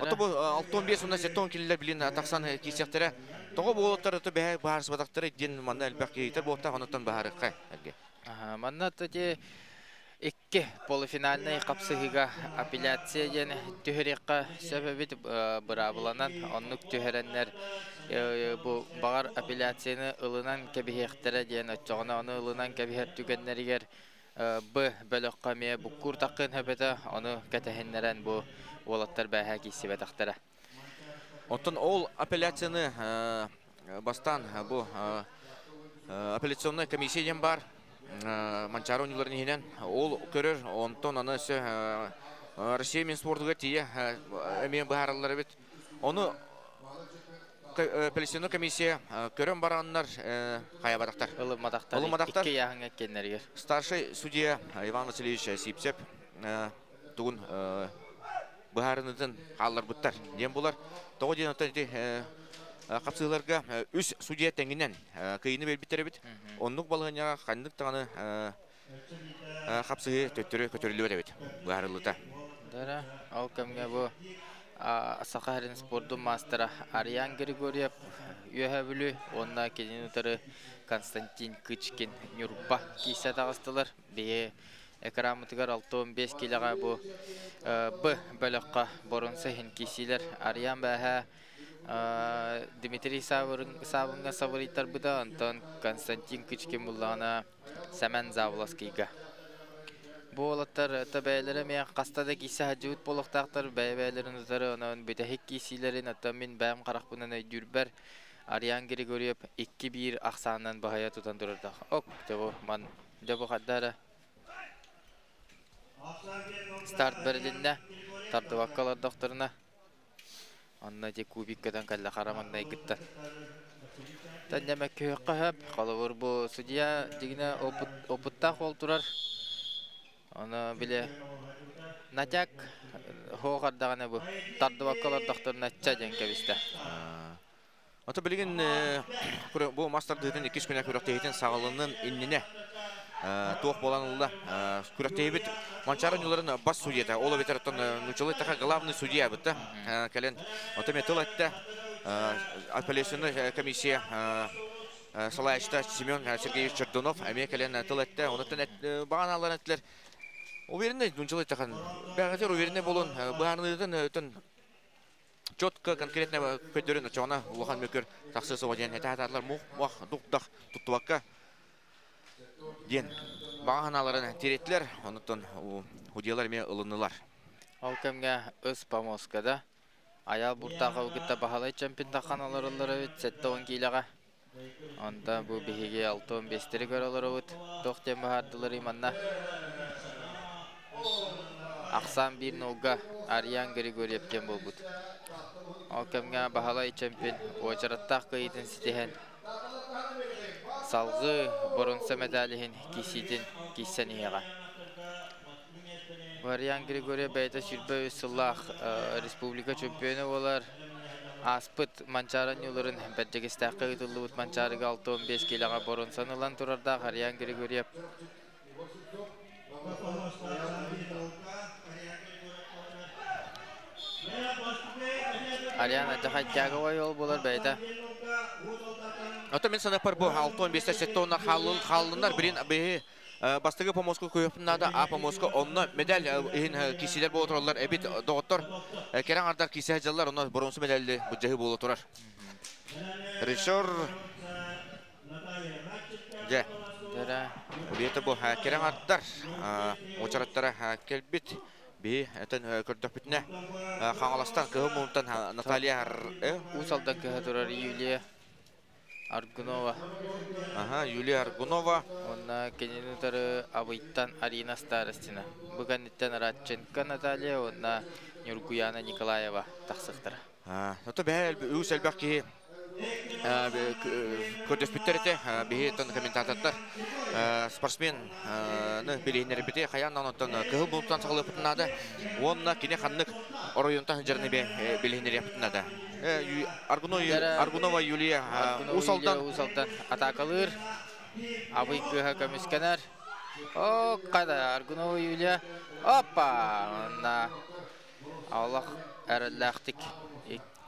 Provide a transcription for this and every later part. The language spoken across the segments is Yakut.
Ото бу 65 уонна 70 килилер билин тахсан киирсиэхтэрэ. Тоҕо буолуттар ото бэһэ баһаарсыбатахтара диэн манна элбэх киһитэр буолтаах онуттан баһаарыкка эрге. Манна ити икки полуфинальнай хапсыһыыга апелляция диэн түһэриэххэ сөп эбит быраабыланан оннук түһэрэннэр бу баҕар апелляцияны ылынан кэбиһиэхтэрэ диэн оччоҕуна ону ылынан кэбиһэр түгэннэригэр Б бөлөххө эмиэ буккуур таххын сөп ону кэтэһиннэрэн бу уолаттар бээһээ киирсибэтэхтэрэ. Оттон ол апелляцияны бастаан бу апелляционная комиссия диэн баар Манчаары оонньууларын иһинэн ол көрөр, онтон аны өссө Россия Минспордугар тиийэ эмиэ быһаараллар эбит. Ону апелляционная комиссия көрөн бараннар хайабатахтар. Ылымматахтар. Ылымматахтар. Икки ыйааһыҥҥа иккиэннэригэр. Старший судья Иван Васильевич Сипсеп тугун быһаарынытын хаалларбыттар диэн булар. Тоҕо диэн оттон ити хапсыыларга үс судья тэҥинэн кыйыны биэрбиттэр эбит. Оннук балаһыанньаҕа ханнык даҕаны хапсыһыы төттөрү көтөрүллүбэт эбит быһаарыллыта. Дара, ол кэмҥэ бу Саха сирин спордун маастара Ариан Григорьев Үөһээ Бүлүү уонна кинини утары Константин Кычкин Ньурба киирсэ таҕыстылар. Биһи экраммытыгар 65 киилэҕэ бу Б бөлөххө боруонса иһин киирсиилэр. Ариан бээһээ Дмитрий Савыҥҥа сабырыйтарбыта, онтон Константин Кычкин буллаҕына Сэмэн Завласкийга. Бу уолаттар бэйэлэрэ эмиэ хаста да киирсэ сылдьыбыт буолуохтаахтар, бэйэ-бэйэлэрин утары онон бүтэһик киирсиилэрин оттон мин бэйэм харахпынан өйдүүрбэр Ариан Григорьев 2-1 ахсаанынан баһыйа тутан турардаах. Ок, дьэ бу ман дьэ бу хадда эрэ старт бэрилиннэ, тардыбакка олордохторуна Онно ити кубик көтөн кэллэ хара маҥнайгыттан. Тэннэмэ күөххэ сөп. Холобур бу судья дьигинэ опыттаах уол турар. Ону били натяк хоох ардаҕына бу тардыбакка олордохторуна ча диэн кэбистэ. Ото билигин бу мас тардыытын иккис күнэ күрэхтэһиитин саҕаланын иннинэ туох буолан ылла? Күрэхтэһиибит Манчаары оонньууларын бас судьята, ол эбэтэр оттон нууччалыы эттэххэ главный судья бытта кэлэн ото эмиэ тыл эттэ. Апелляционный комиссия салайааччыта Семен Сергеевич Чердунов эмиэ кэлэн тыл эттэ. Онуттан баҕанааларын эттилэр. Уверенный, нууччалыы эттэххэ, бэҕэтэр уверенный буолун, быһаарыныытын четко конкретно көрдөрөн очоҕуна улахан мөкөр тахсыа суоҕа диэн этэ сатаатылар мух мух дук-дах туттубакка диэн баҕа санааларын тириэттилэр онуттан судьялар эмиэ ылыннылар. Ол кэмҥэ ыс помоскада Айаал Буртаховы кытта Баһылай Чемпин олороллор эбит 70 киилэҕэ. Онто бу биһиги 65-тэри көрө олоробут. Туох диэн баһаардыларый манна? Ахсаан биир нолга Ариан Григорьев диэн буолбут. Ол кэмҥэ Баһылай чемпион уочараттаах кыайыытын ситиһэн салгыы боруонса медаль иһин киирсиитин киирсэн иһиэҕэ. Вариан Григорьев бэйэтэ 23 сыллаах республика чемпиона буолар. Ааспыт Манчаары оонньууларын Бэрдьигэстээххэ ыытыллыбыт Манчаарыга 65 киилэҕэ боруонсаны ылан турардаах Ариан Григорьев. Ариан Адьахайдяговай ол буолар бэйэтэ. Ото мин санаппар бу 65 сеттоннар хааллыннар бирин биһи бастакы помоска көйөппүн наада, А помоска онно медаль иһин киирсиилэр буола тураллар эбит доҕоттор. Кэрэ аҥардар киирсэ сылдьаллар, онно боруонса медальли былдьаһыы буола турар. Режиссер дьэ Биэте бу кэрэ аҥардар уочараттара кэлбит. Биһи этэн көрдөхпүтүнэ Хаҥаластан Кыһыл Муунтан Наталья Уус Алдан кыһа турар Юлия Аргунова. Аха, Юлия Аргунова. Уонна кинини утары Абыйтан Арина Старостина. Бу кэнниттэн Радченко Наталья уонна Ньургуяна Николаева тахсыахтара. Ото бэһэ үгүс элбэх киһи көрдөспүттэр этэ. Биһи оттон комментатордар спортсмен билиһиннэрбити хайаан онтон кыһыл бултан саҕалыахпытын наада. Уонна кини ханнык оройуонтан сылдьарын билиһиннэриэхпитин наада. Аргунова Юлия Уус Алдан. Уус Алдан атаакалыыр. Абый кыыһа көмүскэнэр. О, қада Аргунова Юлия. Опа! Онна Аллах Эрэллээхтик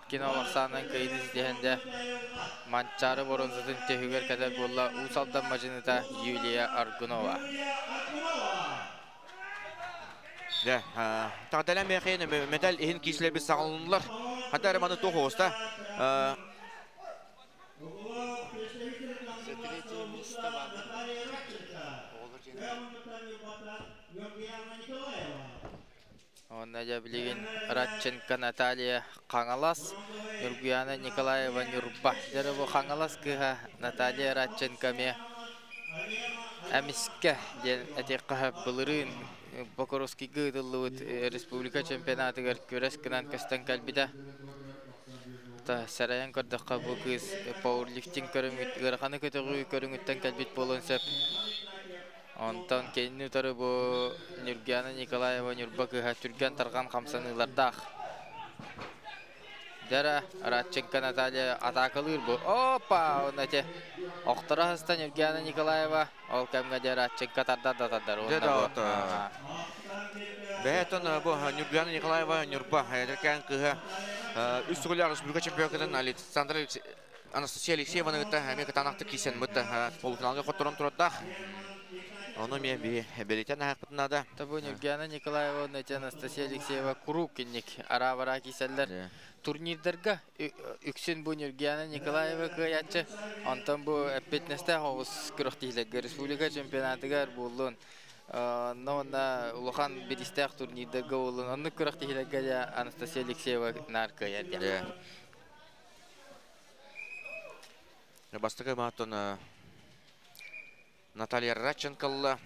2-0 ахсаанынан кыайыыны ситиһэн дьэ Манчаары боруонсатын түһүгэр кэтэр буолла Уус Алдан мадьыныта Юлия Аргунова. Дьэ, тагдалан мээхиэн медаль иһин киислэрбит саҕаланнылар. Хата эрэ маны туох оҕуста. За третье место бааллар. Оҕолор дьиэнэ. Уонна дьэ билигин Радченко Наталья Хаҥалас, Ньургуяна Николаева Ньурба. Дьэ бу Хаҥалас кыыһа Наталья Радченко эмиэ эмискэ диэн этиэххэ былырыын Покровскийга ыытыллыбыт республика чемпионатыгар күрэс гынан көстөн кэлбитэ. Сэрэйэн көрдөххө бу кыыс пауэрлифтинг көрүҥүт ыараханы көтөҕүү көрүҥүттэн кэлбит буолуон сөп. Онтон кинини утары бу Ньургуяна Николаева Ньурба кыыһа түргэн-тарҕан хамсаныылардаах. Дьэ Радченко Наталья атаакалыыр бу. Опа! Онно ити охторо аһыста Ньургуяна Николаева. Ол кэмҥэ дьэ Радченко тардар да тардар. Дьэ да Бэһэтон бу Ньургуяна Николаева Ньурба эдэркээн кыыһа үс төгүллээх республика чемпионатын Александр Анастасия Алексееваны кытта эмиэ кытаанахтык киирсэн бытта полуфиналга хотторон турардаах. Ону эмиэ бэлитэн аһахпытын наада. Табу Ньургуяна Николаева уонна Анастасия Алексеева куруук кинник араа-бараа киирсэллэр. Турнирдарга үксүн бу Ньургуяна Николаева кыайааччы. Онтон бу эппиэтинэстээх оҕус күрэхтэһиилэргэ республика чемпионатыгар буоллун, онно улахан бириистээх турнирдарга буоллун, оннук күрэхтэһиилэргэ Анастасия Алексеева наар кыайар диэн. Бастакы мааттан Наталья Радченколла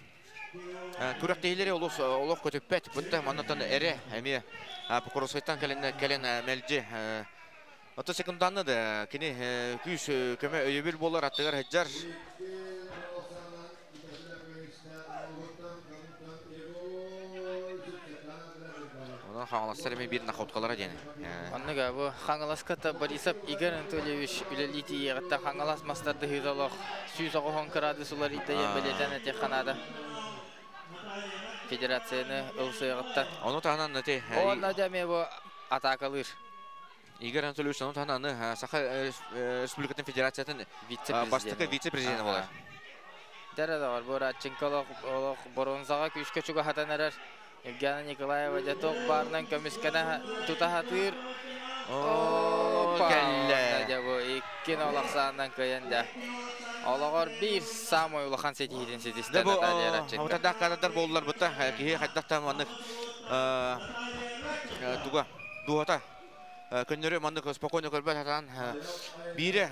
күрэхтэһиилэри олус олох көтүппэт. Бытта маннатан эре эмиэ Покровскайтан кэлэн кэлэн мэлдьи Ото секунданны да кини күүс көмө өйөбүл буолар аттыгар сылдьар. Онон Хаҥаластар эмиэ биир находкалара диэн. Оннуга бу Хаҥаласка та Борисов Игорь Анатольевич үлэлии тиийиэҕиттэн Хаҥалас мастардыһыыта олох 190 кыраадыс уларыйда бэлиэтээн этиэххэ наада. Федерацияны ылсыаҕыттан. Ону таһынан ити Онно дьэ эмиэ бу атаакалыыр. Игорь Анатольевич ону таһынан аны Саха Республикатын Федерациятын бастакы вице-президенэ буолар. Дэрэ доҕор, бу Радченко олох, олох боруонсаҕа күүскэ чугаһатан эрэр. Евгения Николаева дьэ туох баарынан көмүскэнэ тута сатыыр. О, кэллэ. Дьэ бу 2-0 ахсаанынан кыайан дьэ. Олоҕор биир самый улахан ситиһиитин ситистэ Наталья Радченко. Бу кадрдар буоллар бутта киһи хайдах маннык туга дууһата көннөрү маннык спокойно көрбөт хатаан биире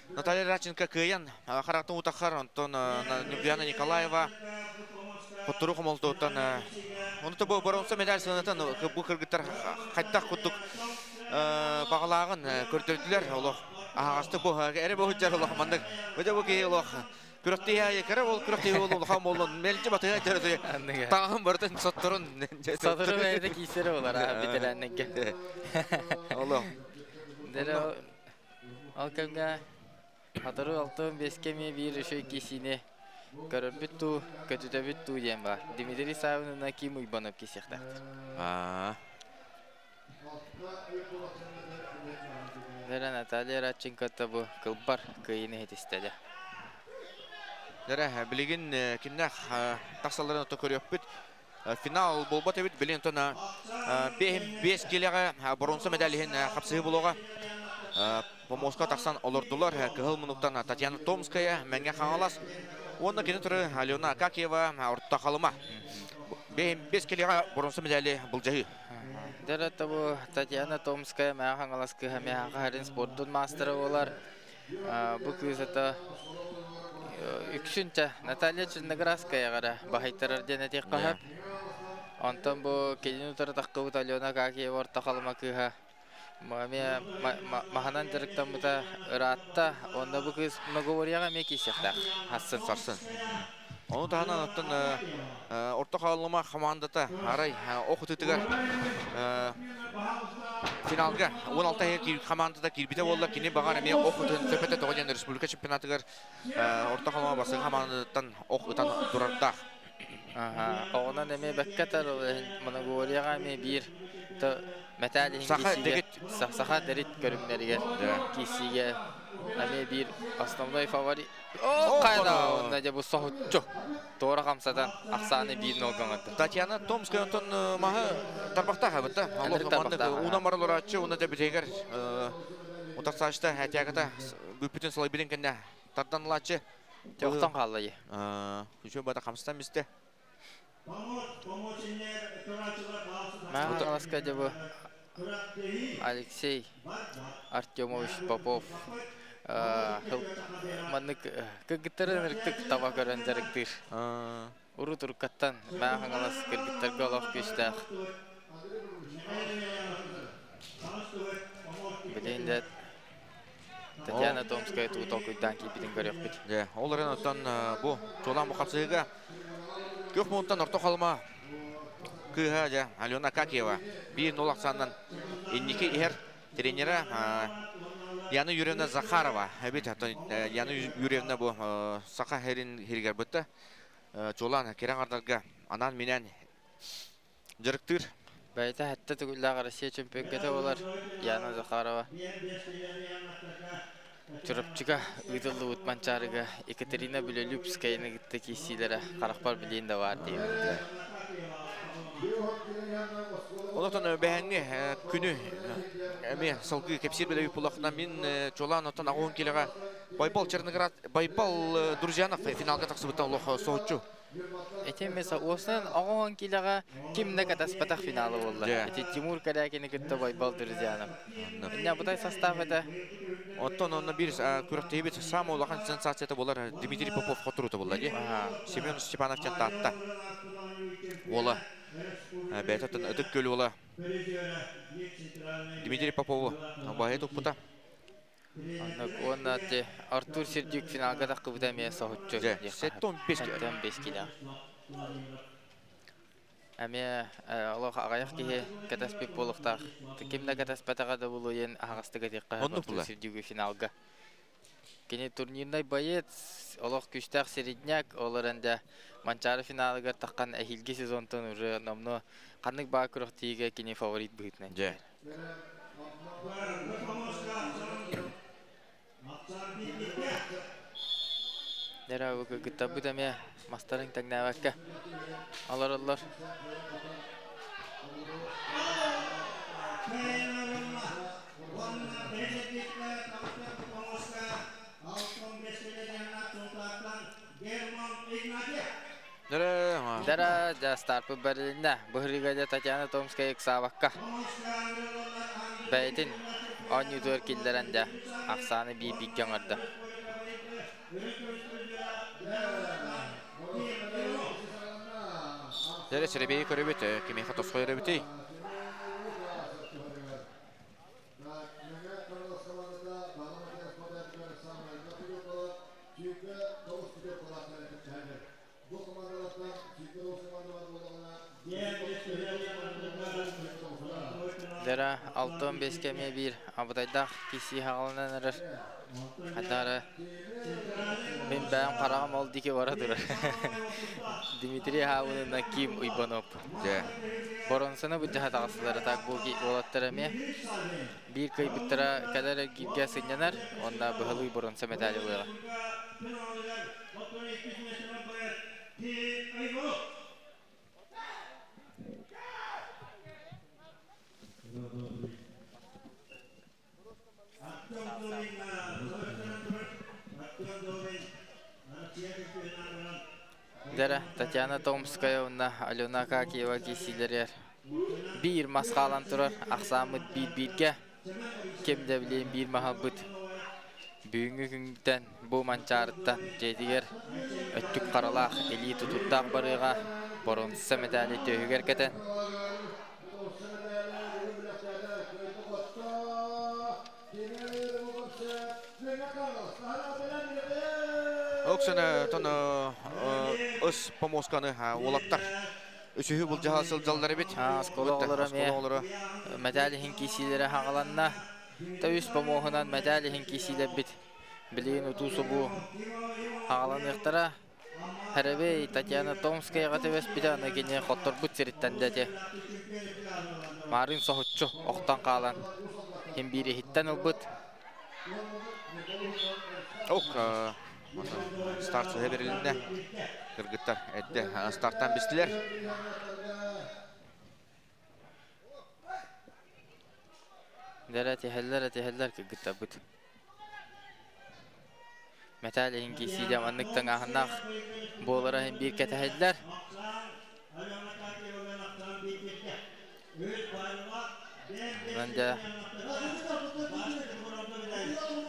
Наталья Радченко кыайан харахтан утахар, онтон Ньургуяна Николаева хоттору хомолтуттан ону бу боронса медаль сыанатын бу кыргыттар хайдах курдук баҕалааҕын көрдөрдүлэр олох аһаҕасты бу эрэ бу сылдьар олох маннык бу киһи олох күрэхтэһии кыра ол күрэхтэһии буолла улахан буоллун мэлдьи батыһа таҥаһын барытын сотторун сотору бэйэтэ киисэрэ болар бэтэрээннэргэ олох Ол кэмҥэ сотору 65-кэ эмиэ биир үчүгэй киисиини көрөрбүт дуу, көтүтэбит дуу диэн баар. Дмитрий Савин уонна Ким Уйбанов киисиэхтээхтэр. Дэрэ Наталья Радченко бу кылбар кыайыыны иһитистэ дьэ. Дэрэ билигин кимнээх тахсалларын ото көрүөхпүт. Финал буолбат эбит. Билин онтон 5 килеҕэ боруонса медаль иһин хапсыһыы буолуоҕа. Помоска тахсан олордулар. Кыһыл мунуктан Татьяна Томская, Мэҥэ Хаҥалас уонна кини туры Алена Акакиева, Орто Халыма. 5 килеҕэ боруонса медали былдьаһыы. Дэрэ бу Татьяна Томская Мэҥэ Хаҥалас кыыһа Мэҥэ Хаһарын спордун маастара буолар. Бу кыыс это үксүнчэ Наталья Черноградская баһайтарар диэн этиэххэ сөп. Онтон бу кинини утары таххыбыт Алена Акакиева Орто Халыма кыыһа эмиэ маһынан дьарыктаммыта ыраатта. Онно бу кыыс многоборьеҕа эмиэ киирсиэхтээх. Сарсын. Сарсын. Ону таһынан оттон Орто Халыма хамаандата арай ох ытытыгар финалга 16 хамаандата киирбитэ буолла. Кини баҕар эмиэ ох ытын сөпөтө тоҕо диэн республика чемпионатыгар Орто Халыма бастакы хамаандатыттан ох ытан турардаах. Оҕонон эмиэ бэккэ тар, многоборьеҕа эмиэ биир Металл Саха дэгит саха дэрит көрүҥнэригэр киисиге ами бир основной фаворит. О, кайда онна же бу соһуччу. Тора хамсатан ахсааны бир нолгоңотtu. Татьяна Томская онтон маһы тарбахтаах эбит. Уна маралорааччы, уна да битегер утарсаачта хәтягата бүппүтүн салай билин кенне тардан лачы. Жоқтан қаллайы. Үшө бата хамстан бисте. Маған аласка бу Алексей Артемович Попов маннык кыргыттарын ырыктык таба көрөн жарыктыр. Уру туркаттан маған алас кыргыттарга олох күстәх. Билейин де Татьяна Томская туу толкуйдан кийбитин көрөкпүт. Де, оларын оттан бу чолан бу капсыга Көк муунтан орто халма кыха жа Алена Какиева 1-0 аксандан инники ихер тренера Яна Юрьевна Захарова. Эбит Яна Юрьевна бу саха херин хиргер бытты. Чолан керен ардарга анан менен жырыктыр. Бәйті хәтті түгілләғ Россия чемпионкеті олар Яна Захарова. Чурапчыга ыдылы утманчарыга Екатерина Белолюбскаяны гытты кесилері қарақпар білейін да бар деймін. Олотон бәһәңге күнү эме салгы кепсир беле пулахна мин чолан отон агон келега Байбал Черноград Байбал Друзьянов финалга тахсыбыттан олох соочу. Эти меса осын агон келега кимне катаспатах финалы болду. Эти Тимур Карякин кытты Байбал Друзьянов. Инна будай состав это. Оттон онна бир күрөктөйбит самый улахан сенсацията болар Дмитрий Попов хотурута болар. Семен Степанов тантатта. Ола. Бәйтаттан өтіп көлі ола. Дмитрий Попову байы топпута. Онна те Артур Сердюк финалга да кыбыта ме соһуччу. 7-5 кило. Әме Аллах ағаяқ кеhe катаспек болуқтақ. Кимде катаспатаға да болу ен ағастыға тек Артур Сердюк финалга. Кене турнирный боец, олох күштәк середняк, олар энде Манчары финалыгар таққан әхилге сезонтон уже намно қаннык баа күрөх тиге кене фаворит быытнан. Же. Дәра бүкі гыттабы дәме мастарын тәңнәвәккә. Алар алар. Дара да старпы бәріліне бұхригада Татьяна Томская иксавакка. Бәйтін он юдор киллеренде ақсаны би бигген арды. Дәрі сәребейі көребет, кемеха тосқой өребетей. Дара 6-15 кеме бир абытайдақ киси хағалынан ырыр. Хатары мен бәйім қарағым ол дике бара тұрар. Дмитрий Хауынына Ким Уйбанов. Боронсыны бұд жахат ағасылары так бұл олаттар әме. Бир кый бұттара кәлер гибге сынянар, онда бұхылы боронсы медалі олыға. Дәрі Татьяна Томская, онна Алена Какиева кесилер. Бир масқалан тұрар, ақсамыт бир-бирге. Кемде білейін бир махал бұт. Бүгінгі күнтен бұ манчарыттан жетігер өттік қаралақ, элит тұттақ барыға бронза медалі төхігер кетен. Оксана тон өс помосканы олаттар. Үсүһү бул жаһасыл жаллары бит. Оскола олары ме медали хин кисилere хағаланна. Та үс помоһунан медали хин кисилер бит. Билин утусу бу хағаланыктара. Хәрәбей Татьяна Томскаяға төбөспүтэ, аны кини хотторбут сириттен дәте. Марын соһуччу охтан қалан. Хим бири хиттен ылбыт. Ок, старт сыһа берилинне. Кыргыттар эдде старттан бистилер. Дәрә тиһэллэр тиһэллэр кыргыттарбыт. Металл иһин киисиидэ маннык тыҥааһыннаах буолара иһин биир кэтэһэллэр. Онон дьэ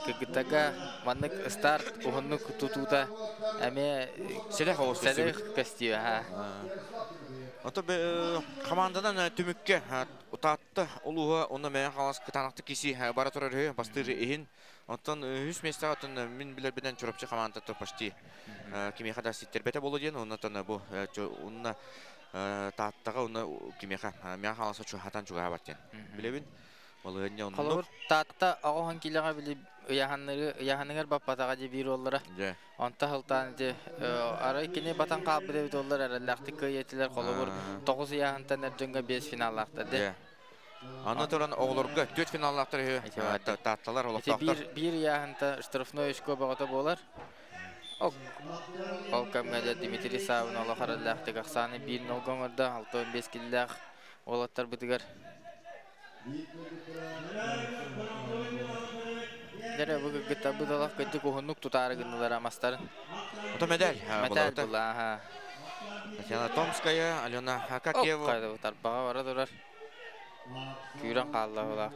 кыргыттарга маннык старт уһуннук тутуута эмиэ Сэлэх оҕус сэлэх көстүү аха. Ото команданан түмүккэ Таатта улууһа онно Мэҥэ Хаҥалас кытаанахтык киси бара турар үһү бастыыр иһин. Оттон үһүс миэстэҕэ оттон мин билэрбинэн Чурапчы командата почти кимиэхэ да ситтэрбэтэ буолуо диэн оннотон бу онно Тааттаҕа онно кимиэхэ Мэҥэ Хаҥаласка чугаһатан чугаһаабат диэн билэбин. Балыһыанньа оннук. Холобур, Таатта оҕоһон киилэҕэ били ыйаһаннары ыйаһаныгар баппатаҕа дии биир уоллара. Дьэ. Онто сылтаан ити арай кини батан хаалбыт эбит уоллар эрэллээхтик кыайыатылар. Холобур, 9 ыйааһынтан эр дьоҥҥо 5 финаллаахтар дии. Дьэ. Аны туран оҕолорго 4 финаллаахтар үһү таатталар Ити олохтоохтор. биир биир ыйааһынта штрафной очко бөҕөтө буолар. Ол кэмҥэ дьэ Дмитрий Савин олох эрэллээхтик ахсааны 1-0 оҥордо. 65 киллээх уолаттарбытыгар. Дэрэ бу кыргыттарбыт олох кырдьык уһуннук тутаары гыннылар амастарын. Ото медаль Медаль була аха. Татьяна Томская, Алена Акакиева. Тарбаҕа бара турар. Күүрэн хаалла була.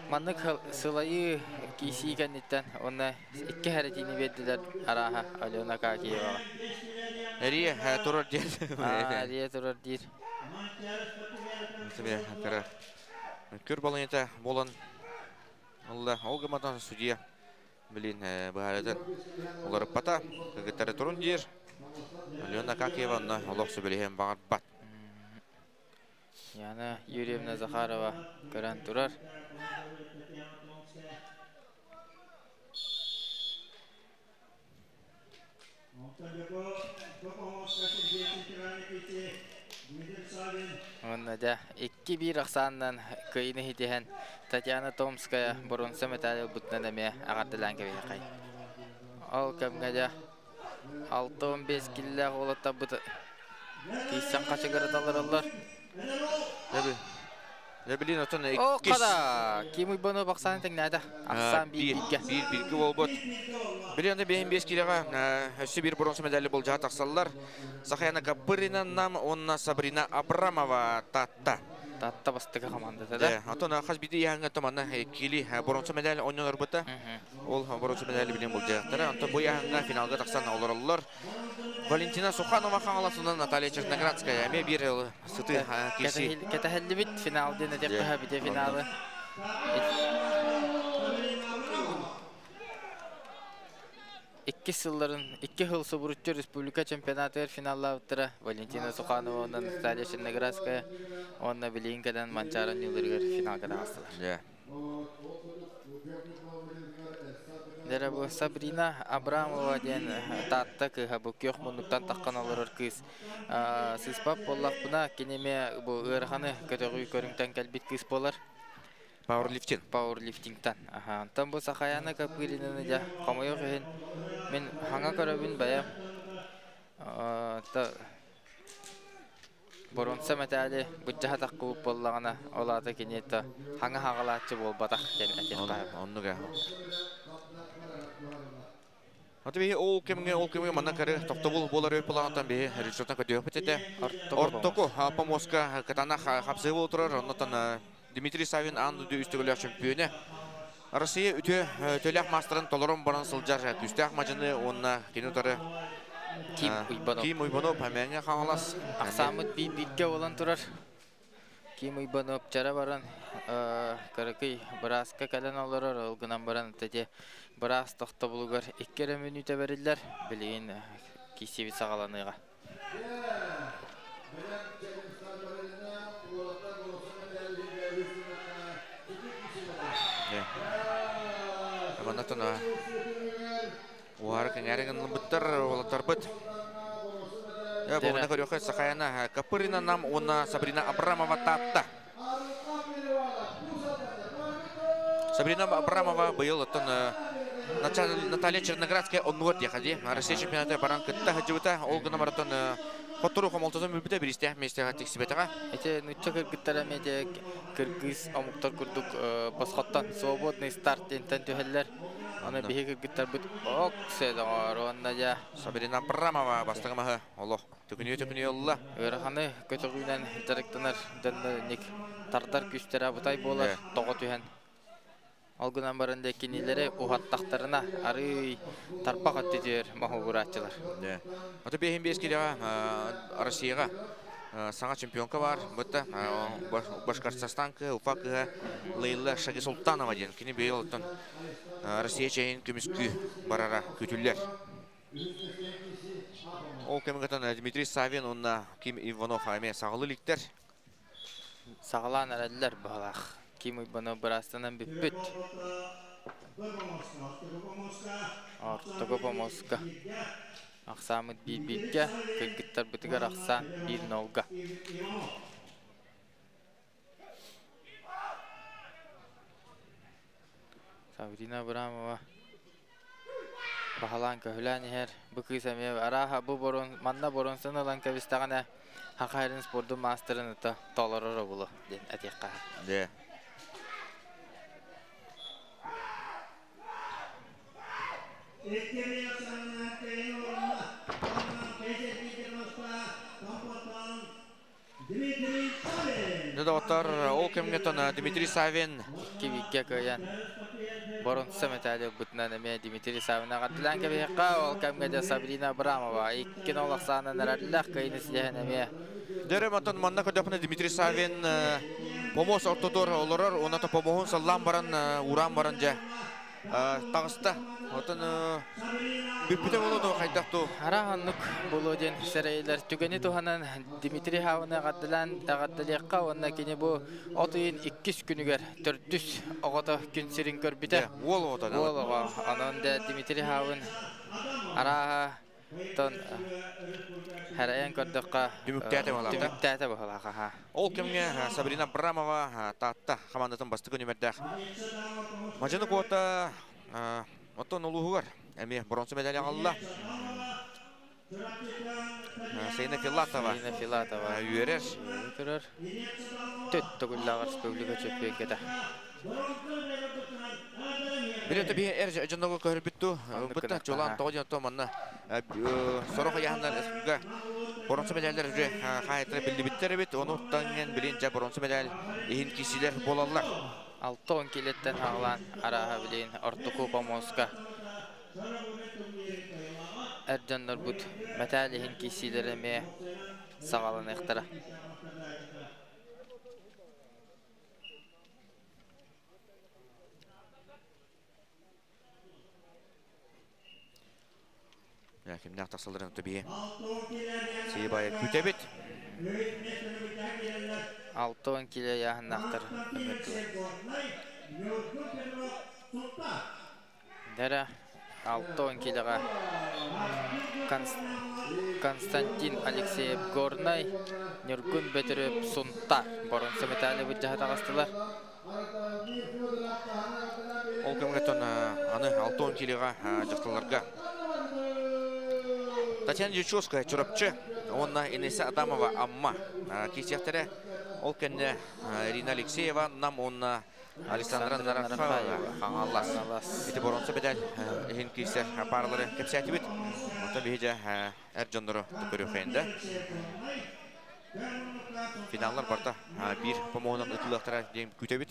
Маннык сылайыы киисии кэнниттэн уонна икки хэрэтиини биэрдилэр арааһа Алена Акакиеваҕа. Эрие турар диэн. Эрие турар диир. Көр балыйата болан ылла. Ол гыматан судья билин быһаарытын уларыппата. Кыргыттары турун диир. Алена Акакиева онно олох сөбүлэһиэн баҕарбат. Яна Юрьевна Захарова көрөн турар. Уонна дьэ 2-1 ахсаанынан кыайыыны ситиһэн Татьяна Томская боруонса мэтээли ылбытынан эмиэ эҕэрдэлээн кэбиһиэхэй. Ол кэмҥэ дьэ 65 киллээх уолаттарбыт киирсэн хачыгыраталлар. Блин, оттон О, хада! Ким Уйбану бақсааны тэҥнээтэ. Ахсаан биир бииргэ. Биир бииргэ буолбут. Билин аны бэйин 5 килоҕа өссө биир бронза медали болдьаҕа тахсаллар. Сахаяна Капырина Нам уонна Сабрина Абрамова Татта. Татта бастакы командата да. Оттон хас биирдии ыйааһыҥҥа манна кили бронза медаль оонньонорбута. Ол бронза медали билин болдьаахтара. Онтон бу ыйааһыҥҥа финалга тахсан олороллор. Валентина Суханова Хаҥаласынан Наталья Черноградская эмиэ биир сытыы киирсии. Кэтэһэллибит финал диэн этиэххэ бите финалы. Икки сылларын, икки сыл субуруччу республика чемпионатыгар финаллаабыттара Валентина Суханова уонна Наталья Черноградская уонна билигин кэлэн Манчаары оонньууларыгар финалга таҕыстылар. Дэрэ бу Сабрина Абрамова диэн Таатта кыыһа бу күөх муннуктан таххан олорор кыыс. Сыыспат буоллахпына, кини эмиэ бу ыараханы көтөҕүү көрүҥтэн кэлбит кыыс буолар. Пауэрлифтинг. Пауэрлифтингтан. Аха. Онтон бу Сахаяна Копыринаны дьэ хомойуох иһин мин хаҥа көрөбүн бэйэм. Боруонса мэтээли былдьаһатаххыбыт буоллаҕына, ол аата кини то хаҥа хаҕалааччы буолбатах диэн этиэххэ. Оннук ээ. Аты биһи ол кэмҥэ ол кэмҥэ манна кары тохтобул буолар өй планатан биһи режиссертан көтүөхпүт этэ. Ортоку помоска кытаанах хапсыһыы буола турар. Оннотон Дмитрий Савин аан дойду үс төгүллээх чөмпүйүөнэ. Россия үтүө төлөөх маастарын толорон баран сылдьар күүстээх мадьыны уонна кини утары Ким Уйбанов. Ким Уйбанов Мэҥэ Хаҥалас. Ахсааммыт биир бииргэ буолан турар. Ким Уйбанов чара баран кыракый бырааска кэлэн олорор, ол гынан баран ити быраас тохтобулугар 2 эрэ мүнүүтэ бэриллэр. Билигин киирсибит саҕаланыаҕа. Манна уһаары кэҥээри гынныбыттар, уолаттарбыт. Бу көрүөххэ Сахаяна Капырина Нам уонна Сабрина Абрамова Таатта. Сабрина Абрамова быйыл оттон Наталья Черноградская оннугар диэхэ дии. Россия чемпионата баран кытта сылдьыбыта. Ол гынан баран хоттору хомолтотун бүлбүтэ биристээх миэстэҕэ тиксибэтэҕэ. Ити нучча кыргыттара эмиэ кыргыз омуктар курдук босхоттон свободный старт диэнтэн түһэллэр. Аны биһи кыргыттарбыт ок сэдоҕор уонна дьэ Сабрина Абрамова бастакы маһы олох төкүнүйэ-төкүнүйэ ылла. Ыараханы көтөҕүүнэн дьарыктанар дьонно тардар күүстэрэ абытай буолар тоҕо түһэн. Ол гынан баран да кинилэри уһаттахтарына арый тарбах өттүтүөр моһугурааччылар. Аты бэһин бес килеҕа Россияҕа саҥа чемпионка бар. Бытта Башкортостанка Уфа кыһа Лейла Шагисултанова диэн. Кини быйыл оттон Россия чэйин көмүскүү барара күтүллэр. Ол кэмигэтэн Дмитрий Савин уонна Ким Иванов эмиэ саҕалы иликтэр. Саҕалаан эрэллэр баһылаах. Ким Иванов бырастанан бүппүт. Ортого помоска. Ахсаамыт биир-бииргэ, кыргыттарбытыгар ахсаан 1-0-га. Сабрина Абрамова баһалаан көһүлээн иһэр. Бу кыыс эмиэ арааһа бу борон манна боронсон ылан кэбистэҕинэ Хахайрын спордун маастарын ыта толорор обулу диэн этиэххэ. Дьэ. Дьэ доҕоттор, ол кэмҥэ Дмитрий Савин Икки бииргэ кыайан боронса мэтээли ылбытынан эмиэ Дмитрий Савин эҕэрдэлээн кэбиһиэххэ. Ол кэмҥэ дьэ Сабрина Абрамова 2-0 ахсаанынан эрэллээх кыайыыны ситиһэн эмиэ Дөрөм оттон манна көрдөхпүнэ Дмитрий Савин помос ортотугар олорор, уонна помоһун саллаан баран, ууран баран дьэ таҕыста. Оттон бүппүтэ буолуо дуо, хайдах дуу? Арааннык буолуо диэн сэрэйилэр. Түгэни туһанан Дмитрий Савины эҕэрдэлээн эҕэрдэлиэххэ уонна кини бу от ыйын иккис күнүгэр төрдүс оҕото күн сирин көрбүтэ. Уол оҕото. Уол оҕо. Онон да Дмитрий Савин арааһа тон хэрэйэн көрдөххө Түмүктээтэ баһылаах. Түмүктээтэ баһылаах, аха. Ол кэмҥэ Сабрина Абрамова Таатта хамаандатын бастакы нүмердээх Мадьыны куота оттон улууһугар эмиэ бронза медаль аҕалла. Сайына Филатова. Сайына Филатова. Үөрэр. Турар. Төт төгүллээх республика чөппүөккэтэ. Билете би эр дьонного көрбүттү. Бытта чулан тоҕо дьон то манна сорох ыйааһыннарга бронза медаллар уже хаайтара биллибиттэр эбит. Ону таҥҥан билин дьэ бронза медаль иһин киисилэр буолаллар. 6 килеттен хаалан арааһа билин ортоку помоска эр дьоннорбут мэтээл иһин киисилэр эмиэ саҕаланыахтара. Кимнээх тахсалларын төбие. Сиибай күтэбит. 6 киле яһыннахтар өмөрдүлэр. Дәрә 6 килеға Константин Алексеев Горнай, Нюргун Бөтүрөп Сунтар боронса металли бұджаха тағыстылар. Ол кэмҥэ аны 6 килеға дьахталларга Татьяна Дьячковская Чурапчы, уонна Инесса Адамова Амма киирсиэхтэрэ. Ол кэннэ Ирина Алексеева Нам уонна Александра Нарафаева Хаҥалас. Ити боронса медаль иһин киирсэр пааралары кэпсээтибит. Онтон биһиги эр дьоннору көрүөххэйин. Финаллар барта биир помоһунан ыытыллыахтара диэн күүтэбит.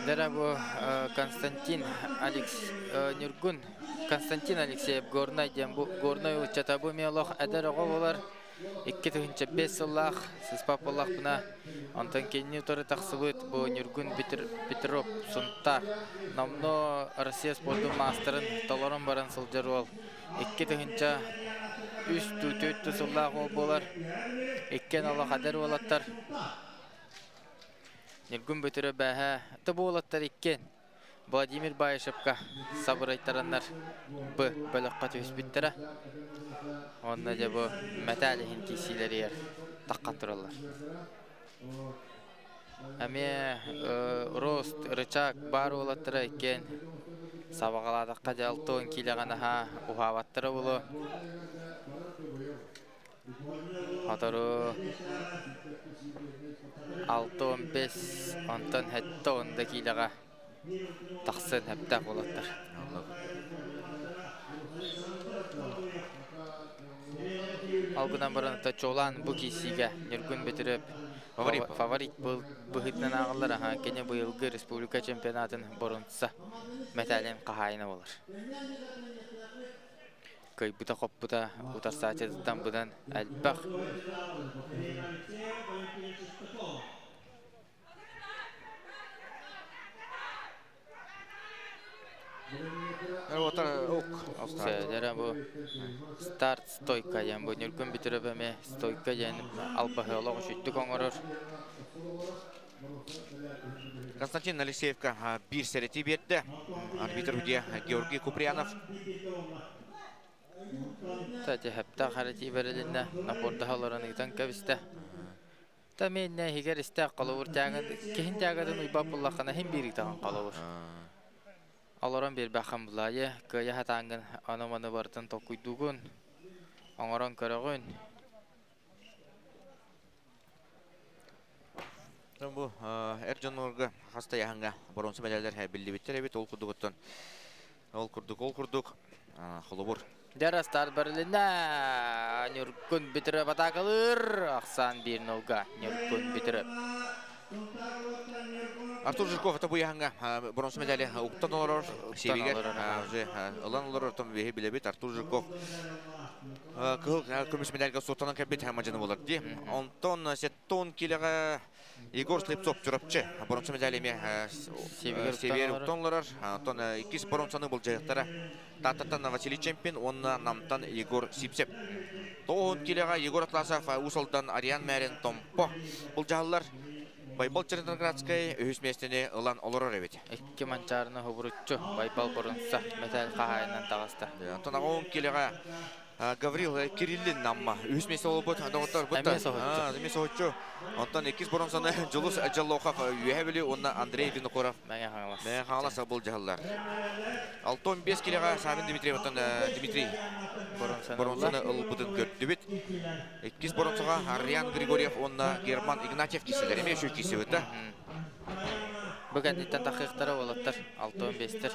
Дара бу Константин Алекс Нюргун Константин Алексеев Горнай диэн бу Горнай ыччата бу мелох эдэр оҕо болар 2005 сыллаах сыспап буоллахпына онтон кинини утары тахсыбыт бу Нюргун Петров Сунтар номно Россия спордун маастарын толорон баран сылдьар уол 2003 туу сыллаах уол буолар иккен олох эдэр уолаттар Нюргун Бөтүрө бэһэ ты буолаттар иккен. Владимир Баишевка сабырайтараннар Б бөлөххө түһүспүттэрэ. Онно дьэ бу мэтээл иһин киирсиилэригэр таххан тураллар. Эмиэ рост, рычаг баар уолаттара иккиэн сабаҕалаатахха дьэ 60 киилэҕэ наһаа уһаабаттара буолуо. Сотору 65, онтон 70 да киилэҕэ тахсыан сөптөөх уолаттар. Ол гынан баран чуолаан бу киирсиигэ Ньургун Бөтүрүөп фаворит быһыытынан ааҕыллар. Аха, кини быйылгы республика чемпионатын боруонса мэтээлин хаһаайына буолар. Кыайбыта-хоппута утарсааччытыттан быдан элбэх. Сөөдөрө бу старт стойка диэн бу Ньургун Бүтүрөп эмиэ стойка диэн албаһы олох үчүгдүк оҥорор. Константин Алексеевка биир сэрэтии биэрдэ. Арбитр судья Георгий Куприянов. Кстати, хэптаах харатии бэрилиннэ напордаһа олорон ыытан кэбистэ. Та миэннэ иһигэр истээх холобур тягын киһин тягатын уйбап буллаххына иһин биир ыытаҕын холобур. Олорон биэрбэххин булаайы, кыайа хатааҥҥын ону-маны барытын толкуйдуугун, оҥорон көрөҕүн. Бу эр дьоннорго хас тайаһыҥҥа боруонса мэдээллэр биллибиттэр эбит. Ол курдугуттан ол курдук, ол курдук холобур. Дьара старт барылына Ньургун Бүтүрөп атаакалыыр. Ахсаан 1-0-га Ньургун Бүтүрөп. Артур Жирков это буяһаҥҥа бронза медали уктан олорор, сиэбигэр уже ылан олорор, том биһи билэбит. Артур Жирков кыһыл көмүс медальга суоттанан кэлбит мадьыны болар ди. Онтон сеттон килеҕэ Егор Слепцов Чурапчы бронза медали эмиэ сиэбигэр уктан олорор. Онтон иккис бронзаны былдьайыктара Тааттаттан Василий Чемпин уонна Намтан Егор Сипсеп. 90 килеҕэ Егор Атласов Уус Алдан Ариан Мэрин Томпо былдьаһаллар. Байбал Черноградскай үһүс миэстэни ылан олорор эбит. Икки манчаарыны хобуруччу Байбал боруонса мэтээл хаһаайынан таҕыста. Онтон 10 килеҕэ Гаврил Кириллин Намма үһүс миэстэ буолбут. Доҕоттор бутта. Эмиэ соһуччу. Эмиэ соһуччу. Онтон иккис боруонсаны Дьулус Дьоллоохов Үөһэ Бүлүү уонна Андрей Винокуров Мэҥэ Хаҥалас. Мэҥэ Хаҥалас былдьаһаллар. 65 килеҕэ Савин Дмитриев оттон Дмитрий боруонсаны ылбытын көрдүбүт. Иккис боруонсаҕа Ариан Григорьев уонна Герман Игнатьев киирсилэр. Эмиэ үчүгэй киирсибит да. Бу кэнниттэн тахыахтара уолаттар 65-тер.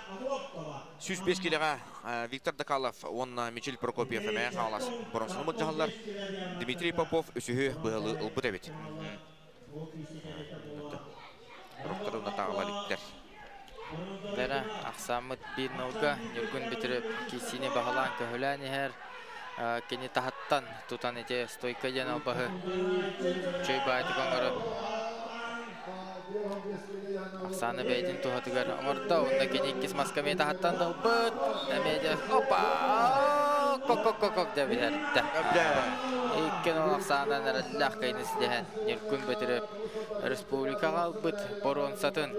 105 килеҕэ Виктор Докалов уонна Мичил Прокопьев Мэҥэ Хаҥалас боруонсаны былдьаһаллар. Дмитрий Попов үсүһү быһалыы ылбыт эбит. Роктор натаҕала иликтэр. Бэрэ ахсааммыт 1-0-га Ньургун Бүтүрөп киирсиини баһылаан көһүлээн иһэр. Кини таһыттан тутан ити стойка диэн албаһы үчүгэй баайтык оҥорон Ахсааны бэйэтин туһатыгар оҥордо. Онно кини иккис маска эмиэ таһыттан да ылбыт. Эмиэ дьэ опа! Кок-кок-кок дэ бүтэрдэ. Икки нол ахсаанан эрэллээх кыайыыны ситиһэн Ньургун Бөтүрүөп республикаҕа ылбыт боруонсатын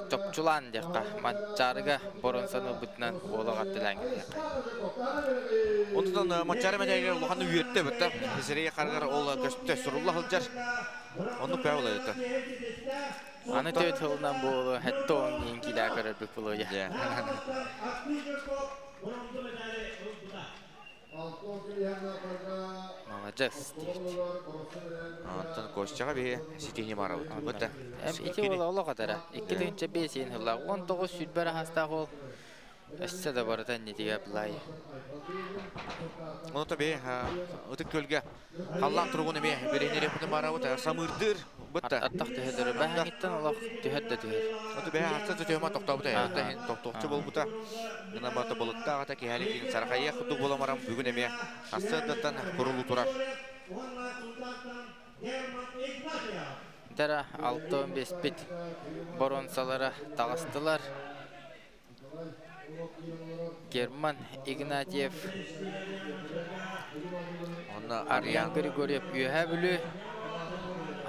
чопчулаан диэххэ Манчаарыга боруонсаны ылбытынан уола аттылаан кэлиэххэ. Онтон Манчаары мэдээлигэр улахан үөрдэ бытта. Сирэй харгар ол көстө сурулла сылдьар. Оннук бээ буолар Аны төт тылынан буолу хэтте он иин килээ көрөрбүт булуя. Маладьыас диэбит. Онтон Костяҕа биһи ситиһини барабыт. Бытта. Ити уола олох атара. 2005 иин сыллаах 19 сүүрбэр аһастаах уол Өссө да барыта иннитигэр былай. Онто бе ытык көлгө халлаан туругун эмиэ билиһиннэриэхпитин баарабыт самыырдыыр бытта. Аттах түһэр бэһэҥиттэн олох түһэр да түһэр. Оту бэһэ харса түһүмэ тохтообута иһин тохтооччу буолбута. Гына бата былыттаах ата киһэлик сарахайыах курдук буоламарам бүгүн эмиэ сарсыардаттан курулуу турар. Дара 6-15-пит боруонсалара таҕыстылар. Герман Игнатьев, Онно Арьян Григорьев Үөһээ Бүлүү,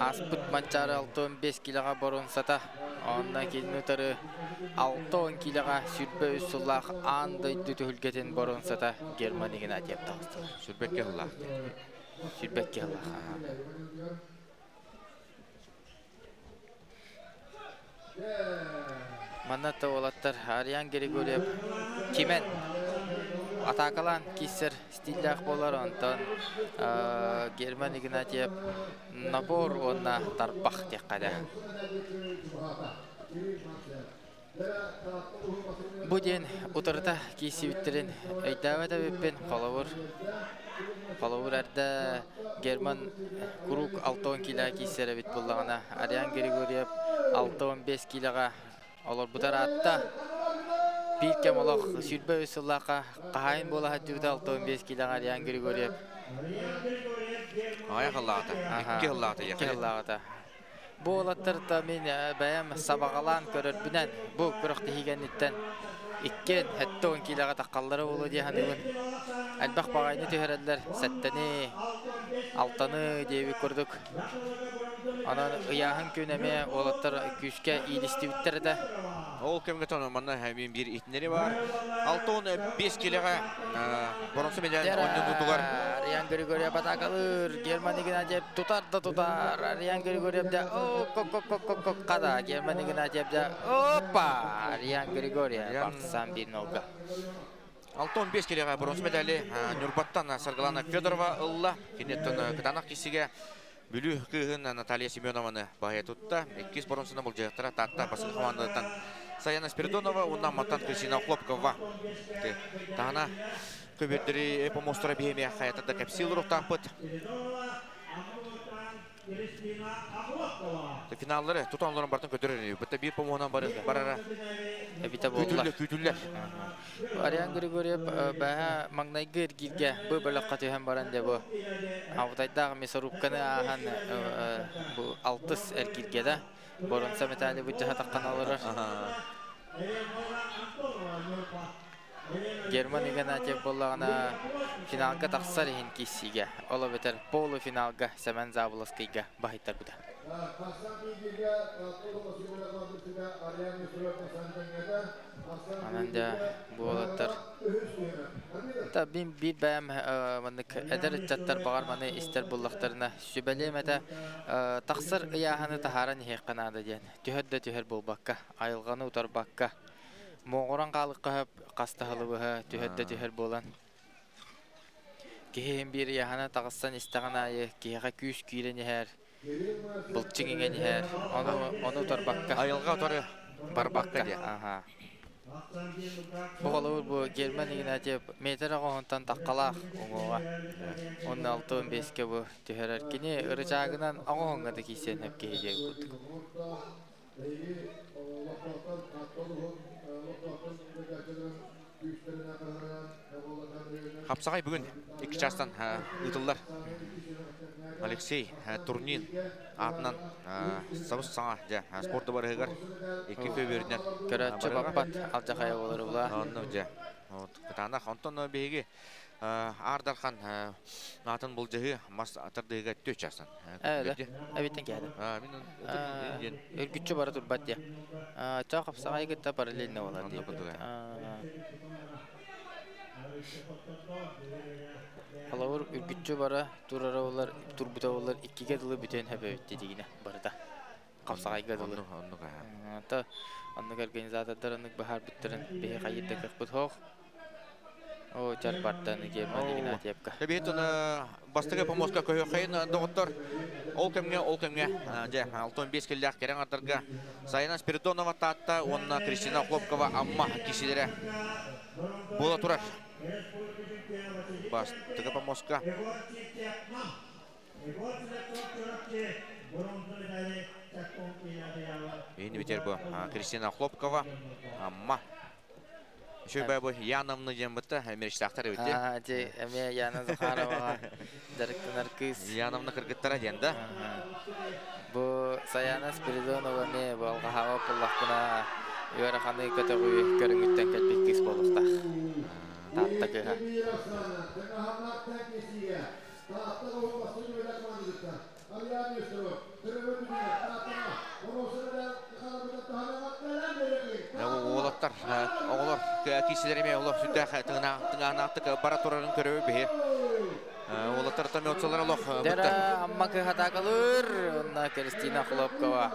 Аспыт Манчары 65 килоға боронсата. Онна кинутары 6 килоға сүрбе үс сыллах аан дойду түһүлгэтин боронсата Герман Игнатьев тағыстылар. Сүрбекке хыллах. Сүрбекке хыллах. Манна олаттар Ариан Григорьев кимен атакалан киссер стиллях болар, онтон Герман Игнатьев набор онна тарбах теккада. Бу ден утырта кисибиттерин өйдәбәтә биппен холовур. Холовур әрдә Герман курук 6 кило киссере бит буллагана. Ариан Григорьев 6-15 килога олор бутар атта. Бир кем олох сүрбе өсүллака кахайын бола хаджыбыта 6-15 килога Ариан Григорьев. Ая хыллаата. Икки хыллаата. Икки хыллаата. Бу олаттар мен бәям сабагалан көрөр бүнен бу көрөк тихигенниттен иккен хәтте он килога таккаллары болу дияханыгын. Әлбәк багайны түһәрәлләр сәттәне алтаны диеби көрдүк. Анан ыяһын күнәме олаттар күскә ийлистибиттер да. Ол кемге тону манна хәмин бир итнери бар. 6-15 килога бронза медаль ойнонутугар. Ариан Григорьев атакалыр. Герман Игнатьев тутар да тутар. Ариан Григорьев да о кок кок кок кок кок када. Герман Игнатьев да опа. Ариан Григорьев баксан бир нога. 6-15 килога бронза медали Нюрбаттан Саргалана Федорова ылла. Кенеттен кытанак кисиге Бүлүү кыһын Наталья Семенованы бая тутта. Иккис бронзаны бул жактара татта баскы командадан Саяна Спиридонова, оннан матан Кристина Хлопкова. Тахана көбердери помостора бихеме хаятада капсил рухтапыт. Финаллары тутанларын бартын көтөрөр. Битте бир помоһунан барара. Эбите болла. Күтүллөр, күтүллөр. Ариан Григорьев бәһә маңнайгы эргирге бу бөлөккө түһэн баран деп бу. Абытайдагы мясорубканы ахан бу алтыс эргирге да. Боронса металли бу жаха таккан алырар. Герман Игнатьев боллагана финалга тахсар ихин киссиге. Ола бетер полуфиналга Семен Заболоскийга бахиттар буда. Анан да буолаттар. Та бин бир бәм манык эдер чаттар багар маны истер буллактарына сүбәлемәтә тахсар ыяһаны тахаран ихе канада диэн. Түһөр да түһөр болбакка, айылганы утарбакка. Моңоран калыкка кастахылыбыһа түһөр да түһөр болан. Киһин бир яһана тагыссан истаган айы киһига күс киирен иһэр. Былчың иңен иһэр. Ону утарбакка. Айылга утары барбакка. Ди. Аха. Бу холобур бу Герман Игнатьев метр оҕоһунтан таккалаах оҥоҕа. Онно алты он беске бу түһэрэр. Кини ырычаагынан оҕоһуҥҥа да киисиэн хөп киһи диэн курдук. Хапсағай бүгін 2 частан ытыллар. Алексей Турнин атынан сабыс саңа спорты барыгар 2 көбөрүнөн. Көрөтчү баппат алжакая болор була. Онну же. Вот кытанах Антон беги Ардархан атын бул жыгы мас атырдыга төч частан. Эбиттен келди. Мен Өргүччү бара турбат я. Чак хапсагай кытта параллельно болар Онду дейт. кутуга. Алавыр үргүччү бара турара болар, турбута болар, иккиге дылы бүтен хөбөбүттү дигине барда. Капсагайга дылы. Онну га. Та аннык организатордар аннык бахар бүттерин бехи кайытта кыппыт хох. О, чар бартаны Герман Игнатьевка. Бет оны бастыгы помоска көйө кайын доктор. Ол кемге, ол кемге. Же, алтын бес келлях керен аттарга. Сайна Спиридонова татта, онна Кристина Хлопкова амма кишилере. Була турар. Бастыгы помоска. Енді битер бу Кристина Хлопкова амма. Шөй бай бу Яновны дем бітті, Америштақтар бітті. Ага, же, эме Яна Захарова, дарыктанар кыз. Яновны кыргыттара ден да. Бу Саяна Спиридонова ме бу алгахава пуллахпына Юараханы көтөгү көрүңүттен келбит кыз болуктах. Татта кыха. Уолаттар, оҕолор киисилер эме олох сүрдээх тыҥаанаахтык бара турарын көрөбү биһи. Уолаттар томиотсалар олох Дера Амма кыһатаакалыр, онна Кристина Хлопкова.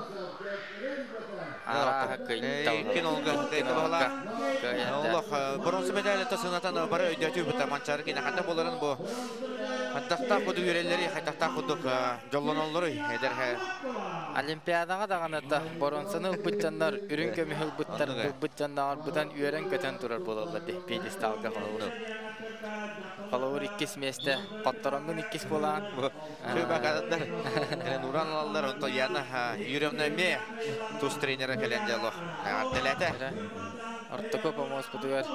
Иккин олга кыйта Олох бронза медали тасынатан бары өйдөтүү быта Манчары кини ханна боларын бу хаттахтаах кудук үреллери хаттахтаах кудук жоллоноллору эдер Олимпиадаға даҕаныта боронсаны ылбыт дьоннор үрүҥ көмүһү ылбыттар ылбыт дьонноор быдан үөрэн көтөн турар буолаллар ди пьедесталга холобур. Холобур иккис месте хоттороҥҥун иккис буолаан. Шөбакадаттар кэлэн уран алаллар онто Яна Юрьевна эмиэ тус тренера кэлэн дьэ олох эҕэрдэлээтэ. Ортоку помоспутугар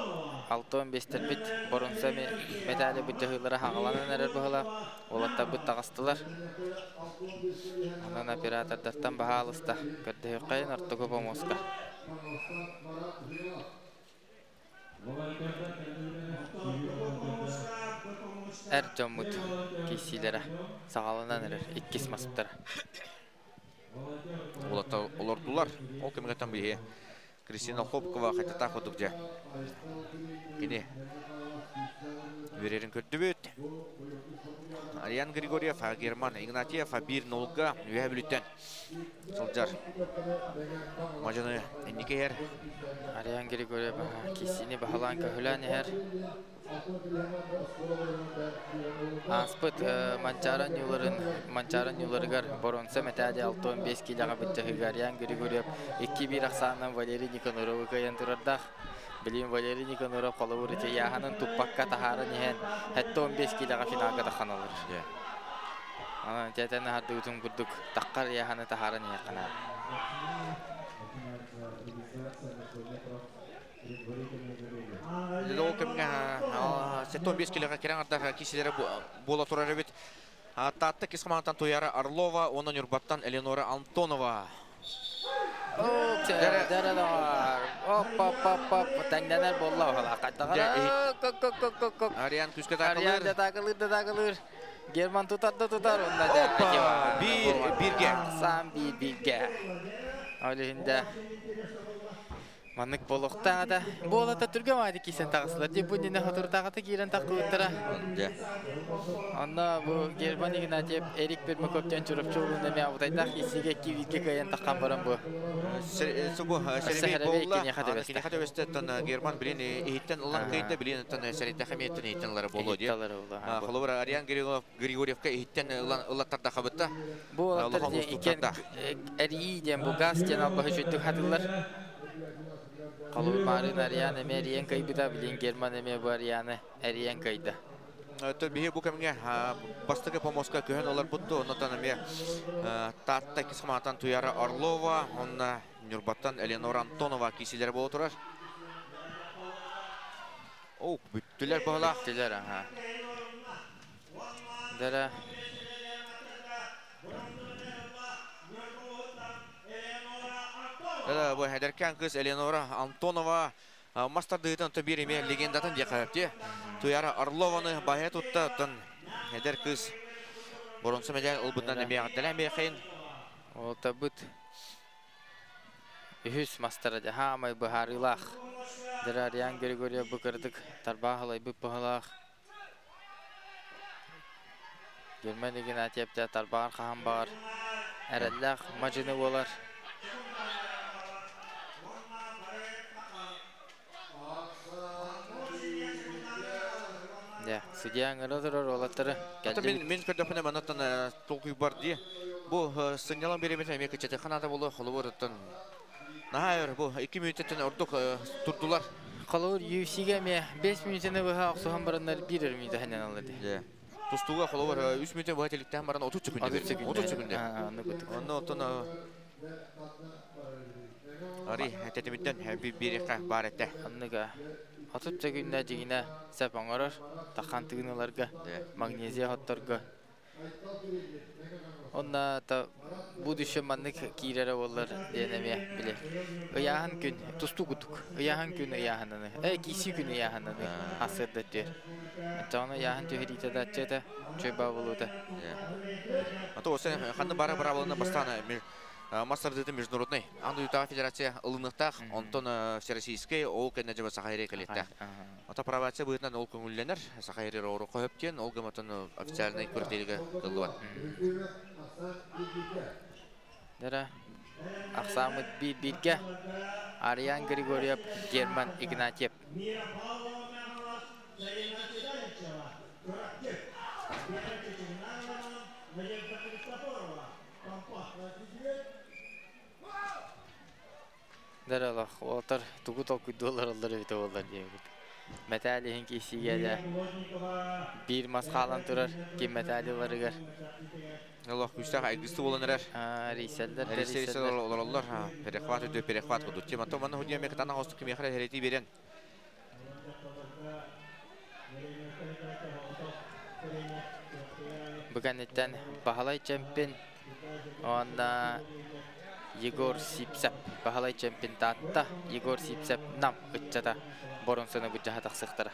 65-тербит боронса металли быдьаһыылара хаҕаланан эрэр быһыла уолаттарбыт таҕыстылар. Онон оператордартан баһаалыста көрдөһүөххэйин ортоку помоска. Эр дьоммут киисиилэрэ саҕаланан эрэр иккис маспыттара. Уолаттар олордулар. Ол кэмигэтэн биһи Кристина Хлопкова хайтатаах курдук дьэ. Кини үөрэрин көрдүбүт. Ариан Григорьев, Герман Игнатьев биир нолга үөһэ бүлүттэн сылдьар. Мажаны инники иһэр. Ариан Григорьев киисини баһылаан көһүлээн иһэр. Ааспыт Манчаары ньууларын Манчаары ньууларыгар боронса мэтээли 65 киилэҕэ быччаһыыга Ариан Григорьев 2-1 ахсаанынан Валерий Никаноровы кыайан турардаах. Билигин Валерий Никаноров холобур ити ыйааһынын туппакка таһааран иһэн 75 киилэҕэ финалга таххан олорор. Онон тиэтэн аһардыбытын курдук таххар ыйааһыны таһааран иһиэххэ наада. Ол кэмҥэ 75 килоҕа кирэн ардах киисилэрэ буола турар эбит. Таатта кис хамаантан Туяра Орлова, уонна Ньурбаттан Элеонора Антонова. Оп, оп, оп, оп, тэҥнэнэр буолла оһола. Ариан күүскэ Ариан да таакылыыр да таакылыыр. Герман тутар да тутар. Онна Опа! Биир бирге. Сам биир бирге. Ол иһинде маннык болохтаах да буолата түргэн маайды кисэн таҕыстылар. Дии бу иннинэ хотуртааҕыта киирэн таххыбыттара. Онно бу Герман Игнатьев Эрик Пермаков диэн Чурапчы улуун эмиэ абытайдаах киисигэ икки кыайан таххан баран бу. Субу Сэрбей буолла. Киниэхэ төбөстө Герман билин иһиттен ылан кыйда билин сэритэх эмиэттен иһиттен ылара буолуо дии. Холобур Ариан Григорьевка иһиттен ылан ылаттарда хабытта. Бу уолаттар иккен эрии диэн бу газ диэн албаһы үчүгдүк хатыллар. Холобур Марын Ариан эмиэ эрийэн кыйбыта, билин Герман эмиэ бу Арианы эрийэн кыйда. Биһи бу кэмҥэ бастакы помоска көһөн олорбутту, оннотон эмиэ Таатта иккис хамаатан Туяра Орлова, онно Ньурбаттан Элеонора Антонова киисилэрэ буола турар. О, бүттүлэр баһылаах. Бүттүлэр, аха. Дара Бу эдэркээн кыыс Элеонора Антонова мас тардыытын биир эмиэ легендатын диэхэ Туяра Орлованы баһа тутта, оттон эдэр кыыс боронса медаль ылбытынан эмиэ эҕэрдэлээн биэхэйин. Ол табыт үһүс мастара хаамай быһаарыылаах. Дара Ариан Григорьев бу кырдык тарбаах ылайбыт быһалаах. Герман Игнатьев тарбаҕар хаһан баҕар эрэллээх мадьыны буолар. Дьэ, судья ыҥыра турар уолаттары. Мин мин көрдөхпүнэ манаттан толкуй бар дии. Бу сынньалаҥ бириэмэтэ эмиэ кыччатыахха наада буолуо холобур оттон наһаа өр бу 2 мүнүүтэттэн ордук турдулар. Холобур UFC-гэ эмиэ 5 мүнүүтэни быһа охсуһан бараннар биир өр мүнүүтэ ханнан алар дии. Тустууга холобур 3 мүнүүтэ быһа тиликтээн баран 30 секунда. 30 секунда. Онно оттон Ари тэтимиттен бириэххэ баар этэ. Анныга 30 секунда дьигинэ сәп оҥорор тахан тыгыналарга магнезия хотторго. Онна та Будущем маннык киирэрэ буоллар диэн эмиэ били. Ыйааһын күн тустуу курдук. Ыйааһын күн ыйааһынаны. Киисии күн ыйааһынаны ассырда түөр. Аччаҕына ыйааһын түһэриитэ да аччыата, чөй баа буолуута. А то осы ханны бара бара бастана мастер международный Аан дойдутааҕы федерация ылыныахтаах, онтон всероссийскай ол кэннэ дьаба Саха сирэ кэлиэхтээх. Ото правация быһыытынан ол көҥүллэнэр, Саха сирэ оҕоро хөптүөн, ол гыматын официальный күрэхтэһиигэ кыллыбат. Дара ахсаамыт биир-бииргэ Ариан Григорьев, Герман Игнатьев. Дара олох тугу толкуйдуулар оллар эбитэ буоллар диэбит. Мэтээл иһин киисиигэ биир мас хаалан турар ким мэтээли ыларыгар. Олох күүстээх айгысты болан эрэр. Рейселлер, Рейселлер олороллор. Перехват өтө перехват кудут. Тема то маны худия мекатана хостук кимехре херети берен. Бүгәннеттен Баһалай чемпион онна Егор Сипсеп. Баһалай чемпион таатта Егор Сипсеп нам ытчата боронсаны бұджаха тақсықтара.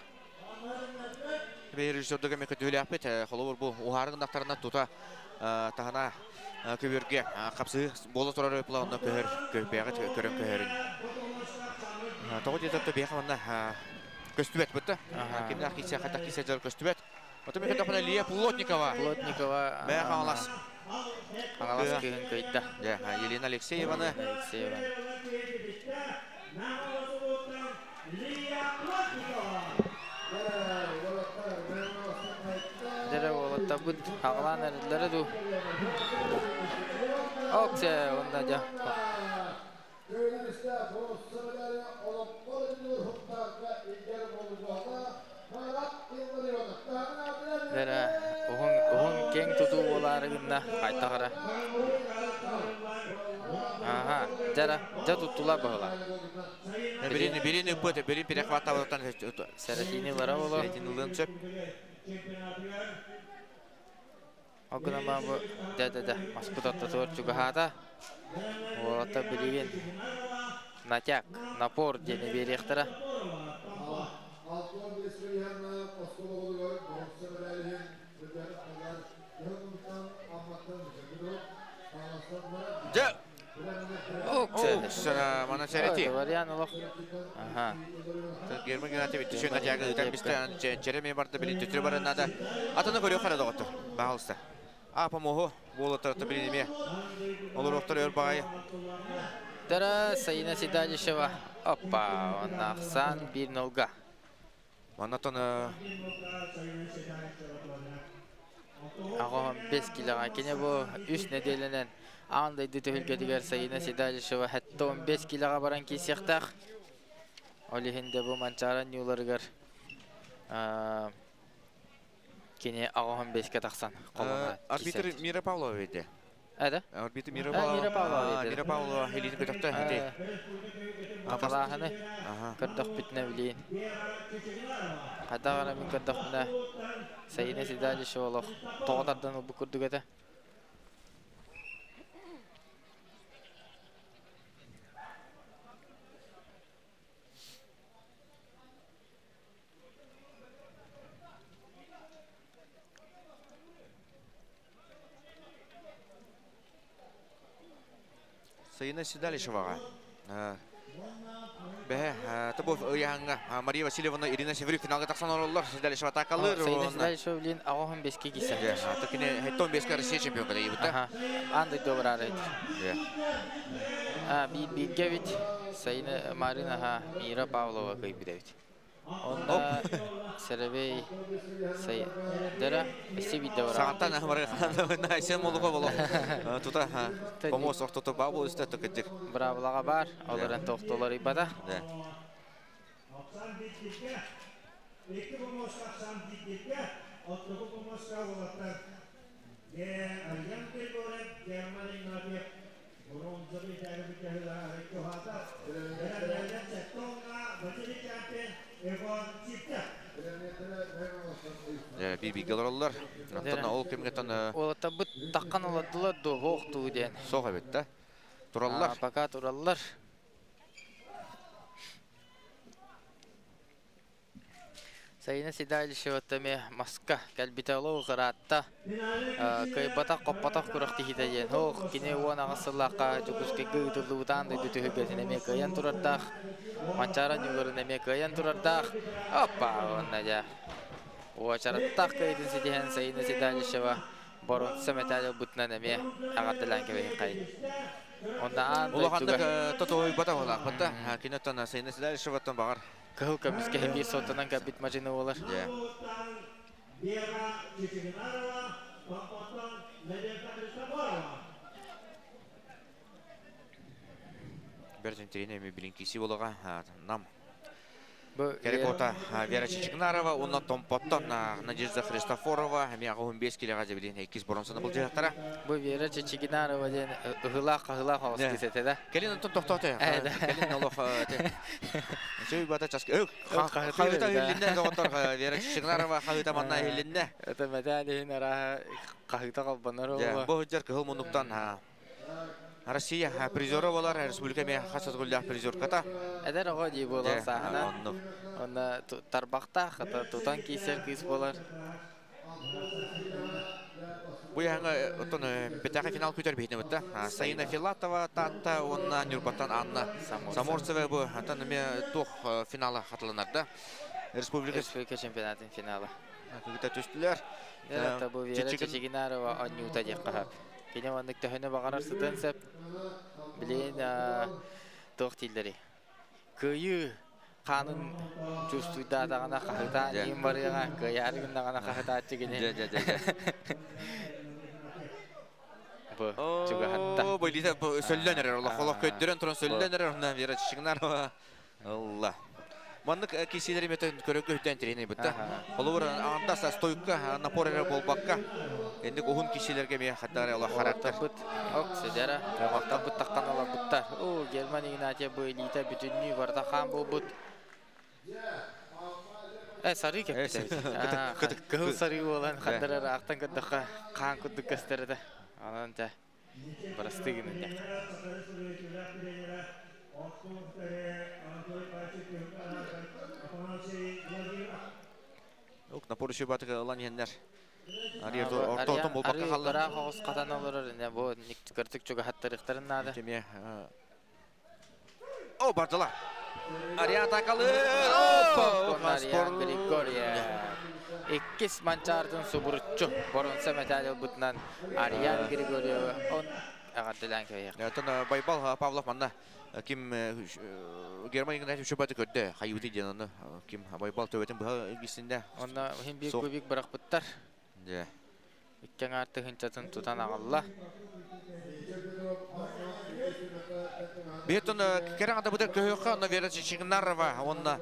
Режиссердігі мен күтілі холовур бу ухарың нақтарына тута тахана көбөргө қапсы бола турар өпла көһөр көбәгә көрөн көһөрүн. Тоғы дедәтті бияқа манна көстүбәт бітті. Кимнәр кисә хата кисә жар көстүбәт. Ото мен көтөпөнө Лия Плотникова. Плотникова. Бә Хаңалас. Хаңалас кыһын кыйда. Елена Алексееваны. Алексеева. Дере болотта бут хаңалан эреллere ду. Оксе онда жа. Дере уһун уһун кең тутуу болаарыгынна кайтагара. Ага, жара, жа туттула бағыла. Берини берини бөтө, берин перехватта болтан. Сәретини лара боло. Сәретини лын чөп. Огына бу да да да маспут атта туор чугахата. Олата билигин натяк, напор дени берехтара. Жа. Оксе. Мана сәрети. Вариан олох. Ага. Герман Геннадьевич түшөн натягы ытан бистен череме барды билин төтүрө барынада. Атаны көрү кара доготтор. Багылста. Апа мохо болотор билинеме. Олор октор өр багай. Дара Саина Седалищева. Опа, он Ахсан 1-0. Манатон Ағам 5 килоға кене бу 3 неделенен андай дөтөлгө Саина Седалищева хәтта 15 килоға баран кисяқтақ. Олихинде бу манчаран юларыгар кене ағам 5-ке тақсан. Арбитр Мира Павлова веде. Әді? Арбитр Мира Павлова. Мира Павлова веде. Мира Павлова хелин көтөктө хете. Аталаахыны көрдөх бүтүнө билейин. Кадагана мен көрдөх мына Саина Седалищева олох тоҕотардан ылбы курдук этэ. Саина Седалищеваға. Бә, табу ыяңга Мария Васильевна Ирина Северюк финалга тақсан ороллар. Седалищева атакалыр. Саина Седалищева билин ағоһун беске кисе. Токине хеттон беске Россия чемпионка да ебутта. Андай добрары. Би бит Саина Марина ха Мира Павлова кыйбидебит. Онда Серебей сай дара эси бидде бар. Сағаттан ахмары сен молуға боло. Тута помос ортото бабу үстә токетик. Бравлага бар, оларын токтолор ибада. Bir олороллар. Оттон ол кэмҥэ Уолаттарбыт таххан олордулар дуо, суох дуу диэн. Суох эбит да. Тураллар. Пока тураллар. Сайына Седалищева эмиэ маска кэлбитэ олох ыраатта. Кыайбатах, хоппотох күрэхтэһиитэ диэн. Ох, кини 18 сыллаахха Дьокуускайга ыытыллыбыт аан дойду түһүлгэтин эмиэ кыайан турардаах. Манчаары оонньууларын эмиэ кыайан турардаах. Оппа, уонна дьэ. Уочараттаах кыайыытын ситиһэн Сайына Седалищева боруонса мэтээл ылбытынан эмиэ эҕэрдэлээн кэбиһиэххэйин. Онно аан Улаханнык дойдуга тотуһуйбата буолаахпыт да. Киниттэн Сайына Седалищеваттан баҕар. Кыһыл көмүскэ биир суоттанан кэлбит мадьыны буолар. Дьэ. Вера Чичигинарова, Томпоттон Надежда Христофорова. Бэрт интэриэһинэй эми билин киси буолаҕа. Нам Бу Керекота Вера Чичигинарова уонна Томпоттон Надежда Христофорова эмиэ 85 килоҕа дьэбилин иккис боруонсаны былдьаһыахтара. Бу Вера Чичигинарова диэн ыһылаах-хаһылаах оҕус кыыс этэ да. Кэлин онтон тохтоото. Да. Кэлин олох Сөй бата часка. Хаһытыыр Хаһыта эбит, а. иһиллиннэ доҕоттор, Вера Чичигинарова хаһыта манна иһиллиннэ. Это мэтээл иһин арааһа хаһыта холбонор Дьэ, буолуо. бу сылдьар кыһыл муннуктан Россия призера болар, республика эмиэ хас төгүллээх призерката. Эдэр оҕо дии буолар Дьэ, сааһынан. оннук. Онно тарбахтаах, хата тутан киисэр кыыс буолар. Бу яһаңа оттон бэтээхэ финал күтэр биһитин бытта. Саина Филатова Таатта уонна Ньурбаттан Анна Саморцева. Саморцева бу оттон эмиэ туох финала хатыланарда. Республика Республика чемпионатын финала. Кыгыта түстүлэр. Дьэ, бу Вера Чичигин Чичигинарова оонньуута диэххэ сөп. Кини маннык төһөнү баҕарар сытыан сөп. Билигин туох дииллэрий? Кыайыы хаанын чувствуйдаатаҕына хаһытаан Дьэ. иин барыаҕа, кыайаары гыннаҕына хаһытааччы кини. Дьэ, дьэ, дьэ, дьэ. Бу чугаһатта. О, бу илиитэ бу сөллөн эрэр, олох олох көрдөрөн туран сөллөн Бу эрэр, онно Вера Чичигинарова ылла. Маннык киисилэри метен көрөргө үтэн тиринэй бытта. Холобур, андас стойка напор эрэ буолбакка, эндик уһун киисилэргэ эмиэ хаттары олох характер. Уолаттарбыт ок сидера, уолаттарбыт таххан олорбуттар. О, Герман Игнатьев бу илиитэ бүтүннүү барыта хаан буолбут. Сарыы кэппит эбит. Кыһыл сарыы буолан ханнар ыраахтан көрдөххө хаан курдук көстөр этэ. Онон дьэ бырастыы гынан диэххэ. Ок, напор еще батык ылан иһэннэр. Ортотон болбакка Арыы халлар. ыраах оҕус хатан олорор ине бу кырдык чугаһаттарыахтарын наада. Теме О, бардылар. Ариан атакалы. Ариан Григорьев. Иккис манчаартын субуруччу боруонса мэтээл ылбытынан Ариан Григорьевы он эҕэрдэлээн кэбиһиэх. Оттон Байбал Павлов манна ким Герман Игнатьевич баты көрдө хайыбыты диэн оны ким Байбал төбөтүн быһа илгисинде. Онно иһин биир кубик бырахпыттар. Дьэ. Икки аҥаар тыһыынчатын тутан аҕалла. Бетон кэрэн атабытыр көһөхө онно Вера Чичигинарова онно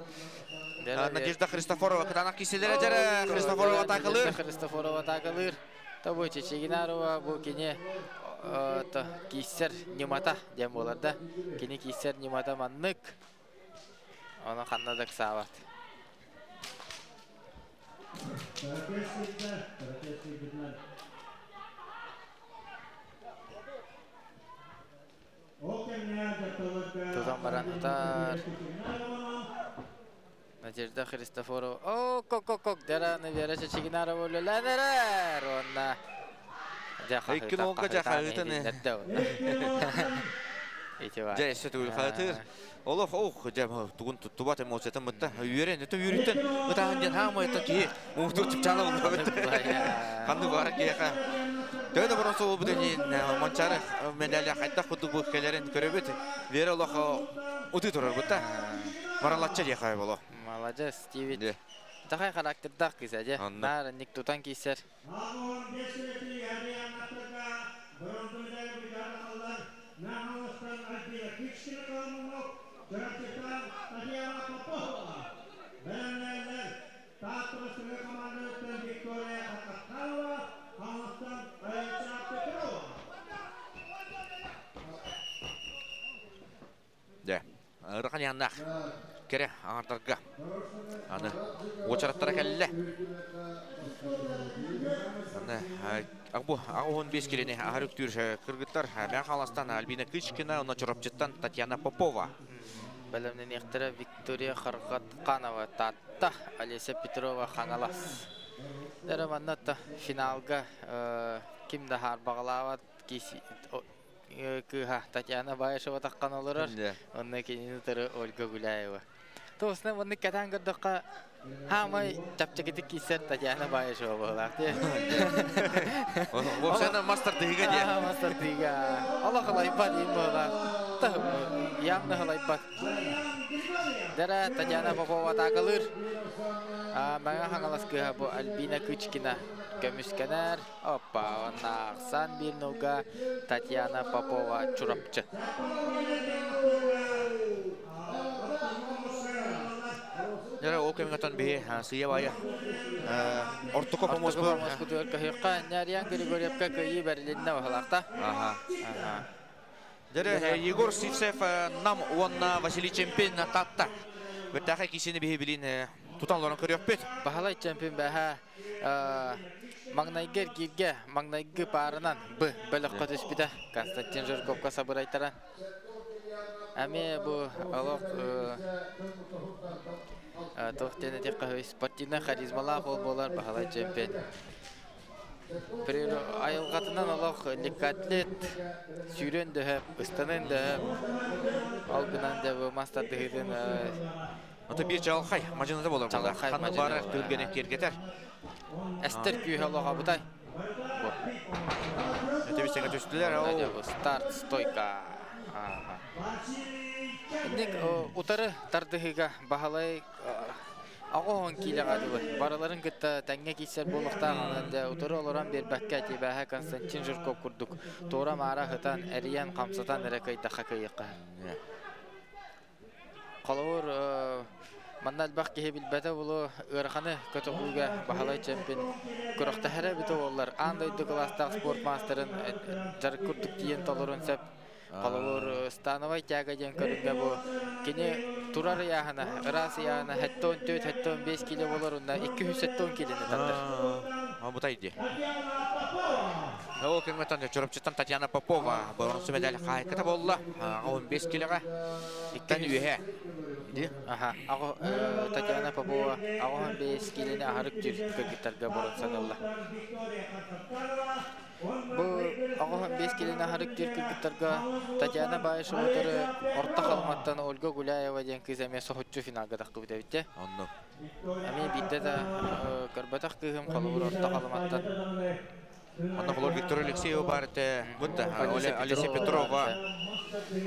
Надежда Христофорова кытаанах киселere жара Христофорова атакалыыр. Христофорова атакалыыр. Табы Чичигинарова бу кини кииссэр ньымата диэн буолар да. Кини кииссэр ньымата маннык. Оны ханна да ыксаабат. Тутан баран ытар. Надежда Христофорова. О, кок-кок-кок, Дара Вера Чичигинарова үлэлээн эрэр. Онна дьэ Икки нолга дьэ хаһыытын. Ити бар. Дьэ, өссө төгүл хаһытыыр. Олох ох, дьэ тугун туттубат эмоциятын мытта. Үөрэн, өтө үөрүттэн ытаһын диэн хаамай киһи муҥутуур чыпчаала булбут. Ханнык баҕарар киһиэхэ төһө да боруонса буолбут иһин Манчаары медаля хайдах курдук бу кэлэрин көрөбүт. Вера олох утуу турар бутта. Маралачча диэхэ боло. Молодец, диэбит. Тахай характердаах кыыс дьэ. Онно. Наар ник тутан киисэр. Дьэ. Ырахан яннах. Кэрэ аҥардарга аны уочараттара кэллэ. Аны бу 15 килини аһар үктүүр кыргыттар Мэҥэ Хаҥаластан Альбина Кычкина, онно Чурапчыттан Татьяна Попова. Бэлэмнэниэхтэрэ Виктория Харгатканова Таатта, Олеся Петрова Хаҥалас. Дэрэ манна финалга ким да хаарбаҕалаабат кыыһа Татьяна Баишева таххан олорор. Онно кинини утары Ольга Гуляева. Тоосна маннык кэтээн көрдөххө, хаамай чэпчэкитик киирсэр Татьяна Баишева быһыылаах дии. Вовсена мастер тыыга дии. Мастер тыыга. Олох ылайбат иин быһыылаах. Явно ылайбат. Дара Татьяна Попова атаакалыыр. Мэҥэ Хаҥалас кыыһа бу Альбина Кычкина көмүскэнэр. Оппа, онна ахсан биир нолга Татьяна Попова Чурапчы. Дьэ, ол кэмҥэ биһи сыйа баайа ортоко помоспутугар помоспутугар көһүөххэ Няриан Григорьевка кыайыы бэрилиннэ баһылаахта. Аха. Дьэ, Егор Сивцев Нам уонна Василий Чемпин Татта. Бэртээхэй киисини биһи билин тутан олорон көрүөхпүт. Баһылай чемпион бэһэ маҥнайгы эргииргэ маҥнайгы паарынан Б бөлөххө түспүтэ. Константин Жирковка сабырайтаран. Эмиэ бу олох туох диэн этиэххэ спортивнай харизмалаах ол буолар Баһылай чемпион. Айылҕатынан олох легкоатлет сүүрүөн дөһөп, ыстаныан дөһөп. Ол гынан дьэ бу мас тардыһыытын Ото биир чаҕылхай мадьыныта болор буолар. Чаҕылхай Ханна мадьыны баар болар. түһүлгэни киэргэтэр. Эстер күүһэ олох абытай. Бу. Өтөбүстэгэ түстүлэр. Дьэ бу старт стойка. Аха. Инник утары тардыһыыга Баһылай 80 киилэҕэ дылы барыларын кытта тэҥҥэ киирсэр буолуохтаах, онон дьэ утары олорон биэрбэккэ тибээһэ Константин Жирков курдук туора-маара ыһытан, эрийэн, хамсатан эрэ кыайдахха кыайыахха. Холобур, манна элбэх киһи билбэтэ буолуо, ыараханы көтөҕүүгэ Баһылай чемпион күрэхтэһэрэ эбитэ буоллар, аан дойду кылаастаах спорт маастарын дьарык курдук тиийэн толоруон сөп. Холобур, становай тяга диэн көрүҥҥэ бу кини турар ыйааһына, ыраас ыйааһына 74-75 кило болор, уонна 270 килини тардар. Бутай дии. Ол кэмҥэ Чурапчыттан Татьяна Попова боронсу медаль хаһайката буолла. 15 килоҕа. Иттэн үөһэ. Ди? Аха, Татьяна Попова 85 килини аһарык жүр кыргыттарга боронсан ылла. Бу 85 килини аһарык жүр кыргыттарга Татьяна Баишева утары Орто Халыматтан Ольга Гуляева диэн кыыс эмиэ соһуччу финалга таххыбыт эбит. Онно. Эмиэ биирдэ да көрбөтөх кыыһым холобур Орто Халыматтан. Онно холор Виктор Алексеева бар этэ. Бутта Олеся Петрова.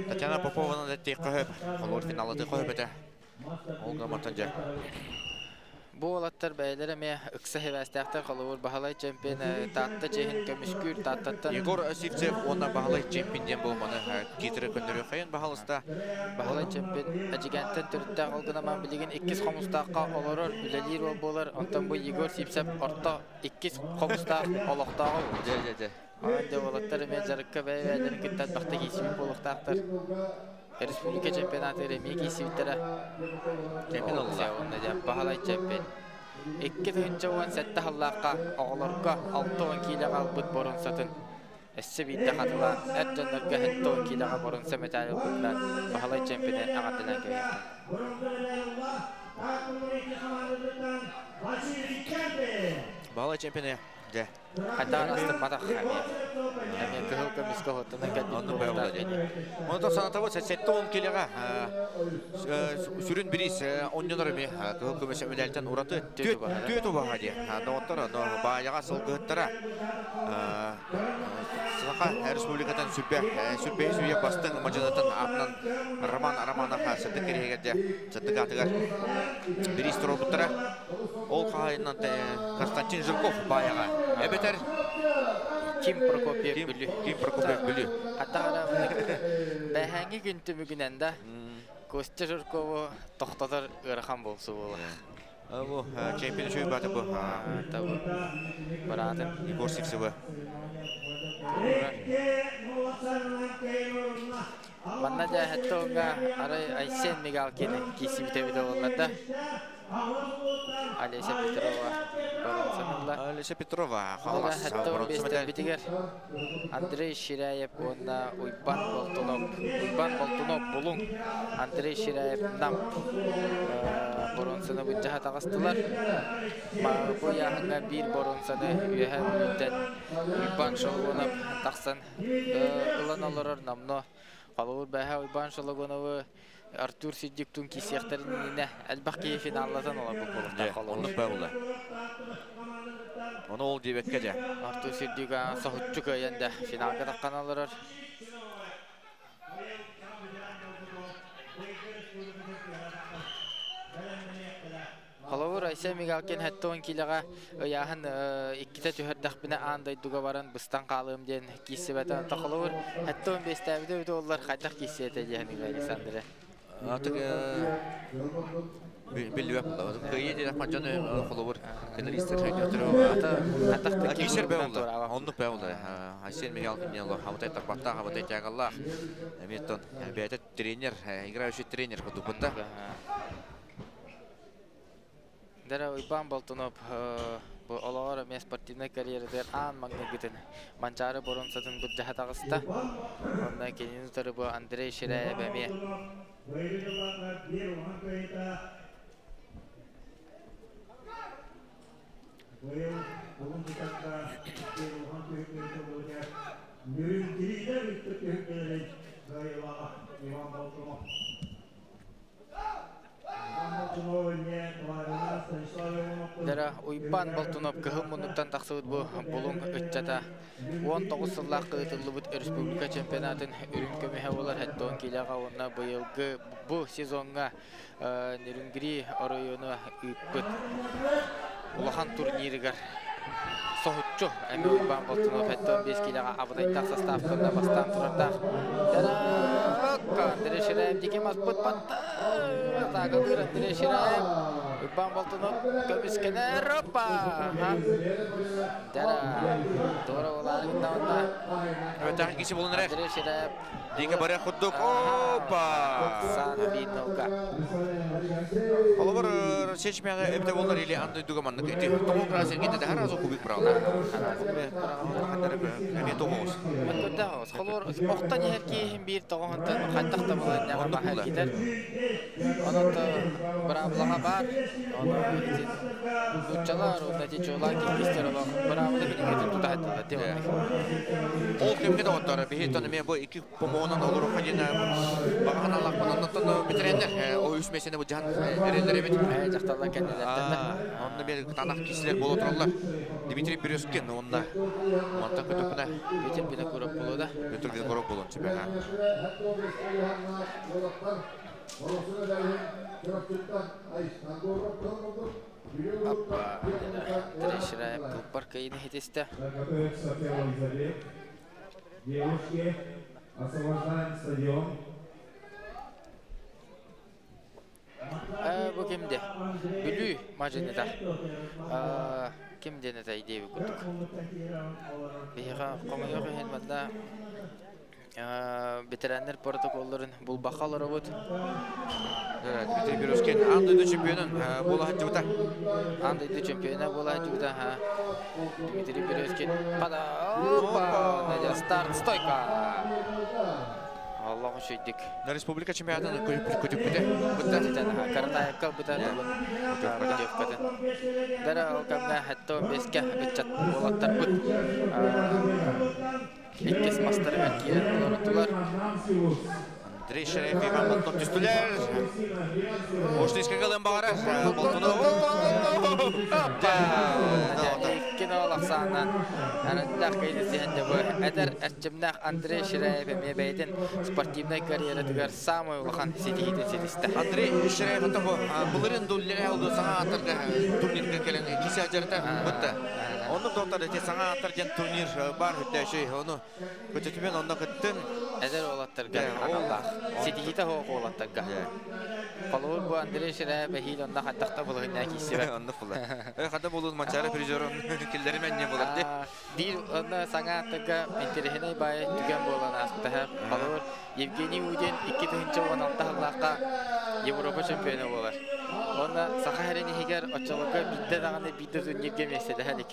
Татьяна Попова да тиэххэ холор финалаты хөп этэ. Ольга Мартанжа. Бу уолаттар бэйэлэрэ эмиэ ыкса сибээстээхтэр, холобур Баһылай чемпион Таатта чиэһин көмүскүүр Тааттаттан Егор Сивцев уонна Баһылай чемпион диэн буолманы киитери көннөрү хайын баһалыста. Баһылай чемпион Эдьигээнтэн төрүттээх, ол гынан билигин иккис Хомустаахха олорор, үлэлиир уол буолар. Онтон бу Егор Сивцев орто иккис Хомустаах олохтооҕо. Дьэ-дьэ-дьэ. Онон дьэ уолаттар эмиэ дьарыкка бэйэ-бэйэлэрин кытта элбэхтэ киирсибит буолуохтаахтар. Республика чемпионатыгар эмиэ киирсибиттэрэ. Чемпион олла. Уонна дьэ Баһылай чемпион. 2017 сыллаахха оҕолорго 60 киилэҕэ ылбыт боруонсатын өссө биирдэ хатылаан эр дьоннорго 70 киилэҕэ боруонса мэтээл ылбытынан Баһылай чемпионы эҕэрдэлээн кэбиһиэххэ. Баһылай чемпионы дьэ. Хайдаан астымматах эмиэ. Эмиэ кыһыл көмүскэ оһоттонон кэлбит Оннук бэйэ диэн. Онтон санатабыт 70 килоҕа сүрүн бириис онньонор эми кыһыл көмүс медальтан ураты түөт убаһа диэн. Доҕоттор, баайаҕа сылгыһыттара Саха Республикатын сүрбэ сүрбэһис үйэ бастыҥ мадьынытын аатынан Роман Романов сырдык кириһигэр дьэ сырдык аатыгар бириис туруорбуттара. Ол хаһайынан Константин Жирков баайаҕа эбэтэр Ким Прокопьев Бүлүү. Ким Прокопьев Бүлүү. Хаттаҕара бэһээҥҥи күн түмүгүнэн да Костя Жиркову тохтотор ыарахан буолсу буолар. Бу чемпион үчүгэй баата бу. Табы бараатын. Егор Сивцева. Манна дьэ хэтте арай Айсен Мигалкин киирсибитэ эбитэ буоллар да. Олеся Петрова боруонсаны ылла. Олеся Петрова Хаҥалас Хэтте боруонса мэтээл. битигэр Андрей Ширяев уонна Уйбан Болтунов. Уйбан Болтунов Булуҥ, Андрей Ширяев Нам боруонсаны былдьаһа таҕыстылар. Бу ыйааһыҥҥа биир боруонсаны Үөһээ Бүлүүттэн Уйбан Шологонов тахсан ылан олорор номнуо. Холобур, бэһэ Уйбан Шологоновы Артур Сиддиктуун киирсиэхтэрин иннинэ элбэх киһи финаллатан олорбут буолуохтаах холобур. Оннук буолла. Ону ол диэбэккэ дьэ. Артур Сердюк соһуччу кыайан да финалга таххан олорор. Холобур, Айсен Мигалкин 70 киилэҕэ ыйааһын иккитэ түһэрдэхпинэ аан дойдуга баран быстан хаалыам диэн киирсибэтэ. Онтон холобур, 75-тээбитэ эбитэ буоллар хайдах киирсиэ этэ диэн Александра. Атык биллибэт буолла. Кыайыы диэх дьон холобур финалистар өйдөтөрө. Хайдах да Киирсэр бэ киирсибэтэ буолла. Оннук бэ буолла. Айсен Мигалкин диэн хабытай тарбахтаах, хабытай тягаллаах. Эмиэ бэйэтэ тренер, играющий тренер курдук бутта. Дара Уйбан Болтунов бу олоҕор эмиэ спортивнай карьератыгар аан маҥнайгытын Манчаары боруонсатын былдьаһа таҕыста. Онно кинини утары бу Андрей Ширяев эмиэ. Дара Уйбан Болтунов кыһыл муннуктан тахсыбыт бу Булуҥ ыччата 19 сыллаах ыытыллыбыт республика чемпионатын үрүҥ көмүһэ буолар 70 киилэҕэ уонна быйылгы бу сезоҥҥа Нерюнгри оройуону ыыппыт улахан турнирыгар соһуччу эмиэ Уйбан Болтунов 75 киилэҕэ абытайдаах составтарда бастаан турардаах. Андрей Ширяев диким аспыт батта. Атаакалыыр Андрей Ширяев. Уйбан Болтунов көмүскэнэр. Опа! Дара. Туора болаарыгында онна. Өтәк киси болун эрэ. Андрей Ширяев. Дике барыах курдук. Опа! Саана биир нолга. Холобур, сечмяга эбите боллар или андай дуга маннык ити тоҕо градус эргинде да сразу кубик быралар. Эми тоҕоос. Мөттөдө холор охтон иһэр киһин биир тоҕоһунтан хайдах да булан Оннук ньаҕа буолар. китер. Онон быраабылаҕа баар. Ону ити нууччалар уонна ити чуулаан киргизтер олох быраабыла кинигэтин тутаһаттылар диэн. Ол кемге да оттар биһи тон эме бу икки помоонан олору хадина багахан аллахпан оннотон битереннер о үс месене бу жан эреллер эбит. Дьахталлар кэннилэртэн да. Онно бер танах кисилер боло тураллар. Дмитрий Березкин онна мантан көтөкүнэ Петр Винокуров болу да. Петр Винокуров болон сүбэ. Аппа, Андрей Шираев кылбар кыйыны хитисте. Готовится первый забег. Девушки, освобождаем стадион. Бу кимде? Бүлүү мажыныта. Ким ден это идея курдук. Биһиэхэ хомойуох иһин манна ветераннар протоколларын булбакка олоробут. Дмитрий Березкин аан дойду чемпионун буола сылдьыбыта. Аан дойду чемпиона буола сылдьыбыта. Дмитрий Березкин. Пада! Опа! Надя старт, стойка! Аллах үчүйдик. На республика чемпионатын көтүппүтэ. Бытта. Каратаевка быта путевкатын. Дара ол кэмҥэ хэтто беске ыччат уолаттарбыт иккис мастарыгар киирэн олоротулар. Андрей Ширяев, Иван Болтунов түстүлэр. Оштейска калын бағара. Болтунов. Иккин ол ахсаанан араттах кыйны бу эдэр эрчимнээх Андрей Ширяев эмиэ бэйэтин спортивнай карьератыгар самый улахан ситиһиитин ситистэ. Андрей Ширяев это бу былырын дуллere oldu саҥа аттарга турнирга келен кисе ажарта бытта. Оннук доктор эти саҥа ааттар диэн турнир бар хүттээши. Ону көтүтүмэн онно кыттын. Эдэр уолаттарга аналлаах. Ситиһиитэ суох уолаттарга. Холобур бу Андрей Ширэ бэһиил онно хайдах да булуһуннаа киирсибэт. Оннук була. Хата булун Манчаары призерун киллэримэн не булар ди. Биир онно саҥа ааттарга интэриэһинэй баай түгэн буолан ааспыта. Холобур Евгений Удин 2016 сыллаахха Европа чемпиона буолар. Онно Саха сирин иһигэр оччолорго биирдэ даҕаны биирдэ турнирга миэстэлэһэ илик.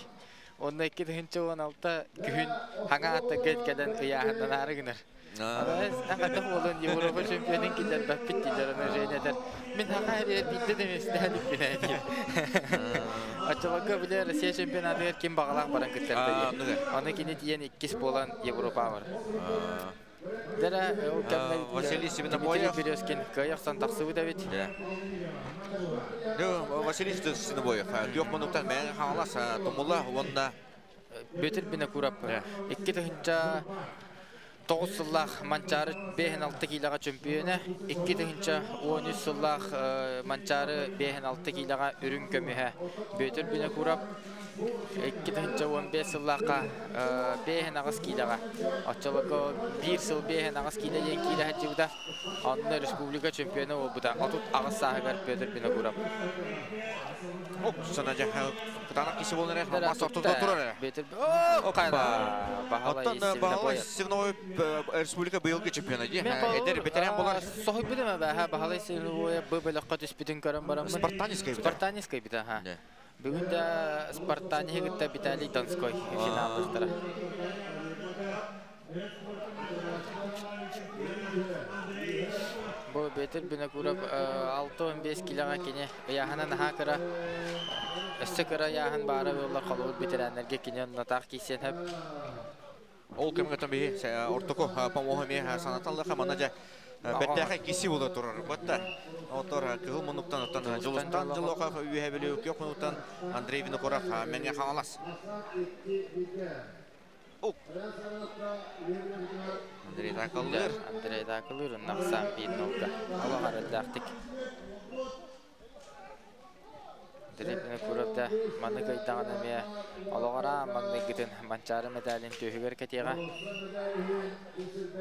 Онно 2016 күһүн хаҥа ааттарга кэлэн ыйааһыннанаары гынар. Аны буолан Европа чемпионун киллэрбэппит дииллэр, аны Женя этэр. Мин Саха сиригэр биирдэ да миэстэлэһэ иликпин ээ диир. Оччолорго били Россия чемпионатыгар ким баҕалаах баран кыттар да Аны кини тиийэн иккис буолан Европаҕа барар. Дэрэ ол кэмҥэ Василий Свинобоев Дмитрий Березкин кыайа охсон тахсыбыт эбит. Василий Свинобоев түөх мунуктан Мэҥэ Хаҥалас Тумула уонна Бүөтүр Винокуров 2009 сыллаах Манчаары 5-6 киилэҕэ чөмпүйүөнэ, 2013 сыллаах Манчаары 5-6 киилэҕэ үрүҥ көмүһэ Бүөтүр Винокуров 2015 сыллаахха 5-8 киилэҕэ. Оччолорго биир сыл 5-8 киилэ диэн киирэ сылдьыбыта. Онно республика чемпиона буолбута. 38 сааһыгар Петр Винокуров. Сана кытаанах киси буолан эрэр, мас ортотугар турар эрэ. Петр Оттон Баһылай Сивновой республика быйылгы чемпиона дии. Эдэр ветеран болар. Соһуйбутум эбээ, Баһылай Сивновой бу бөлөххө түспүтүн көрөн бараммын. Спартанец кайбыта. Спартанец кайбыта, ха. Бүгүн да Спартанеһы кытта Виталий Донской финаллыахтара. Бу Петр Винокуров 6-15 килоҕа кини ыйааһына наһаа кыра. Өссө кыра ыйааһын баара буоллар холобур бэтэрээннэргэ кини оннотаах киирсиэн сөп. Ол кэмҥэ биһи ортоку помоһу эмиэ санаталлаха манна дьэ бэртээхэй киси буола турар. Батта отор кыһыл муннуктан оттон Дьулустан Дьолохов үөһэ Бүлүү күөх муннуктан Андрей Винокуров Мэҥэ Хаҥалас. Андрей Такаллыр. Андрей Такаллыр нахсан биир нолга. Олох арылдаахтык. Андрей Винокуров да маны кыйдаҕына эмиэ олоҕора маҥнайгытын Манчаары медалин түөһүгэр кэтиэҕэ.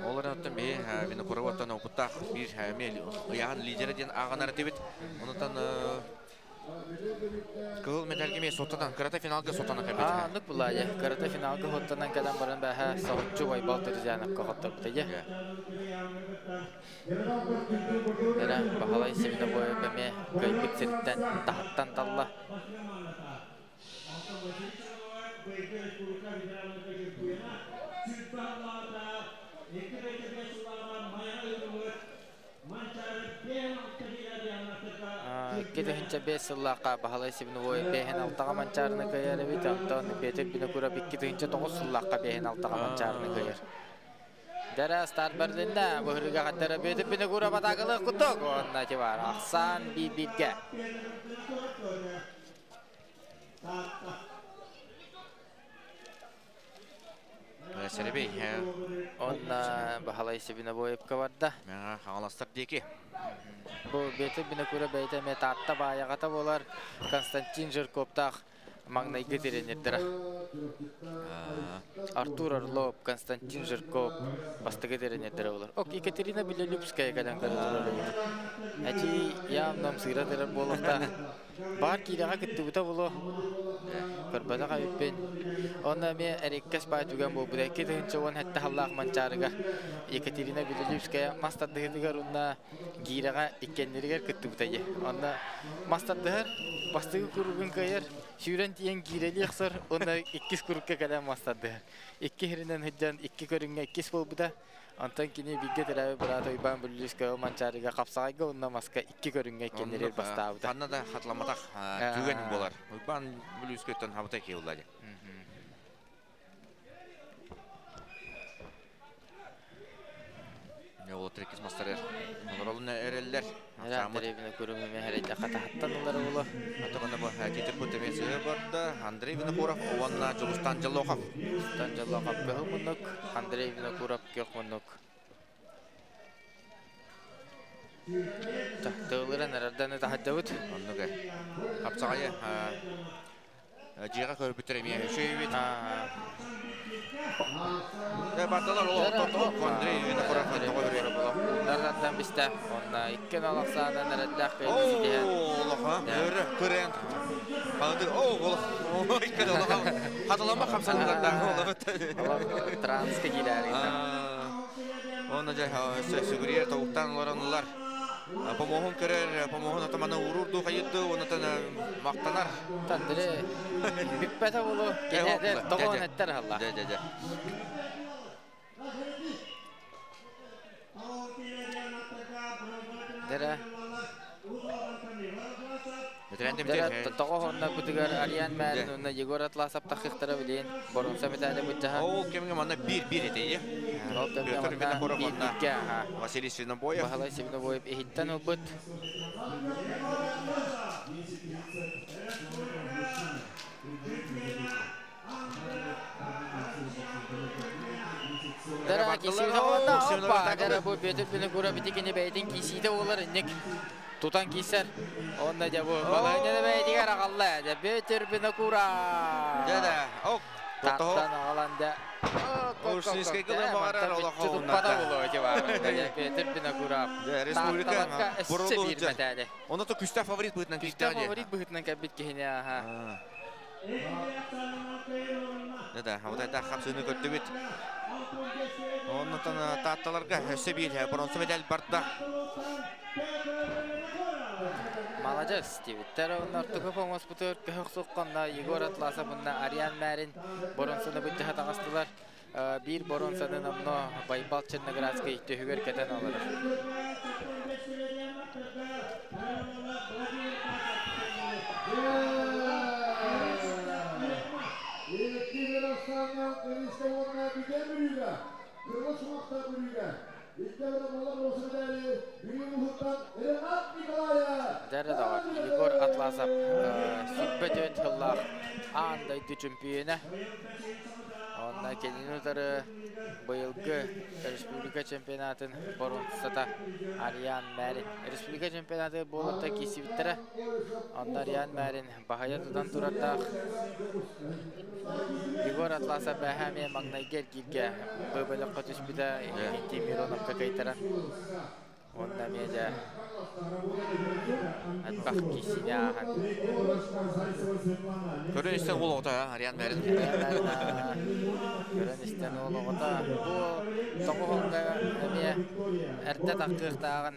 Ол эрэн оттон биһи Винокуров оттон опыттаах биир эмиэ ыйааһын лидерэ диэн ааҕынар этибит. Онутан кыһыл медальга эмиэ соттанан, кырата финалга соттанан кэлбит. Аа, оннук булаайа. Кырата финалга хоттонон кэлэн баран бэһэ соһуччу Байбал Турзяновка хотторбута дьэ. Эрэ Баһылай Семенобоев эмиэ кыайбыт сириттэн таһыттан талла. 2005 сыллаахха Баһылай Семеновой 5-6-ҕа Манчаарыны кыайар эбит, онтон Петр Винокуров 2009 сыллаахха 5-6-ҕа Манчаарыны кыайар. Дара старт бэрилиннэ, быһырыга хаттара Петр Винокуров атаакалыах курдук, уонна тивар ахсаан биир-бииргэ. Сэрэбэй. Онна Баһылай Сибинобоевка барда. Мэҥэ Хаҥаластар диэки. Бу Петр Винокуров бэйэтэ эмиэ Таатта баайаҕата буолар Константин Жирковтаах маҥнайгы тренердэрэ. Артур Орлов, Константин Жирков бастакы тренердэрэ буолар. Ок, Екатерина Белолюбская кэлэн көрө турар эбит. Эчи явно ымсыыра турар буолуохтаах. Баар киирэҕэ кыттыбыта буолуо. Көрбөтөх эбиппин. Онно эмиэ эриккэс баай түгэн буолбута. 2017 сыллаах Манчаарыга Екатерина Белолюбская мас тардыһыытыгар уонна гиирэҕэ иккиэннэригэр кыттыбыта дии. Онно мас тардыһар, бастакы куругун кыайар, сүүрэн тиийэн гиирэлии охсор уонна иккис курукка кэлэн мас тардыһар. Икки сиринэн сылдьан икки көрүҥҥэ иккис буолбута. Онтон кини бииргэ төрөөбүт быраата Уйбаан Бүллүүскэ Манчаарыга хапсаҕайга уонна маска икки көрүҥҥэ иккиэннэригэр бастаабыта. Ханна да хатыламматах түгэн буолар. Уйбаан Бүллүүскэттэн хабыта киһи дии. Ол трекис мастар олоролун эрэллэр. Андрей Винокуров эмиэ хатаһаттан ылар буолуо. Атабана бу Титер Путемес барда. Андрей Винокуров уонна Дьулустан Дьоллохов. Дьулустан Дьоллохов көһү муннук, Андрей Винокуров күөх муннук. Тылыран эрэрдэн таһаддабыт. Оннук. Хапсаҕайы. Дьиэҕэ көрбүттэр эмиэ үчүгэй эбит. Бардалар ол Андрей Винокуров тоҕо өрүө. Уннар бистэ. Онна икки налахсаанан эрэллээх кыайыы ситиһэн. Олоха өрө көрөн. Хады о олох. Икки олоха. Хатылама хамсанылар олох. Транска киирэр. Онна жа сүгүрүер тобуктан олороннулар. Помоһун көрөр, помоһун атаманы урурду хайырды, онотон мактанар. Тандыры бүппәтэ болу, кенеде тоғон эттер халла. Жа, жа, жа. Дere Дere тоҕо бутугар Ариан Мэрин уонна Егор Атласов тахыктара билин боронса метале бутжаха. Ол кемге манна бир-бир эте. Ол кемге Петр манна Винокуров бир онна бирге, аха. Василий Свинобоев. Бахалай Свинобоев иһиттен ылбыт. Дара кисиите олар, опа, дара бу Петр Винокуров итикини бэйтин кисиите олар инник тутан кисер. Онна дьэ бу балыгынньаны бэйтигэр аҕалла, дьэ Петр Винокуров. Дьэ да, ок. Таттан аҕалан дьэ. Урсинскай кылы баҕарар олохо Туппата булуо ити баар. Дьэ Петр Винокуров. Дьэ республика Таатталарга өссө биир мэтээли. Онно то күстэх фаворит быһытынан Күстэх киирдэҕэ дии. фаворит быһытынан кэлбит киһини аха. Да, да, вот это хапсыны көрдүбүт. Оннотон таатталарга өссө биир бронза медаль барда. Маладьыс диэбиттэр. Онно ортоку помоспутугар көһөх суққанна Егор Атласов уонна Ариан Мэрин боронсаны быдьаһа таҕыстылар. Биир боронсаны онно Байбал Черноградский төһүгэр кэтэн олорор. Дәрі да бар. Егор Атласов сүппе төт хыллах аан дойду чемпионы. Онна келин утары быйылгы республика чемпионатын боронсата Ариан Мэрин. Республика чемпионаты болотта кисибиттері. Онна Ариан Мэрин бахая тудан тураттақ. Егор Атласов бәхәме маңнайгер килге бөбөлі қотүспіді Иннокентий Мироновка кайтара. Онна медиа Атбақ кисине ахан. Көрөн истен ол оғыта, Ариан Мэрин. Көрөн истен ол оғыта. Бу тоғығынға әме әрті таққықтағын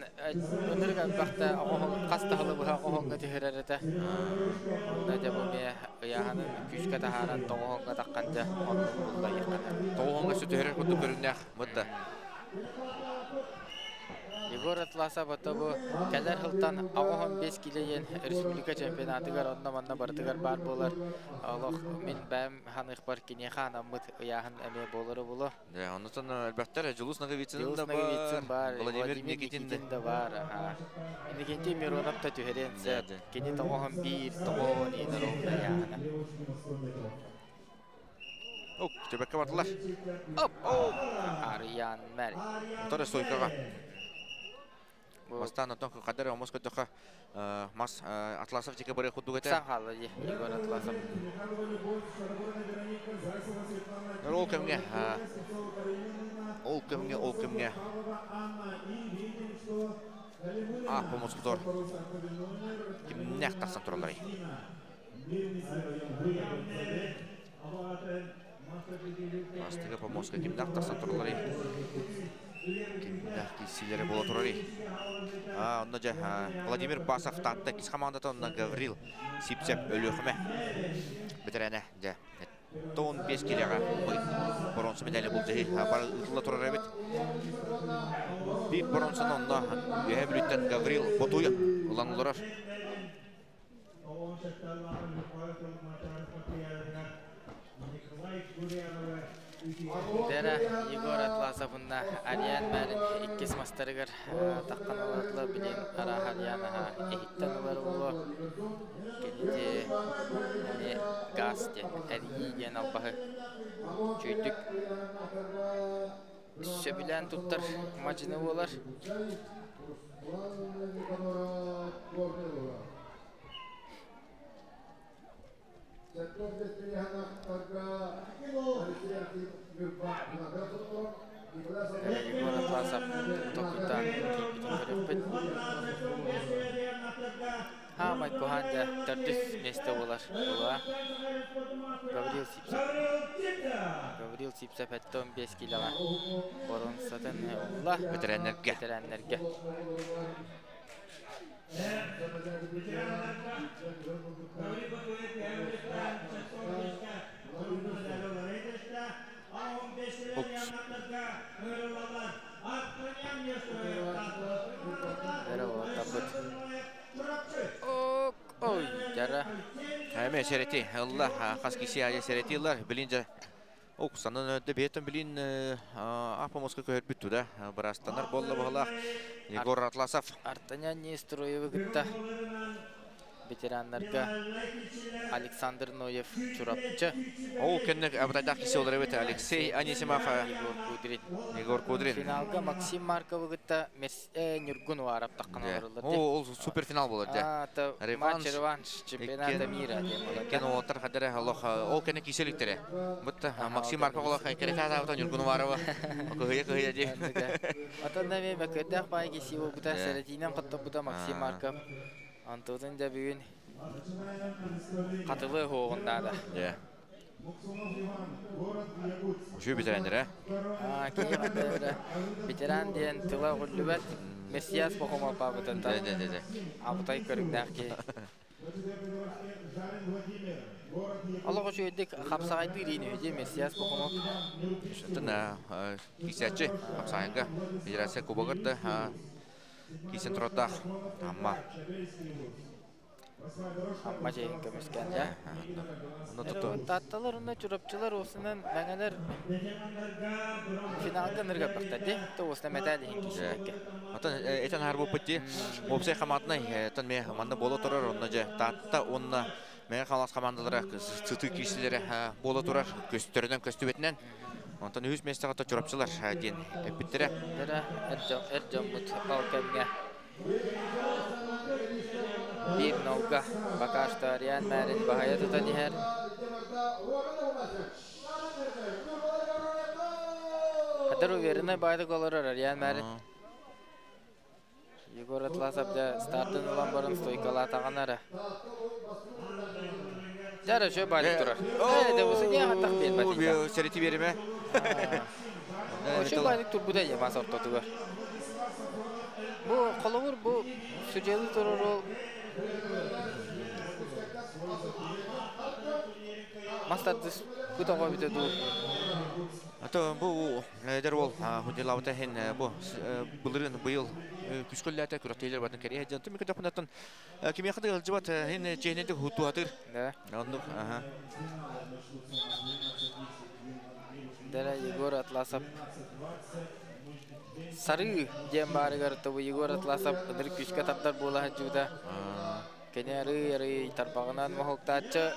өніргі бақта қастағылы бұға оғынға түхірәріті. Онда де бұл ме ұяғанын күшке тахаран тоғығынға таққанды онның бұлда еққана. Тоғығынға сүтірер күтті көріннәқ мұтты. Егор Атласов ата бу кэлэр хылтан аҕоһон бес килейен республика чемпионатыгар онно манна бартыгар бар болар. Олох мин бэм ханыхпар кинеха анаммыт ыяһын эмиэ болары булу. Да, оннотон элбэхтэр Жулус Наговицын Жулус да Наговицын бар, бар, Владимир Владимир Никитин Никитин да бар. Иннокентий Миронов та түһэрэн Да, сэ. да. Кини тоҕоһон биир, тоҕоһон иинэр оҕуна яһана. Оп, төбөккө бардылар. Оп! Оп! Арыян Мэрин. Утары стойкаға. Бу Бастан отон кадыр омос көтөхө мас Атласов жеке бары худуг эте. Сан халы Егор Атласов. Ол кемге? Ол кемге, ол кемге? А, помос кутор. Кимнех тахсан туралар. Астыга помоска кимнех тахсан туралар. Кимнех кисилери бола турар. А, онда жа, Владимир Басов татты кис командата онда Гаврил Сипсеп өлөхмө. Битерене жа. Тон бес килега бронза медали булды. Бар ытыла турар эбит. Бир бронзаны онда үһэ бүлүттен Гаврил Ботуя улан олорор. Дера Егор Атласовна Ариан Мәрин иккис мастарыгар таққан олатлы билен ара Арианаға эхиттен олар болу. Кенеде әме газ ден, әрии ден албағы чөйдік сөбілән туттар мажыны болар. Самай куһаан дьэ төрдүс миэстэ буолар буолуо. Гаврил Сипсов. Гаврил Сипсов 75 килоҕа боруонсатын ылла. Бэтэрээннэргэ. Бэтэрээннэргэ. Бэрэ уолаттарбыт. Ой, дьара. Эме серети ылла, хас киси айы серети ылар. Билин же Оксанын өдө бетен билин апа Москва көһөр бүттү да. Бырастанар болла баһалаах Егор Атласов. Артанян Нестроевы кытта ветераннарга Александр Ноев, Чурапчы. Ол кэннэ абытайдаах киси олар эбит Алексей Анисимов, Егор Кудрин. Егор Кудрин. Финалга Максим Марковы кытта Нюргун Уарап таққан олорулар. Ол суперфинал болар дьэ. Реванш, реванш чемпионата мира диэн болар. Кен оттар хадара алох ол кэннэ киселиктере. Бутта Максим Марков олох керете атабыта Нюргун Уарова. Кыһыйа кыһыйа ди. Отон да мен көддөх бай киси бута серетинен котто Максим Марков. Антотын да бүгүн катылы хоғындады. Иә. Үші ветерандар, ә? Ветеран диэн тыла уллубат Мессиас бохома пабытын Да, да, да, да. Абытай көрүҥнээх ки. Олох үчүгэйдик хапсаҕайдыы диин үһү Мессиас Бохомов. Шытын кисәчи хапсаҕайга федерация кубогар да кисен тураттаах Амма. Амма чейин көмүскэн дьэ. Онно туту. Таатталар уонна Чурапчылар уосунан Мэҥэлэр финалга ныргаппахтар ди. То уосна медаль иһин киирсибэккэ. Отон этен харбы пытти. Опсай хаматнай тон ме манна бола турар онна же Таатта уонна Мэҥэ Хаҥалас командалара сытыы киирсилere бола турар көстөрүнэн көстүбэтинэн. Онтон үһүс миэстэҕэ Чурапчылар диэн эппиттерэ. Дара эр дьоммут ол кэмҥэ 1-0 пока что Ариан Мэрин баһайа тутан иһэр. Хадыр уверенный байдык олорор Ариан Мэрин. Егор Атласов дьэ стартын ылан баран стойкалаатаҕын эрэ. Дьэ шө байлык турар. Э, да бу не хаттах бербат. Серети береме. Ошо байлык турбута ямас ортотугар. Бу холобур бу судьялы турар ол мастардыс кутаға бите ду. Ато бу эдэр уол худилабыта хен бу былырын быйыл күскөлләтә күрәктейлер батын кәрия жан түмүк дапынаттан кимия хады ылжыбат хен чehнеде хутуатыр. Да. Оннук, аха. Дара Егор Атласов Сары диэн баарыгар тобу Егор Атласов ынырык күүскэ тардар буола сылдьыбыта. Кини арыы арыы тарбаҕынан моһуоктааччы.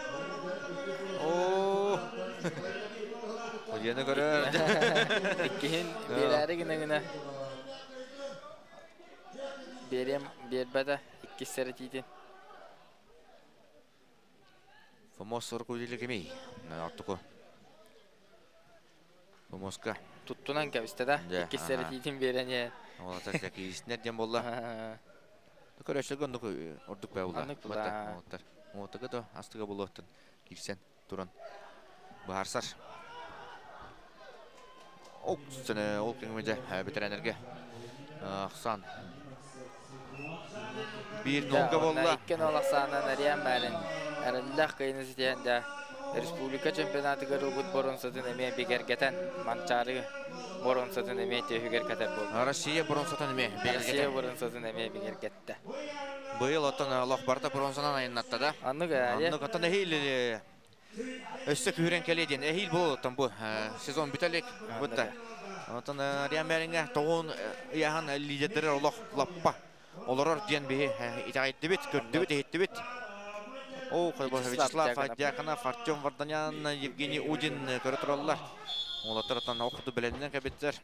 О! Одианы көрөр. Иккиһин биэрээри гына гына биэриэм биэрбэтэ иккис сэрэтиитин. Фомос руководитель кимий? Ортуку. Фомоска. Туттунан кэбистэ да. Дьэ, Иккис аха. сэрэтиитин биэрэн иһэн. Олата кииснер диэн буолла. Көрөччүлгө оннук ордук баа була. Оннук була. Оттар. Оттага да астыга болуоттан кирсен туран баарсар. Ок, сene ол кеңмеде ветеранерге Ахсан. 1-0 болла. 2-0 ахсаанынан Ариан Мэрин эрэллээх кыайыыны ситиһэн да республика чемпионатыгар ылбыт боруонсатын эмиэ бигэргэтэн Манчаары боруонсатын эмиэ түөһүгэр кэтэр буолла. Россия бронзатын эме Россия бигэргэтэн. боруонсатын эмиэ бигэргэттэ. Быйыл оттон лох барта бронзанан айыннатта да. Аннык ээ. Аннык оттон эхил өссө күүрен кэлиэ диэн эхил бу оттон бу сезон бүтэлик бутта. Оттон Ариан Мэринге тоғун ыяхан лидердер олох лаппа олорор диэн биһи итэҕэйдибит, көрдүбүт, иһиттибит. О, қойбо Вячеслав Вячеслав Дьяконов, Артем Варданян, Евгений Удин көрө тураллар. Олаттар оқуду билэннен кэбиттер.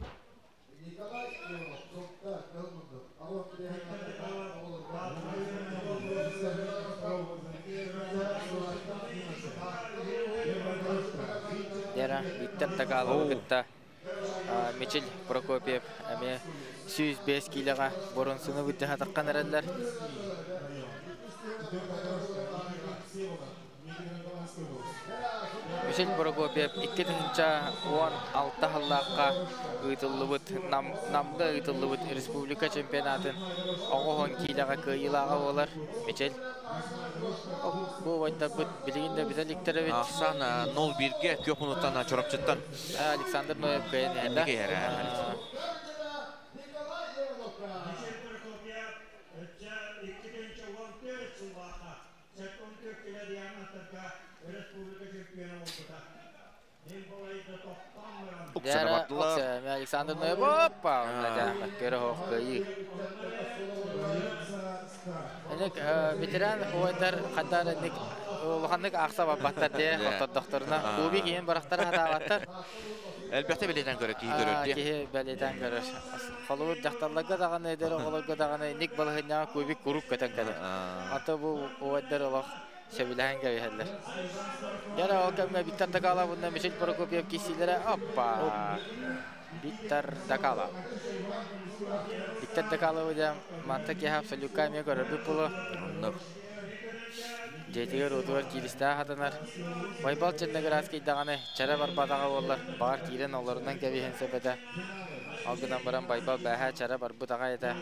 Дера Виктор Тагаловы кытта Мичил Прокопьев эмиэ 105 килоҕа боруонсаны былдьаһа таххан эрэллэр. Мишель Прокопьев 2016 сыллаахха ыытыллыбыт Намга ыытыллыбыт республика чемпионатын 90 киилэҕэ кыайыылааҕа буолар. Мичел. Бу убайдарбыт билигин да бүтэ иликтэр эбит. Ахсаан 0-1-ге күөх мунуттан Чурапчыттан. Александр Ноев кыайан иһэллэ. Уксара бардылар. Александр Ноев оппа! Көрө хоох кыайыы. Эник ветеран убайдар хандар эник улаханнык аахса барбаттар дии хоттордохторуна. Куби киин барахтар хатаабаттар. Элбэхтэ бэлиэтэн көрөр киһи көрөр дии. Киһи бэлиэтэн көрөр. Холобур дьахталларга даҕаны эдэр оҕолорго даҕаны ник балаһынньаҕа кубик куруук көтөн кэлэр. Ата бу убайдар олох сөбүлэһэн кэбиһэллэр. Дьэ ол кэмҥэ Виктор Дакалов уонна Мишель Прокопьев киирсиилэрэ оппа! Виктор Дакалов. Виктор Дакаловы дьэ манта киһи абсолютка эмиэ көрөрбүт буолуо. Оннук. Дьиэтигэр уотугар кииристээх хатанар. Байбал Черноградский даҕаны чэрэ барбатаҕа буоллар, баҕар киирэн олорунан кэбиһэн сөп этэ. Ол гынан баран Байбал бээһээ чэрэ барбыт аҕай этэ.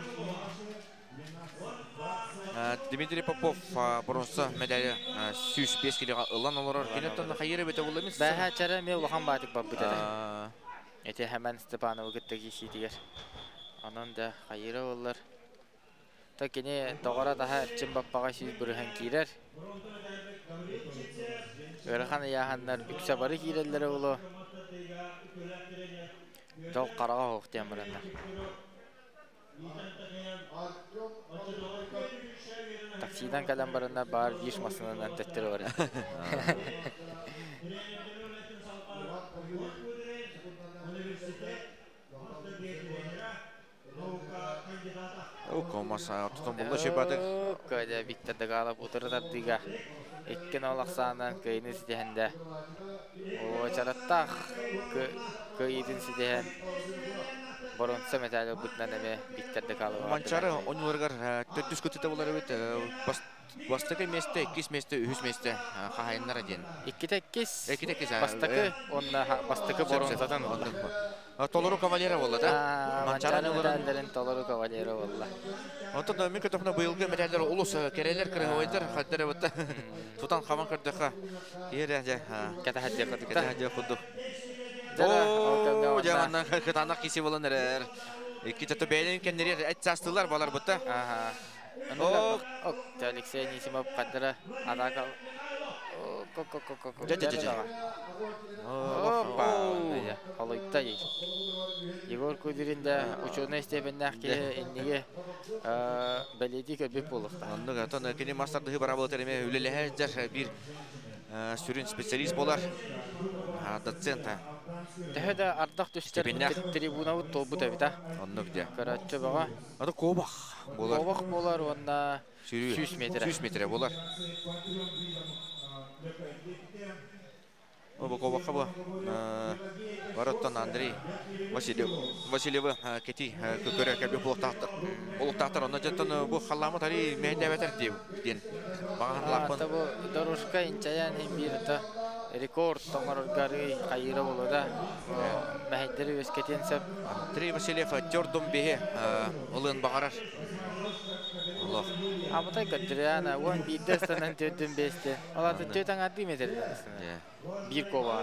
Дмитрий Попов бронза медали 105 килоға ылан олорор. Кинеттан хайыр эбите була мин. Бээһээ чэрэ эмиэ улахан баатык барбыт этэ. Эти Хэмэн Степановы кытта киирсиитигэр. Онон да хайыра буоллар. То кини доҕоро таһа эрчим баппаҕа 100% киирэр. Ыарахан ыйааһыннар үксэ бары киирэллэрэ буолуо. Дьол хараҕа оһох диэн бараннар. Таксидан кэлэн бараннар баар биир массыынанан төттөрү барар. Комас ортотон булла шебаты. Көдө Виктор Дагалов утары тардыыга 2-0 ахсаанынан кыайыны ситиһэнде. О, чараттаах кыайыытын ситиһэн боронса медаль ылбытынан эмиэ Виктор Дакалов. Манчары оонньууларыгар төрдүс кытыта болар эбит. Бастакы месте, иккис месте, үһүс месте хаһайыннара диэн. Иккитэ иккис. Иккитэ иккис. Бастакы уонна бастакы боронсатын ылла. Толору кавалера буолла да? Манчары медалларын толору кавалера буолла. Онтон мен көтөхнө быйылгы медаллар улус керелер кырыһойдар хаддара бытта. Тутан хаман көрдөхө. Киэрэ дьэ. Кэтэһэддиэ курдук. Кэтэһэддиэ курдук. Оо, дьэ манна кытаанах киси болан эрэр. Икки төтө бэйэлэрин кэннэригэр эт саастыылар балар бытта. Аха. Ок, Алексей Анисимов хаддара атака. Дьэ дьэ дьэ. Опа! Холуйта Егор Кудерин да ученый степеннээх киһи инниге бэлиэтии көрбүт буолуохтаах. Оннук, оттон кини мастардыһы барабылытар эме үлэлэһэ дьэр биир сүрүн специалист болар. Доцент. Төһө да ардах түстэр трибунабыт туолбут эбит а. Оннук дьэ. Көрөөччү бөҕө. Аты кобах болар. Кобах болар уонна 100 метр. 100 метр болар. Бу кобахха бу барыттан Андрей Васильев Васильевы кети көкөрө кәбе булуктаахтар. Булуктаахтар онно жаттан бу халламы тари мэйдәбәтер диэн. Багахан лаппын. Бу дорожка инчаян хим бир та рекорд тоңоргары хайыра болу да. Мәһәйдери өскетен сәп. Андрей Васильев төрдүм беhe ылын багарар. Аллах. Абытай көттүрәна, уон бирде станан төрдүм бесте. Алаты төтаң ады метр. Бир кова.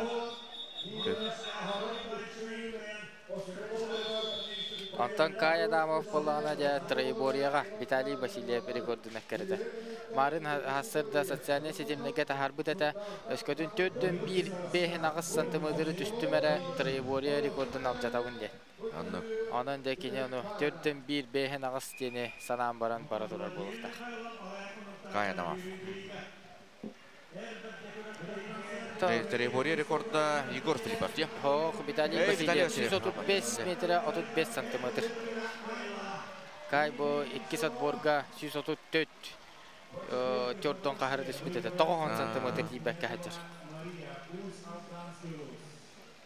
Антон Кай Адамов боллаҕына дьэ троеборьеҕа Виталий Васильев рекордун эккэрэтэ. Марын хассырда социальнай ситимнэргэ таһаарбыт этэ. Өскөтүн төрдүн биир бэһин аҕыс сантиметры түстүм эрэ троеборье рекордун алдьатабын диэн. Оннук. Онон дьэ кини ону төрдүн биир бэһин аҕыс диэни санаан баран бара турар буолуохтаах. Кай Адамов. Троеборье рекорда Егор Филиппов дии. Хох, Виталий Васильев 135 метр 35 сантиметр. Кай бу иккис отборга 134 төрдөн кахары түспүт этэ. 90 сантиметр тиийбэккэ сылдьар.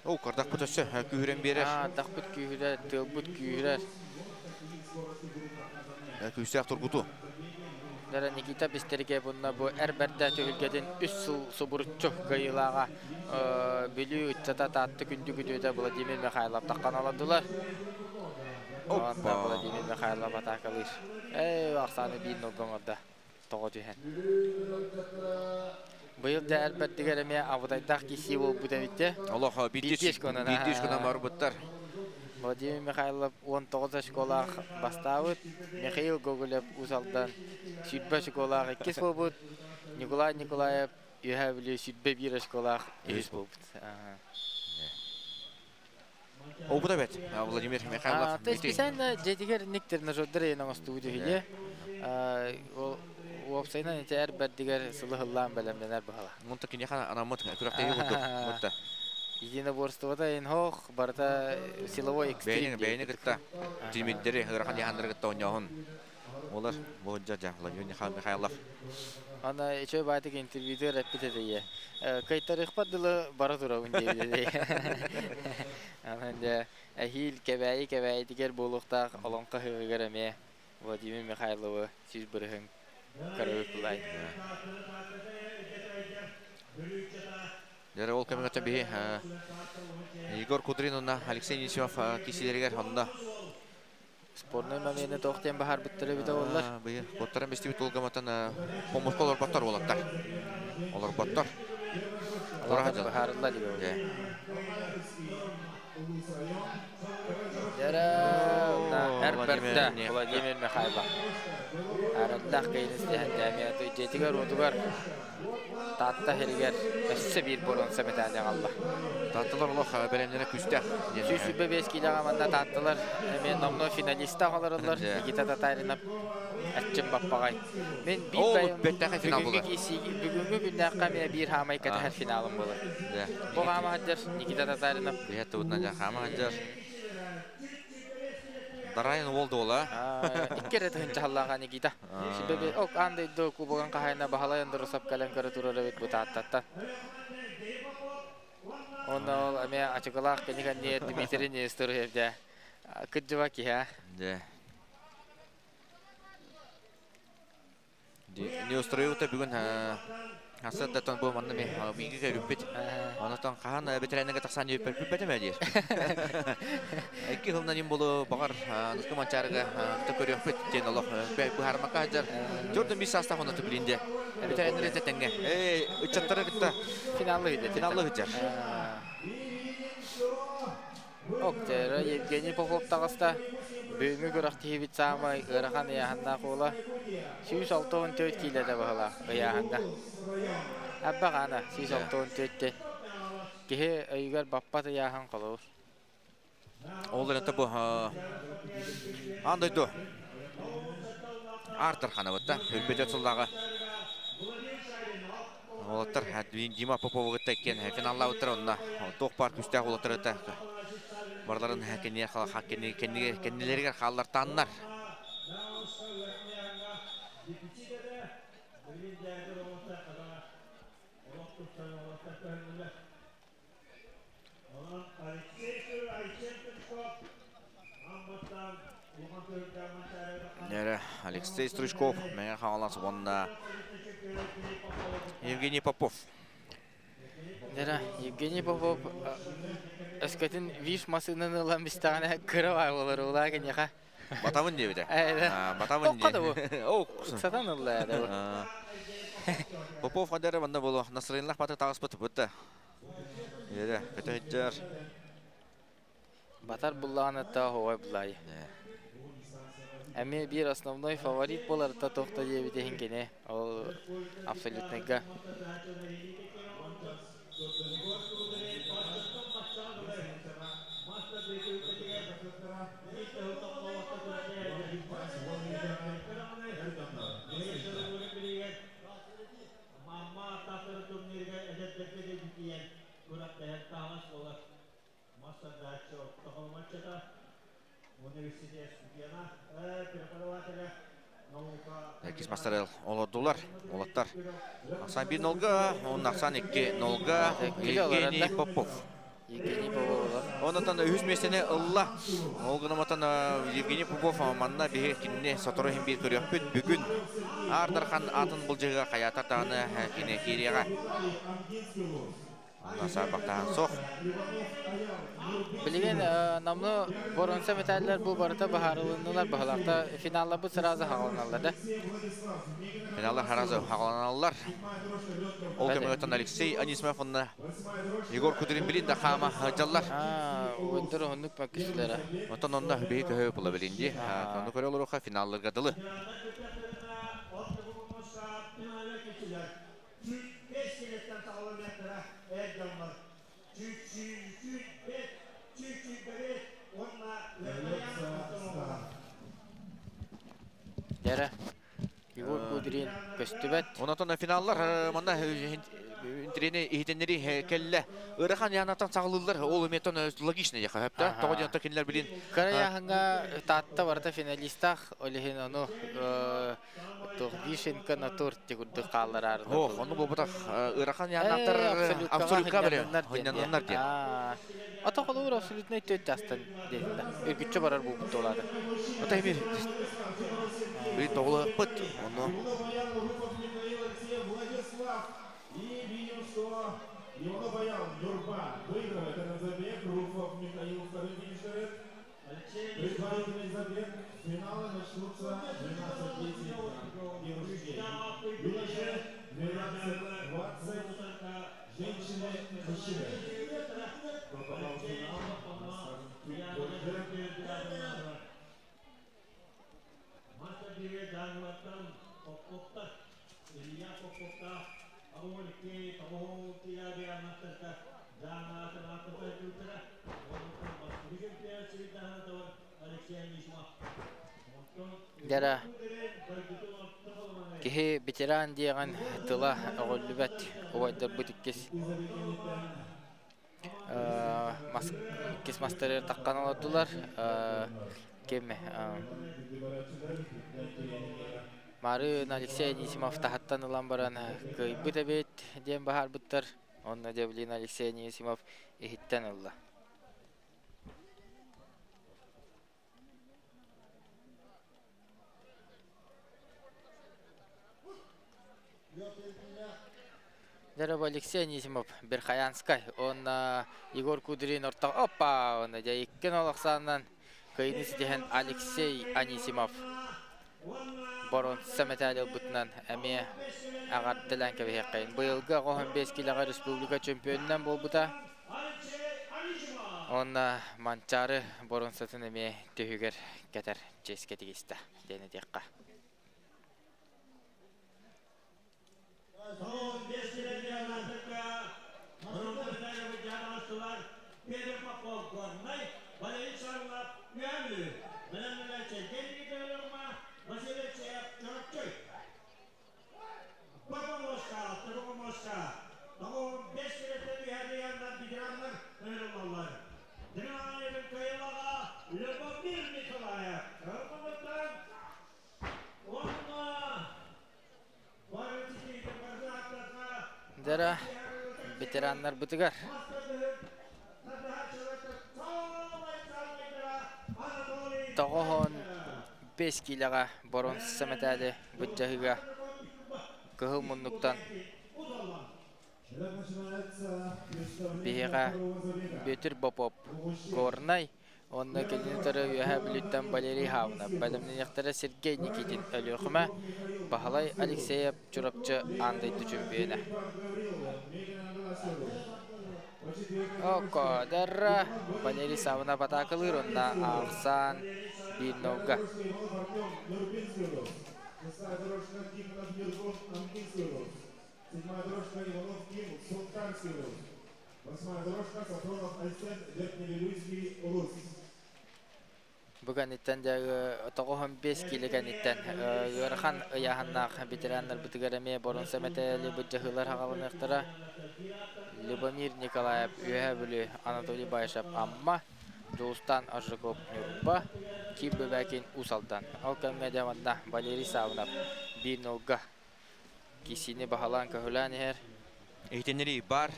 О, кардахпыт өссө күүһүрэн биэрэр. Ардахпыт күүһүрэр, тыалбыт күүһүрэр. Күүстээх тургуту. Дара Никита Бистерге bunна бу эр бэрдэ түһүлгэтин үс сыл субуруччу кыайыылааҕа Бүлүү ыччата Таатта күндү күтүөтэ Владимир Михайлов таххан олордулар. Онно Владимир Михайлов атаакалыыр. Эй, ахсааны биир нолга оҥордо. Тоҕо түһэн. Быйыл да эр бэрдигэр эмиэ абытайдаах киирсии буолбут эбит дии. Олох биирдии гынан барбыттар. Владимир Михайлов 19 очколаах бастаабыт. Михаил Гоголев Уус Алдан 20 очколаах иккис буолбут. Николай Николаев Үөһээ Бүлүү 21 очколаах үһүс буолбут. Опыта бэт Владимир Михайлов. То специально дьиэтигэр ник тренажердар эйэн оҥостубут үһүлүө. Уопсайынан ити эр бэрдигэр сылы сыллаан бэлэмнэнэр баһала. Мунта киниэхэ анаммыт күрэхтэһии курдук. Мутта. Единоборствота инхох барыта силовой экстрим. Бэйэни бэйэни кытта тимирдэри ыарахан яханнары кытта оонньооһун. Олар Болдьа дьа Владимир Михайлов. Ана үчүгэй баатык интервьютер эппит этэ Кайтарыхпар дылы бара турабын диэбит Анан дьэ эһиил Кэбээйи Кэбээйитигэр буолуохтаах олоҥхо ыһыаҕыгар эмиэ Владимир Михайловы 100% көрөбүт булай. Дьэ ол кэмҥэ биһи Егор Кудрин уонна Алексей Несев кисилэригэр онно Спорнай момены туох диэн баһарбыттар эбитэ буоллар. Быйыл куоттаран бистибит тулгаматан хомуска олорботтор уолаттар. Олорботтор. Тура баһарылла диbe. Дьэрэ эр бэрдэ Владимир Михайлов. Араллах кыйын истиһэн дьиэтигэр уотугар Таатта иһигэр өссө биир боруонса мэтээли аҕалла. Таатталар олох бэлэмнэрэ күүстээх. 125 киилэҕэ манна таатталар эмиэ номнуо финалиста олороллор. Никита Татаринов Аччым Баппаҕай. Мин биир бэттээхэй финал буолар. Бүгүҥҥү күннээххэ эмиэ биир хаамай кэтэһэр финалым буолар. Бу хаама сылдьар Никита Татаринов. Биһэт тубутунан дьэ хаама сылдьар. Дарайын уол дуола. Икки эрэ тыһынча Никита. Себеби ок аан дойду кубогын хаһайына Баһылай Андросов кэлэн көрө турар эбит бу Тааттаттан. Онно ол эмиэ ачыкылаах кини кэнниэр Дмитрий Нестеров дьэ кыдьыба киһи. Дьэ. Неустроевта бүгүн Асаддатан бу манна миги көрүппүт. Онотон хаһан ветеранга тахсан үппэт эме диир. Икки хылынан им болу бағар нысқы манчарыга көрүөхпүт диэн олох быһаармакка сылдьар. Төрдөн бис саастаах онно билинде. Ветераннар тэтеңге. Э, ыччаттары кытта финаллы иде. Финаллы ыдьар. Октера Евгений Попов таҕыста. Бүгүҥҥү күрэхтэһиибит саамай ыарахан ыйааһыннаах уола. 164 киилэтэ баһыла ыйааһыҥҥа. Абба хаана 164 киһи өйүгэр баппат ыйааһын холобур. Ол эрэн бу аан дойду Артур ханабытта. Өлбөтө сыллаҕа. Уолаттар Дима Поповы кытта иккиэн финаллаабыттар онно туох баар күүстээх уолаттар барларын кэннилэригэр хааллартааннар. Алексей Стручков, Мэҥэ Хаҥалас уонна Евгений Попов. Дера Евгений Попов өскөтүн виш масынын ылан бистаҕына кыра болар улаа киниэхэ. Батабын диэбитэ. Батабын диэ. Ыксатан ылла бу. Попов хадары манна болу настроениялах баты тағыспыт бутта. Ере, көтөһүджэр. Батар буллаҕына та хоой буллай. Эми биир основной фаворит болар та тохта диэбит иһин кини. Ол абсолютныйга. Иккис мастар олордулар, олоттар. Аксан 1 нолга, он Аксан 2 нолга, Евгений Попов. Евгений Попов. Онотон үһүс миэстэни ылла. Ол гынан Евгений Попов манна биһи кинини сотору иһин биир көрүөхпүт. Бүгүн Аар Дархан атын былдьаһыга хайаатар даҕаны кини киириэҕэ. Онно саарбахтаһан суох. Билигин намну боронса металлар бу барыта баһарылыннылар баһалахта финалларбыт сразу хаҕаланаллар да. Финаллар сразу хаҕаланаллар. Ол кэмигэр Алексей Анисимов уонна Егор Кудрин билин да хаама дьаллар. Ойдор оннук маккүсүлэрэ. Онтон онно биһи көһө була билин ди. Ону көрө олоруха финалларга дылы. Дәрә. Егор Кудрин көстүбэт. Онотон финаллар манна интирени иһитиннери келле. Ырахан янатан сағылылар. Ол эметон логично яха хөптө. Тоҕо диэн кинилер билин. Кара таатта барыта финалистах, олехин ону туох вишенка на торте курдук хааллар. Ох, ону буолбатах ырахан янаттар абсолютка биле. Хонняннар диэн. Ата холуур абсолютно төт жастан дедин да. Үргүччө барар бу толады. Ата эмир. Би тоҕулаппыт. Ону И видим, что Иванов Аял, Нюрба, выигрывает этот забег. Руфов Михаил вторым финиширует. Предварительный забег. Финалы начнутся 12:10 девушки. Юноши 12:20. Женщины, мужчины. Кто попал в финал, расскажем чуть позже. Дәрә киһи ветеран диэҕин тыла оҕоллубэт убайдар бут иккис иккис мастары таққан олордулар. Ким Марын Алексей Анисимов тахаттан ылан баран кыйбыт эбит диэн баһарбыттар. Онно Девлин Алексей Анисимов иһиттен ылла. Дәрі Алексей Анисимов Верхоянскай, он Егор Кудрин орта, опа, он иккен олақсаннан кыйны сидehen Алексей Анисимов борон сәмәтәлі бұтынан әме ағардылан кәбе. Быйылғы 15 килоға республика чемпионынан болбута. Онна Манчары борон сатын әме төхігер кәтер ческе тигісті, дені деққа. Дара ветераннар бытыгар. Тоғохон 5 килоға борон сәмәтәлі бұджағыға кыһыл муннуктан биһиға Бөтүр Бопоп Горнай, онна келинитары үйәһә бүлүттен Валерий Хавна, бәлемненектері Сергей Никитин Өлүөхүмэ, Баһалай Алексеев Чурапчы андайды чөмбүйені. Око, дара Валерий Савна батакылыр, онна Ахсан Бинога. Шестая дорожка Тихонов Миргон, Амгинский улус. Седьмая дорожка Иванов Ким, Сунтарский улус. Восьмая дорожка Сафронов Айсен, Верхневилюйский улус. Бүгін иттен жағы 95 килеген иттен Ыарахан ыяханнах ветераннар бытыгареме борон сәмәтәлі бұджахылар хағалынықтара Любомир Николаев үйә бүлі Анатолий Байшап Амма, Жулстан Ажыков Нюрба, Кип Бөбәкин Усалдан. Ал кәмге жаманна Валерий Савнов 1-0-га кисini бахалан көһүлән һер. Эйтеннери бар.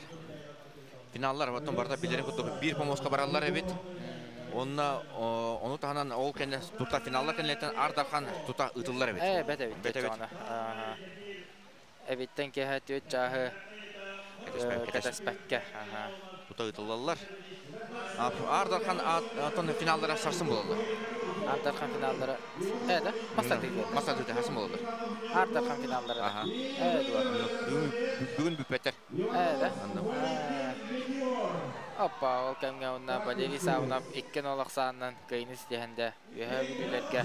Финаллар оттон барыта билэрин курдук биир помоска бараллар эбит. Онно ону таһынан ол кэннэ тута финаллар кэннилэриттэн Аар Дархан тута ыытыллар эбит. Ээ, бэт эбит. Бэт эбит. Эбиттэн киэһэ түөрт чааһы кэтэспэккэ. Тута ыытыллаллар. Аар Дархан атын финаллара сарсын буолаллар. Аар Дархан финаллара э да мастардыыта. Мастардыыта сарсын буолаллар. Аар Дархан финаллара. Аха. Э дуо. Бүгүн бүппэттэр. Э да. Оппа, ол кэмҥэ уонна Валерий Савнов икки нол ахсаанынан кыайыыны ситиһэн да Үөһээ Бүлүүлэргэ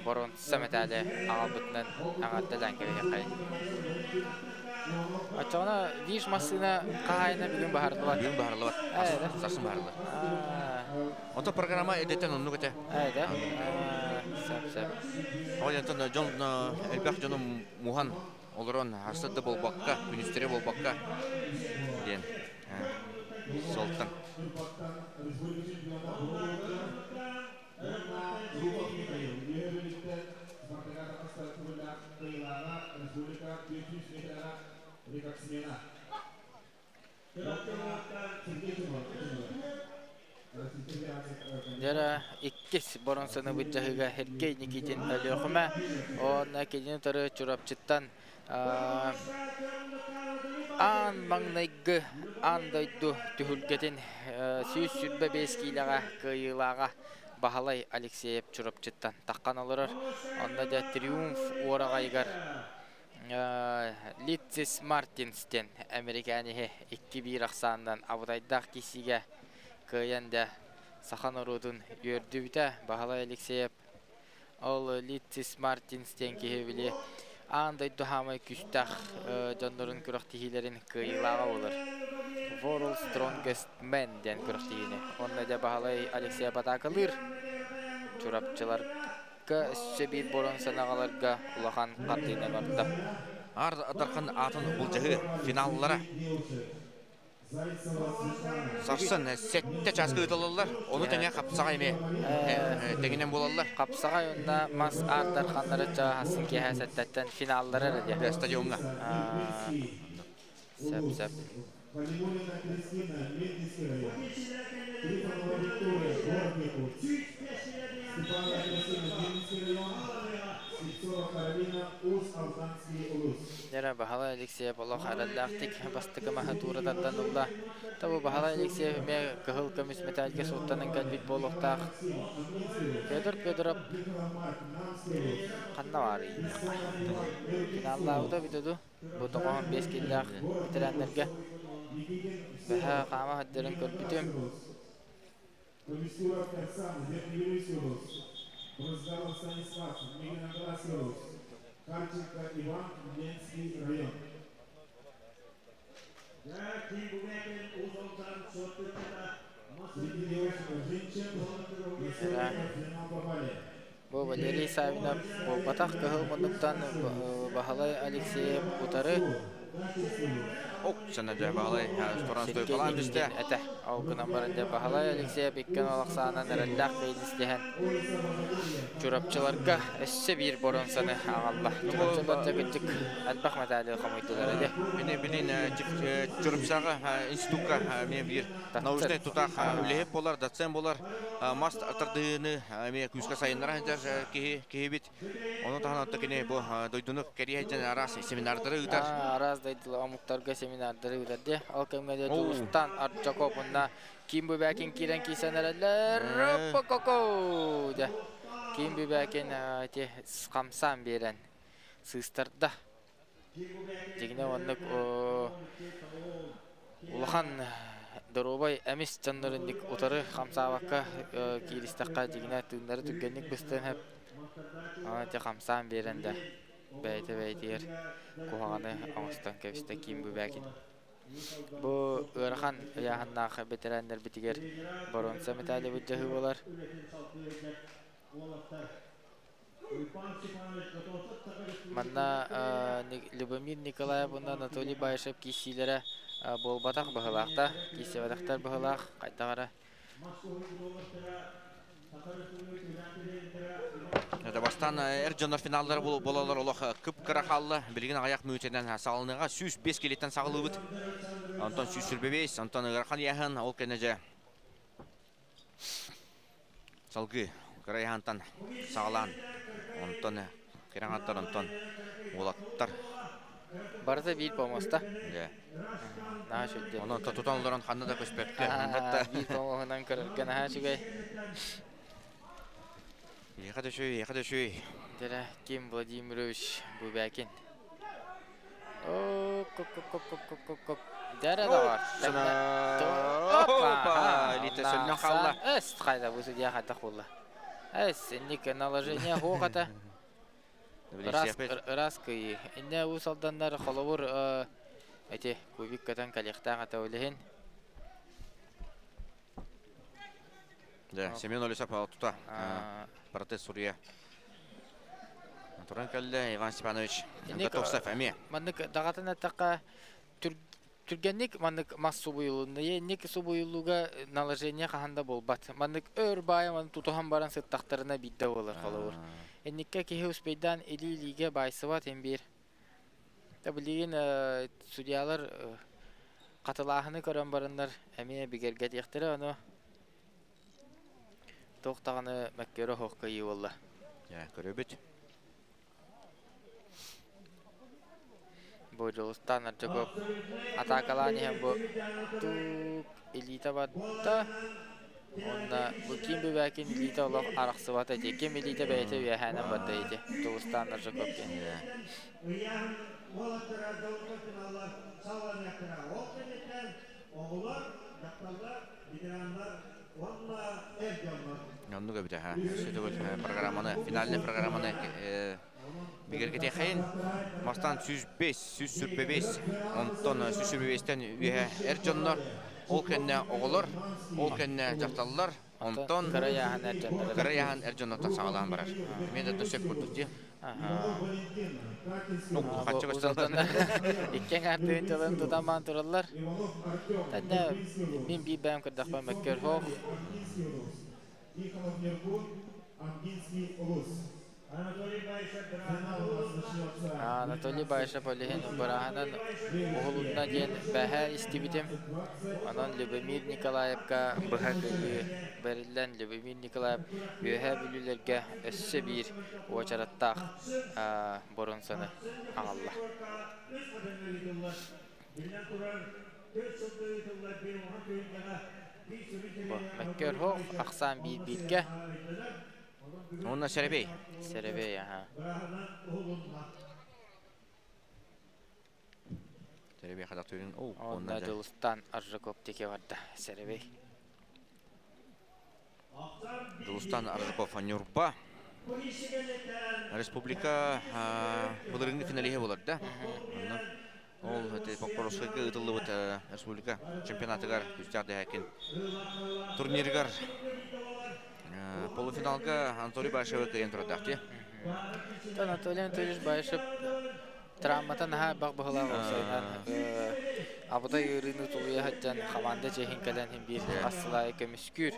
боруонса мэтээли аҕалбытынан эҕэрдэлээн кэбиһиэххэйин. Оччоҕуна Виш массыына хаһаайына бүгүн баһарыллыбат. Бүгүн баһарыллыбат. Сарсын баһарыллар. Онтон программа эдэтэн оннук этэ. Ээ да. Сөп сөп. Ол онтон дьон элбэх дьону муһан олорон харса да буолбакка, күнүстэри буолбакка диэн Солтан. Дьэ иккис боруонсаны былдьаһыыга Сергей Никитин Өлүөхүмэ уонна кинини утары Чурапчыттан Аан маҥнайгы аан дойду түһүлгэтин 125 киилэҕэ кыайыылааҕа Баһылай Алексеев Чурапчыттан таххан олорор. Онно дьэ Триумф уораҕайыгар Литцис Мартинс диэн американиһы 2-1 ахсаанынан абытайдаах киирсиигэ кыайан дьэ саха норуотун үөрдүбүтэ. Баһылай Алексеев Ол Литцис Мартинс диэн киһи били аан дойду хаамай күүстээх дьоннорун күрэхтэһиилэрин кыайыылааҕа буолар. World Strongest Man диэн күрэхтэһиини. Онно дьэ Баһылай Алексей атаакалыыр. Чурапчыларга өссө биир боруонсаны аҕаларга улахан хардыынан орто. Аар Дархан аатын былдьаһыы финаллара Сарсын сэттэ чааска ыытыллаллар. Ону тэҥэ хапсаҕай эмиэ тэҥинэн буолаллар. Хапсаҕай уонна мас аартар ханнары чааһасын киэһэ сэттэттэн финаллара эрэ диэ. Стадиоҥҥа. Сөп, сөп. Дьэ, Баһылай Алексеев олох эрэллээхтик бастакы маһы туура тардан ылла. Табы Баһылай Алексеев эмиэ кыһыл көмүс мэтээлгэ суоттанан кэлбит буолуохтаах. Федор Федоров ханна баарый диэххэ. Финаллаабыта эбитэ дуу? Бу 95 киллээх бэтэрээннэргэ бэһэ хаама сылдьарын көрбүтүм. Бу Валерий Савинов буолбатах кыһыл муннуктан Баһылай Алексеев утары Ок, сана дьэ Баһылай туран стойкалаан түстэ. Этэ. Ол гынан баран дьэ Баһылай Алексеев иккэн олохсаанан эрэллээх кыайын Чурапчыларга өссө биир боруонсаны аҕалла. Чурапчылар дьэ кырдьык элбэх мэтээли хомуйдулар ини. Мин билин Чурапчаҕа институкка эмиэ биир научнай тутаах үлэһит буолар, доцент буолар, мас тардыһыыны эмиэ күүскэ сайыннара сылдьар киһи киһибит. Ону таһынан кини бу дойдуну кэрийэ сылдьан араас семинардары ыытар. Араас дойдулар омуктарга семинардары ыытар дии. Ол кэмҥэ дьэ Дьулустан Арчаков уонна Ким Бубякин киирэн киирсэн эрэллэр. Коко дьэ. Ким Бубякин ити хамсаан биэрэн сыыстарда. Дьиҥинэ оннук улахан доруобай эмис дьонноруннук утары хамсаабакка кииристэххэ дьиҥинэ тыыннары түргэнник быстыан сөп. Ити хамсаан биэрэн да бэйэтэ бэйэтигэр куһаҕаны оҥостон кэбистэ Ким Бубякин. Бу ыарахан ыйааһыннаах бэтэрээннэрбитигэр боруонса мэтээли былдьаһыы буолар. Манна Любомир Николаев уонна Анатолий Баишев киирсиилэрэ буолбатах быһыылаах да, киирсибэтэхтэр быһыылаах, хайдах эрэ. Это бастан эр дьоннор финаллары болалар олох кып-кыра хаалла. Билигин аҕыйах мүнүүтэнэн саҕаланыаҕа. 105 килиттэн саҕалыыбыт. Онтон 125, онтон ыарахан ыйааһын, ол кэннэ дьэ салгыы кыра ыйааһынтан саҕалаан, онтон кыраҥаттар, онтон уолаттар. Барыта биир помоста. Дьэ. Наһаа үчүгэй. Онон тутан олорон ханна да көспөккө. Биир помоһунан көрөргө наһаа үчүгэй. Эйиэхэ да үчүгэй, эйиэхэ да үчүгэй. Дэрэ Ким Владимирович Бубякин. Дэрэ да бар. Опа! Элита сөлнөн хаалла. Эс хайда бу судья хайдах буолла. Эс инник наложение хуохата. Ыраас кыйыы. Инне Уус Алданнар холобур эти кубик көтөн кэлиэхтээх этэ ол иһин. Да, Семен Олесов тута протест суруйа. Туран кэллэ Иван Степанович Готовцев эмиэ. Маннык даҕатын эттэххэ түргэнник маннык мас субуйулунна. Инник субуйуллууга наложение хаһан да буолбат. Маннык өр баайа маны тутуһан баран сыттахтарына биирдэ буолар холобур. Инникке киһи успейдаан илии-илиигэ баайсыбат ин биир. Та билигин судьялар хатылааһыны көрөн бараннар эмиэ бигэргэтиэхтэрэ ону туох даҕаны мөккүөрэ оһох кыайыы буолла. Көрөбүт. Бу Дьулустаан Аржаков атаакалаан иһэн бу туук илиитэ барда. Уонна бу ким Бүбээкин илиитэ олох арахсыбат эти. Ким илиитэ бэйэтэ үөһээнэн барда ити. Дьулустаан Аржаков диэн. Ыйааһын уолаттара дьолго финаллар саҕаланыахтара. Ол кэнниттэн оҕолор, дьахталлар, ветераннар уонна эр дьоннор. Оннук эбит аха. Сөтөгөл программаны, финальный программаны бигэргэтиэхэйин. Мастан 105, 125, онтон 125-тэн үөһэ эр дьоннор, ол кэннэ оҕолор, ол кэннэ дьахталлар, онтон кыра ыйааһын эр дьоннор. Кыра ыйааһын эр дьоннортон саҕалаан барар. Эмиэ да сөп курдук дии. Ну, хаччы көстөн. Икки аҥаардыын дьалын тутан баан тураллар. Тэннэ мин биир бэйэм көрдөхпө мөккөр хоох. Тихонов Нергун, Амгинский улус. Анатолий Баишев ол иһин бырааһынан уһулунна диэн бэһэ истибитим. Онон Любомир Николаевка быһа кыайыы бэриллэн Любомир Николаев Үөһээ Бүлүүлэргэ өссө биир уочараттаах боруонсаны аҕалла. Бу мөккүөр хоох ахсаан биир бииргэ. Уонна Сэрэбэй. Сэрэбэй, аха. Сэрэбэй хадах түрүн. О, Онна Дьулустан Аржаков теке барда. Сэрэбэй. Дьулустан Аржаков Ньурба. Республика былырыҥҥы финалиһы болар да. Ол Покровскайга ыытыллыбыт республика чемпионатыгар күүстээх дэһэкин турнирыгар полуфиналга Анатолий Баишевы кыайан турардаах дии. Анатолий Анатольевич Баишев травмата наһаа элбэх быһылаах уопсайынан абытай ыарыыны тулуйа сылдьан хамаанда чиэһин кэлэн иһин биир хас сыл аайы көмүскүүр.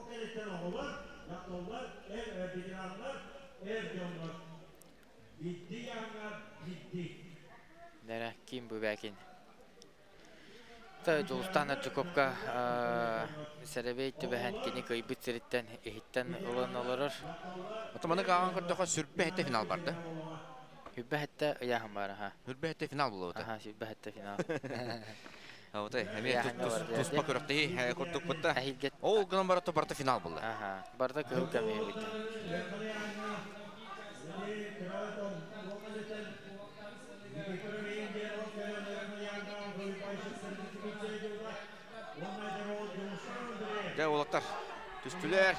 Нэрэ ким Бубякин. Дьулустаан Аржаковка сэрэбэй түбэһэн кини кыайбыт сириттэн иһиттэн ылан олорор. Отоманы кааҕан көрдөхө сүрбэ хэтте финал барды. Сүрбэ хэтте ыйааһын бар аха. Сүрбэ хэтте финал булуота. Аха сүрбэ хэтте финал. Отой эмиэ туспа көрөхтеһи курдук бутта. Ол гынан барата барта финал булла. Аха барда кыһыл көмүһү битте. Дьэ, уолаттар түстүлэр.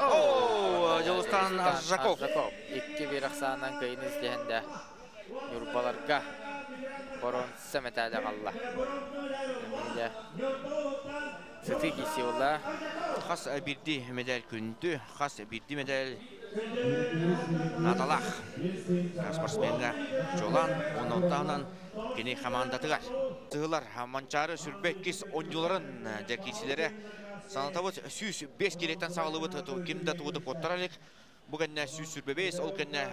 О, Дьулустан Аржаков. 2-1 ахсаанынан кыайыны истиһэн Ньурбаларга боруонса мэтээлэ аҕалла. Эмиэ сытыы киирсии буолла. Хас биирдии медаль күндү, хас биирдии медаль наадалаах спортсменҥа чуолаан уонна кини хамаандатыгар. Тыһылар Манчаары сүрбэ иккис оонньууларын дьэ киирсилэрэ санатабыт 105 килеттен саҕалыбыт ким да тугу да куоттара илик. Бу кэннэ 125, ол кэннэ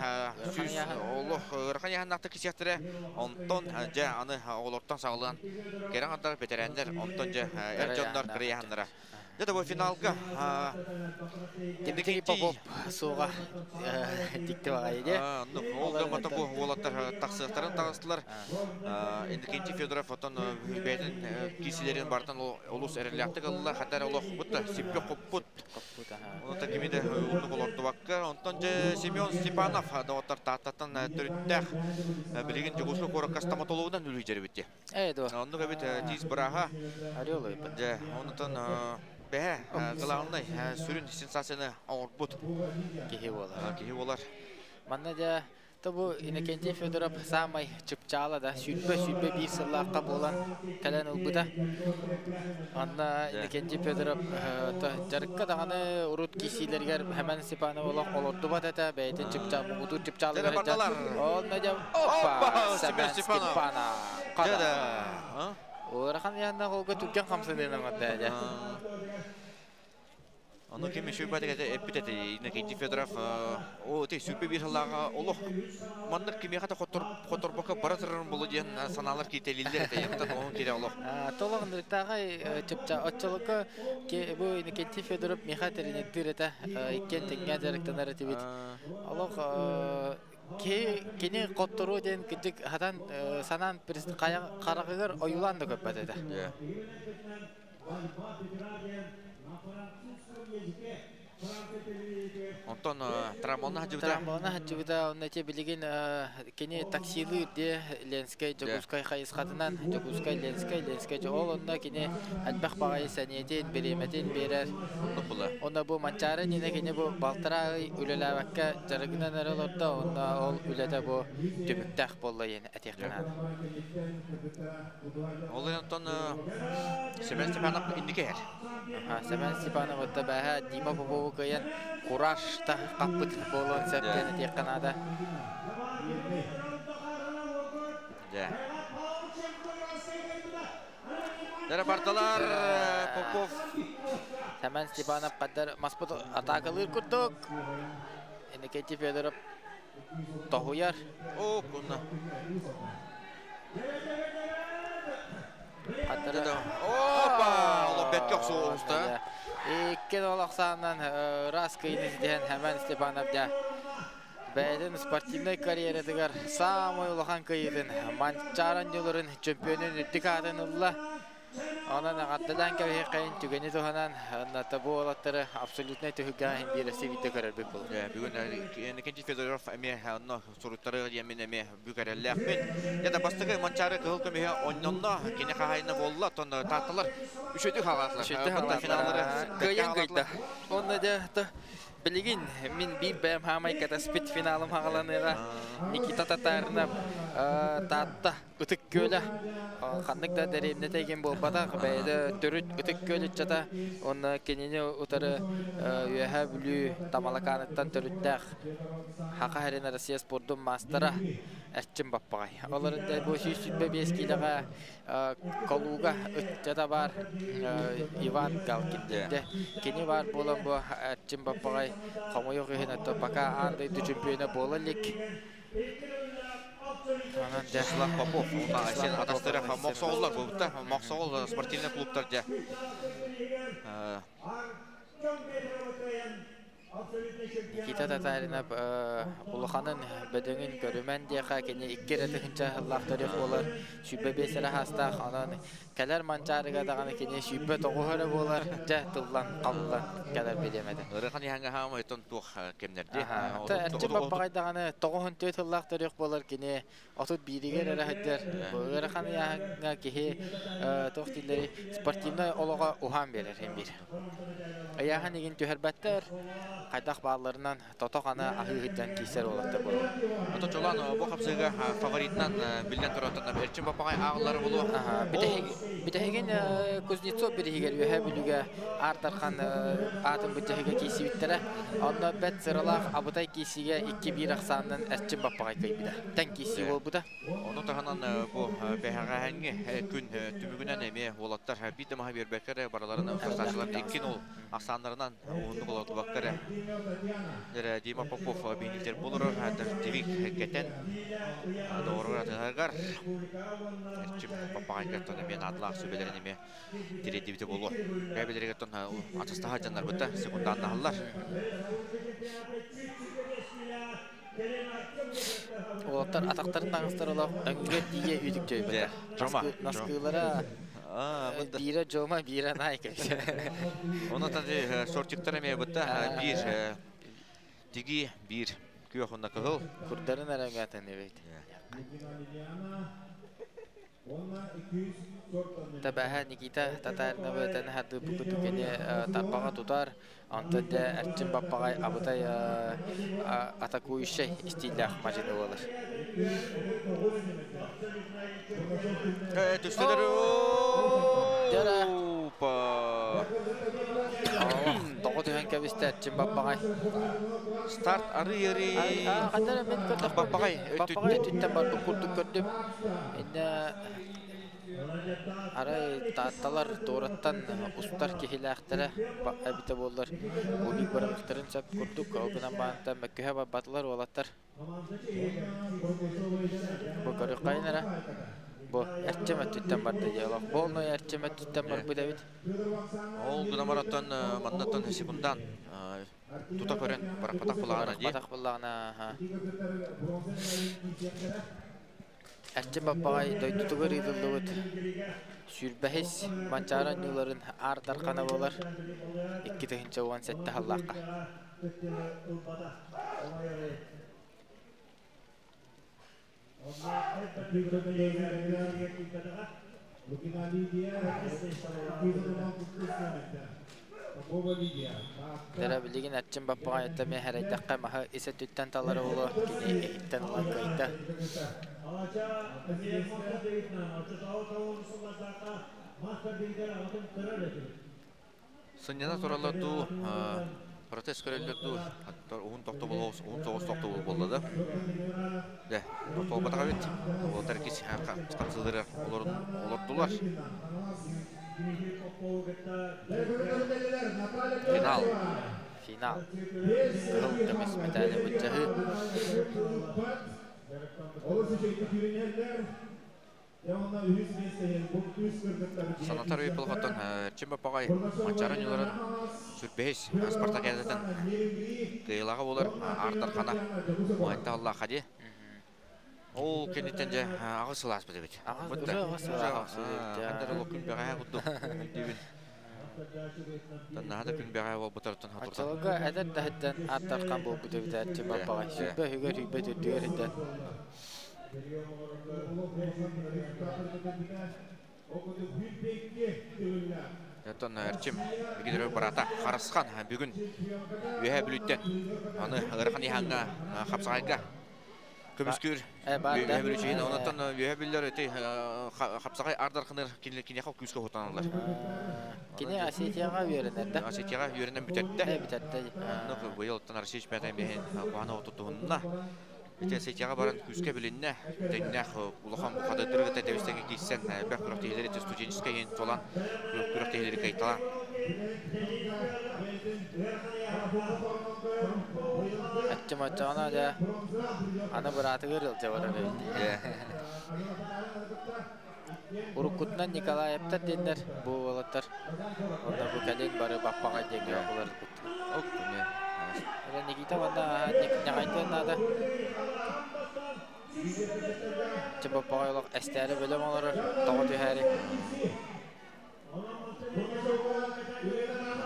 100 олох ыарахан яһаннаахтык кисиэхтэрэ. Онтон дьэ аны оҕолортон саҕалаан кэрэ аҥардар, бэтэрээннэр, онтон дьэ эр дьоннор кыра яһаннара. Дьэ бу финалга Дмитрий Попов суоҕа дикти баҕайы дии. Ол гыммата бу уолаттар тахсыахтарын таҕыстылар. Иннокентий Федоров оттон бэйэтин киисилэрин барытын олус эрэллээхтик ылла. Хата эрэ олох бутта сиппи хоппут. Онон кими да уһуннук олордубакка. Онтон дьэ Семен Степанов доҕоттор Тааттаттан төрүттээх билигин Дьокуускай куоракка стоматологынан үлүһүйдэр эбит дии. Ээ дуо. Оннук эбит тиис бырааһа. Орел эбит. Дьэ, онутан бэһэ главный сүрүн сенсацияны оҥорбут киһи буолар. Киһи буолар. Манна дьэ то бу Иннокентий Федоров саамай чыпчаала да 21 сыллаахха буолан кэлэн ылбыта. Онно Иннокентий Федоров дьарыкка даҕаны урут киисиилэригэр Хэмэн Степанов олох олордубат этэ, бэйэтин чыпчаал муҥутуур чыпчаалыгар бардылар. Онно дьэ опа! Семен Степанов. Дьэ да. Ыарахан яһаннаах олга түргэн хамсаныынан барда дьэ. Ону ким үчүгэй эппит этэ Иннокентий Федоров о ти сүрбэ биир сыллааҕа олох маннык кимиэхэ да хоторбокко бара турарын булу диэн санаалар кииртэлииллэр этэ онтон оһон киирэ олох Толох нырыктааҕай чыпча оччолорго бу Иннокентий Федоров миэхэ тренердиир этэ иккиэн тэҥҥэ дьарыктанар этибит олох кини хотторуо диэн кырдьык хатан санаан хараҕыгар ойуулаан да көрбөт этэ. Онтон трамвайна сылдьыбыта. Трамвайна сылдьыбыта. Онно ити билигин кини таксилыыр дии Ленскэй, Дьокуускай хайысхатынан Дьокуускай, Ленскэй, Ленскэй. Ол онно кини элбэх баҕайы сэниэтин, бириэмэтин биэрэр. Оннук була. Онно бу Манчаары иннинэ кини бу балтараа ый үлэлээбэккэ дьарыгынан эрэ олордо. Онно ол үлэтэ бу түмүктээх буолла диэн этиэххэ наада. Ол онтон Семен Степанов инники иһэр. Семен Степанов отто бэһэ Дима Попову кыайан кураж та хаппыт буолуон сөп диэн этиэххэ наада. Дьэ. Дэрэ бардылар Попов. Семен Степанов каддар маспыт атаакалыыр курдук. Иннокентий Федоров тоһуйар. О, кунна. Опа! Олох бэркэ охсуоста. Икки ол ахсаанынан ыраас кыйыны ситиһэн Хэмэн Степанов дьэ бэйэтин спортивнай карьератыгар саамай улахан кыйыытын Манчаары оонньууларын чөмпүйүөнүн үрдүк аатын ылла. Онон эҕэрдэлээн кэбиһиэххэйин түгэни туһанан бу уолаттары абсолютнай түһүлгэҕэ иһин биэрэсти биирдэ көрөрбүт буолуо. Бүгүн Иннокентий Федоров эмиэ онно суруттарыа диэммин эмиэ бүк эрэллээхпин. Дьэ да бастакы Манчаары кыһыл көмүһэ онньонно, кини хаһаайына буолла, оттон таатталар үчүгэйдик хаалаатылар. Үчүгэйдик хаалаатылар. Кыайан кыайда. Онно дьэ билигин мин биир бэйэм хаамай кэтэспит финалым хаҕаланыаҕа. Никита Татаринов Таатта Ытык Күөлэ ханнык да дэриэбинэтэ игин буолбатах, бэйэтэ төрүт Ытык Күөл ыччата уонна кинини утары Үөһээ Бүлүү Тамалакааныттан төрүттээх Саха сирин Россия спордун маастара Эрчим Баппаҕай. Олорун бу 125 киилэҕэ Калуга ыччата баар Иван Галкин диэн. Кини баар буолан бу Эрчим Баппаҕай хомойуох иһин пока аан дойду чемпиона буола илик. Вячеслав Попов, Айсен Атастыров Мохсоҕоллор буолбуттар. Мохсоҕол спортивный клубтар дьэ. Никита Татаринов улаханын бөдөҥүн көрүмэн диэхэ кини икки эрэ тыһыынча сыллаах төрүөх буолар 25 эрэ саастаах онон Кэлэр Манчаарыга даҕаны кини 29 эрэ буолар, дьэ тыллан халлан кэлэр бириэмэтэ. Ыарахан иһэҥҥэ хаамай оттон туох кэмнэрди? Эрчим Баппаҕай даҕаны 94 тыллаах төрүөх буолар кини 31-игэр эрэ сылдьар. Бу ыарахан ыйааһыҥҥа киһи туох дииллэрий спортивнай олоҕо уһаан биэрэр иһин биир. Ыйааһын игин түһэрбэттэр, хайдах баалларынан тото-хана аһыы сылдьан киирсэр уолаттар буолар. Ото Чолоон бу хапсыыга фаворитынан биллэн турар Эрчим Бапаҕай ааҕыллара буолуо. Бүтэһигин Кузнецов бириһигэр Үөһээ Бүлүүгэ Аар Дархан аатын былдьаһыыга киирсибиттэрэ. Онно бэрт сыралаах абытай киирсиигэ 2-1 ахсаанынан Эрчим Баппаҕай кыайбыта. Тэҥ киирсии буолбута. Ону таһынан бу бэһэҕэһээҥҥи күн түмүгүнэн эмиэ уолаттар биир да маһы биэрбэккэ эрэ барыларын утарсааччыларын икки нол ахсааннарынан уһуннук олордубакка эрэ. Дима Попов бинилтер болорор, дождевик кетен доғырыр атыгар. Эрчим Баппағайгаттан эме надлаах сүбелерин эме тиредибите болу. Бәбелеригеттон атыстаха жаннар бытта секунданнаһаллар. Олаттар атақтарын таңыстар олақ өңгө тие үйдік жөйбі. Жома. Наскылара бира жома, бира найк. Оны тады шортиктар эме бытта бир тиги бир күйөхунна кыһыл. Курдарын араңгатын эбейт. Табаха Никита Татарина бөтен хады букуту кене тарпаға тутар, онтон дэ Эрчим Баппагай абытай атакующий стилях мажины болар. Түстелер. Жара. Тоғы түһен кәбісті Эрчим Баппагай. Старт ары ери. Қандара мен көрдім. Баппагай. Баппагай түттен бар курдук көрдүм. Инне арай таатталар туораттан устар киһилээхтэрэ эбите буоллар кубик барыктарын сөп курдук огунан баанта мөккүһэ барбатылар уолаттар. Бу көрүккайнара бу эрчим өттүттэн барды диалог. Болной эрчим өттүттэн барбыт эбит. Ол гынамараттан маннаттан секундан тута көрен барапатак булагана ди. Барапатак буллагана. Эрчим Баппагай дойдутугар ыдыллыбыт. Сүрбэхис Манчара нюларын ардар кана болар. 2017 халлаққа. Дара билигин Эрчим Баппагай эттеме хэрайдаққа маха исе түттен талары олы кини эхиттен олан кайта. Сынняна туралар ду протест көрөлдөр ду уһун тохтобул уһун соҕус тохтобул болла да. Де, тохтобул батаға бит. Олар кис қапсылдыры олорун олордулар. Финал. Финал. Кыһыл көмүс медали бутчаһы. Санатар үй болғаттан Чимба Пағай Манчара нюларын сүрбейс Спартакиадатын кыйлағы болар артархана Уайтта Алла хади. Ол кенеттен же ағы сылас бі дебет. Уже ағы сылас бі. Қандар ол күн бәғая құдды. Дебін. Таннада күн бәғая ол бұтарттан хатырдан. Ачалыга әдер дәһеттен артархан бол бу дебет Чимба Пағай. Сүрбе хүгер хүбе дүрдүгер хиттен. Ятан Эрчим бигидер барата Харасхан бүгүн үһә бүлүттен аны ырхан иханга хапсагайга көмүскүр үһә бүлүчүн онотон үһә бүллөр эти хапсагай ардар хыныр кине хап күскө хотаналар. Кине Осетияга үйренер да. Осетияга үйренен бүтетте. Бүтетте. Ну быйыл тан Россия чемпионатын бехен куана отутуунна. Ите Осетияга баран күскө билинне теңнэх улахан бухады дыргыта дебистенге кийсен бэх күрөк тейлери студенческий ен толан күрөк тейлери кайтала. Аччым аччана да аны быратыгыр ылжа барар эбит. Уруккутунан Николаевтар деннер бу болаттар. Онда бу кален бары баппага денге булар бит. Ок, не. Эре Никита ванда нягайтын нада. Чым баппага олох эстәре бөлөм олорор, того түһәри.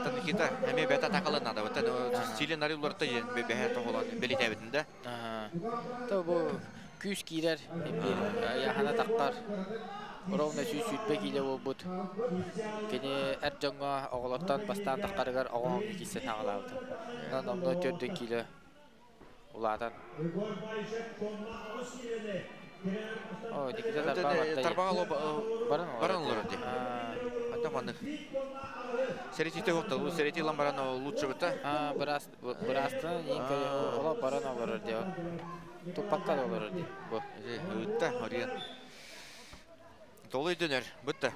Та Никита эме бета такалын нада. Вот стилен нари уларта бе тоголан белитебитинде. То бу күс кирер, бир яхана таққар. Ровно сүүс сүтбе киле болбут. Кини эр жоңго оголоттон бастаан таққарыгар оҕоҥ киссе таҕалаабыт. Онон номно төрдөн киле улаатан. О, Никита тарбаҕа Тарбаҕа баран баран олорор ди. Ата маннык. Серетите хопта, бу серети лан баран лучше быта. А, бырас бырастан иң ола баран олорор ди. Тупакка олорор ди. Бу. Ытта, ориен. Толуй дөнөр, бытта.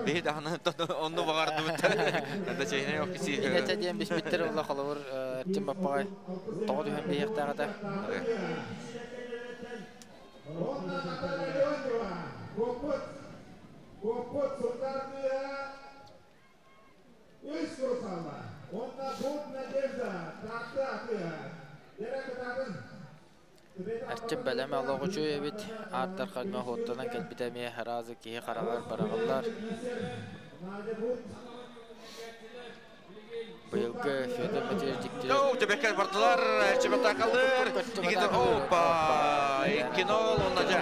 Биһи даҕаны онну баҕардыбыт. Да чэйинэ yok киси. Инэтэ диэн биспиттер ула холобур Эрчим Баппаҕай тоҕо түһэн биһиэхтээх этэ. Онна Наталья Леонтьева, Куоппут, Куоппут Сунтар кыыһа үс курусалла. Онна Бут Надежда, Таатта кыыһа. Дэрэ кытаатын. Эрчим бэлэм олох үчүгэй эбит. Аар Дархаҥҥа оһуоттанан кэлбитэ эмиэ аразы киһи хараҕар бараҕаллар. Быйылгы Федор Матвеевич Дьиктилэр Оу, төбөккө бардылар, Эрчим атакалыр. Никита, опа, 2-0, онна дьэ.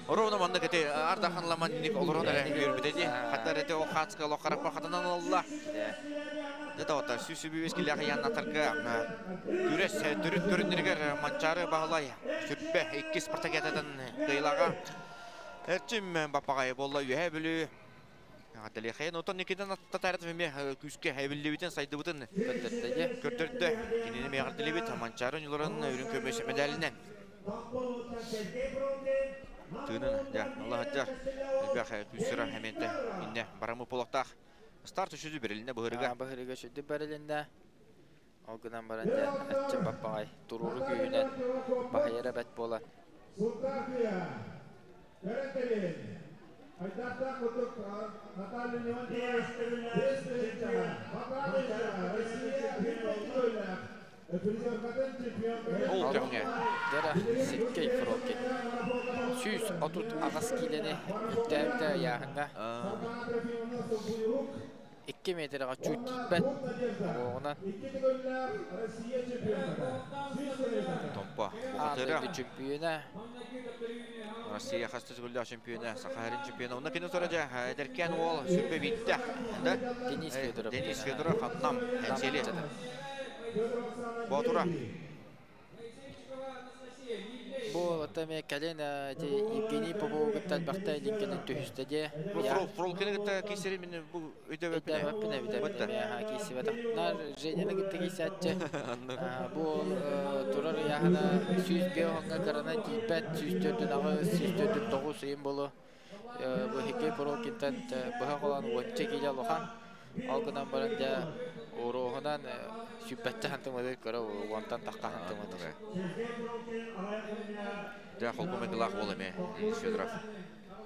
Ровно маннык эти Аар Дархан ламан ник олорон эрэ үөрбүтэ ди. Хаттар эти о хацка ло хараппа хатанан ылла. Дьэ тоҕоттор, сүүс килээх яннатарга күрэс төрүт көрүннэригэр Манчаары Баһылай 22 спартакиадатын кыайыылааҕа Эрчим Баппаҕай буолла. Үөһээ Бүлүү Дэлиэхэйэн отон Никитин Татаров эмиэ күүскэ эбиллибитин, сайдыбытын көрдөрдө. Көрдөрдө. Кинини эмиэ эҕэрдэлиибит Манчаары оонньууларын үрүҥ көмүс медалинэн. Тыынын дьэ аллаһыдьар элбэх күүс-сыра эмиэнтэ иннэ барамы буолуохтаах. Старт үчүдү берилинне быһырыга. Быһырыга үчүдү берилинне. Ол гынан баран дьэ Эрчим Баппаҕай туруору күүһүнэн баһыйар эбэт буолан. Сунтар кыыһа, Хайдахтаах курдук Наталья Леонтьева 5 тыһыынчаҕа Россия күүрбэттик призеркатын чемпионкатын Ол кэмҥэ. Дьэ Сергей Фролкин 138 киилэни үктээбитэ ыйааһыҥҥа. 2 метрға чуть тиийбэт оҕуна. Икки төгүллээх Россия чемпионата. 100 тыһыынча. Томпо Аан бухатыыра. дойду чемпиона. Россия хаста төгүллээх чемпиона, Саха сирин чемпиона. Онно кини тура дьэ эдэркээн уол 21-тэ. Да? Денис Федоров. Денис Федоров Нам Эҥсиэли. Боотура. Бу ота кэлин Евгений Попову кытта элбэхтэ илин-кэлин түһүстэ дии. Бу Фролкины кытта киирсэрин мин бу өйдөбөппүн. Өйдөбөппүн эбит эбит киирсибэтэх. Нар Женяны кытта киирсээччи. Бу турар ыйааһына 105 оҥҥа кыранан тиийбэт, 104 8, 104 9 ыйын болу. Бу Сергей Фролкинтан быһа холоон 10 киилэ улахан. Ол гынан баран дьэ уруоһунан сүүрбэччэ хантымыдыр көрө уонтан тахха хантымыдыр. Дьэ холку майгылаах уол эмиэ Денис Федоров.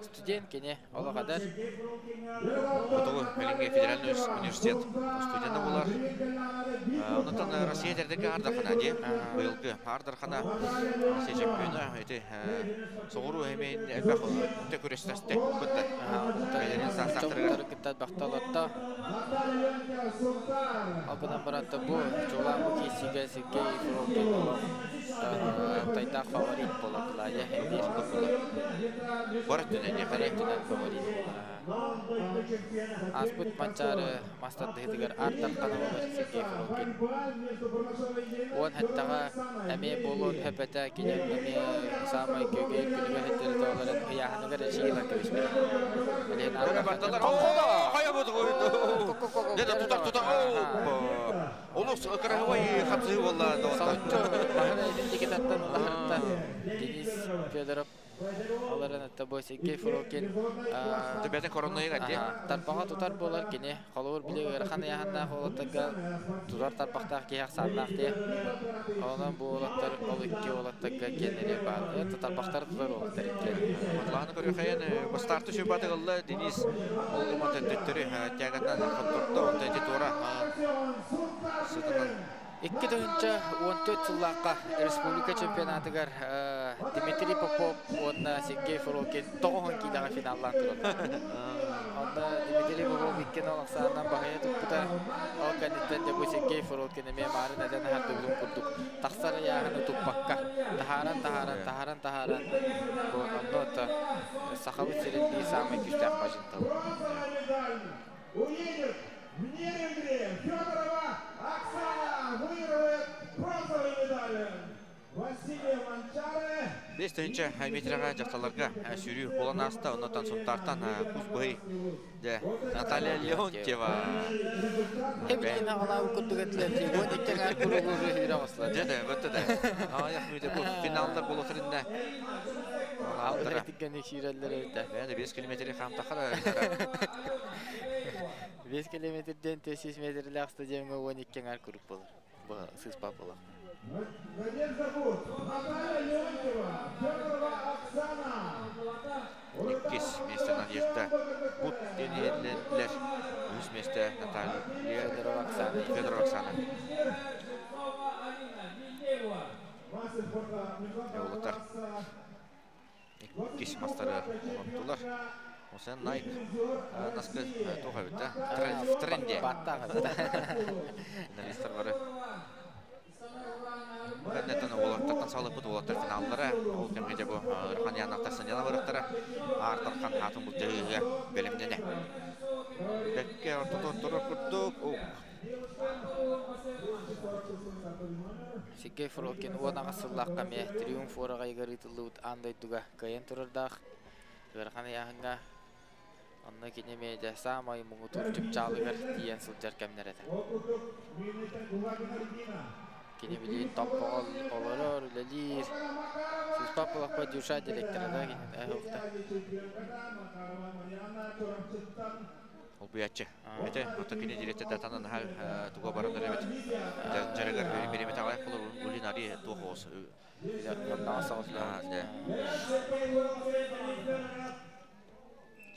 Студент кини олох эдэр. Хотугу Билиҥҥи федеральный университет студена буолар. Онтон Россия тэрдэргэ Аар Дархана дии. Быйылгы Аар Дархана Россия чемпиона. Ити соҕуруу эмиэ элбэх өттө күрэстэстэ. Бытта. Бэйэлэрин саастаахтарыгар. Кытта бахталатта. Ол гынан баран бу чуолаан бу киирсиигэ Сергей Фролкин олох тайдаах фаворит буолар Клавия биир. Бар өттүнэн диэхэ. Өттүнэн фаворит. Ааспыт Манчаары мастардыһытыгар Аар Дархана болар Сергей Фролкин. 17-ҕэ эмиэ буолуон сөп этэ, кини эмиэ саамай күөгэй күнүгэр сылдьар олорон ыйааһыныгар эчиилан кэбиспитэ. Билигин Аар Өрө Дархан бардылар. Хайа бу Дьэ тутар тутар. Олус кыраһыбай хапсыһыы буолла доҕоттор. Соһуччу баһын эйдин дикитаттан улаһарытта Денис Федоров олорон это бу Сергей Фролкин Төбөтүн короннойуга дии. Тарбаҕа тутар буолар кини холобур били ыарахан ыйааһыннаах уолаттарга тутар тарбахтаах киһи ахсааннаах дии. Онон бу уолаттар ол икки уолаттарга киэннэри баар. Тарбахтар тутар уолаттар иккиэн. Матлааны көрүөхэйэн бастаарты сүбаты ылла Денис ол гыммат төттөрү тягатынан хоттордо онтон ити туора сытынан. 2014 сыллаахха республика чемпионатыгар Дмитрий Попов уонна Сергей Фролкин 90 киилэҕэ финаллаан тураллар. Онно Дмитрий Попов 2-0 ахсаанынан баһыйа туппута. Ол кэнниттэн дьэ бу Сергей Фролкин эмиэ маарын этэн аһардыбытын курдук тахсар ыйааһыны туппакка таһааран таһааран таһааран таһааран бу онно ото Сахабыт сирин биир саамай күүстээх мажинтал. Уедет в Нерюнгри Федорова Оксана выигрывает бронзовую медаль. Василий Манчары. 5 тыһыынча метрға дьахталларга сүүрүү буолан ааста, оннотон Сунтаартан кус быһый дьэ Наталья Леонтьева. Хебилин аҕалаабы курдук этилэр 12 ҥаар куругу сүүрэ оҕуслар. Дьэ да, бытты да. Аяқ мүде бу финалдар болотырында. Финаллаабыттара. Аллар сүүрэллэр эбитэ. Бэйэ 5 километри хаамтахара. 5 километрден 400 метрлээх стадионга 12 аңар курук болар. Бу сыспа болар. Надежда Гуд, Наталья Леонтьева, Федорова Оксана. Иккис месте Надежда Бут денелер. Үс месте Наталья Федорова Оксана. Федорова Оксана. Мастер спорта международного Явлыктар. класса. Иккис мастары оттулар. Осен Найк наскы тоға бит, в тренде. Баттағы. Финалисттар бары. Бүгіннен олаттартан салып бұд, олаттар финаллары. Ол кемге бу Ырхан Янақтар сыняна барықтары. Артархан хатын бұл жайыға белімдене. Бәкке ортада тұрып күрдік. Сергей Фролкин уонаға сыллаққа ме триумф ораға игарытылуыт андайдуга кайын турардаах. Ыархан яхынга онно кинеме самай муңутур чыпчаалыгар тиен сылдьар кэмнерете. Кини билин топпоҕол олорор үлэлиир. Сыспап булахпа дюша директора да кини охта. Ол буячы. Эте, ото кини директор датанан ха туга барандар эбит. Жарыгар беремет агай кылыр улин ари туох. Оннаа соҕуслаа.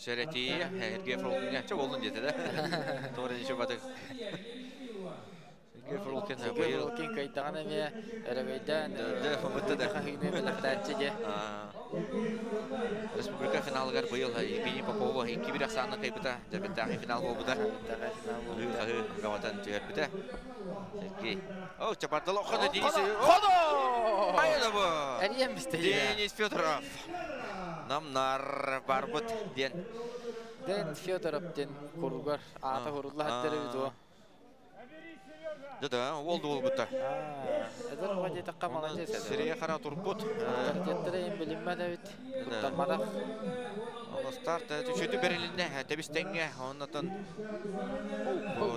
Серети, Сергей Фролкин, чо болдун деді да. Тора ничего баты. Сергей Фролкин Сергей быйыл Фролкин кайтаҕан эмиэ эребейден Да, бытты да. хахыны белэхтааччы де. Республика финалыгар быйыл Евгений Попова 2-1 ахсаанна кайбыта. Жабеттағы финал болбута. Хы гаватан түһәрбүтэ. Сергей. О, чапардалы хода Денис. Хода! Айда бу. Эриен бисте. Денис Федоров. Намнар барбыт ден. Ден Федоров ден кургар ата хурулла хаттары бит. Да-да, олду ол бутта. Эдер оға таққа молодец. Сирия қара турбут. Авторитеттері ең білінмеді бит. Куттармадақ. Оны старт түшөтү берилинне тебистеңге оннотон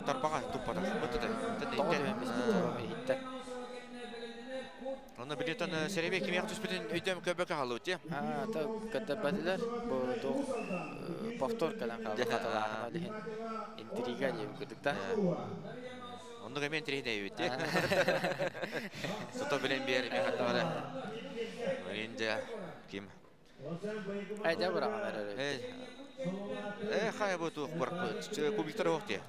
тарпаға туппата. Бутта. Тоғы төмен бис. Оны билетон серебе кимияк түспүтүн өйдөм көбөкө халуу те. А, та каттабатылар бу то повтор калам қалды қаталағына лехин интрига деп күдік та. Онны мен трейде бит те. Сото билен бер мен хаттары. Инде ким? Айда бұраған әрі. Э, хай бу тух бар кубиктер хох те.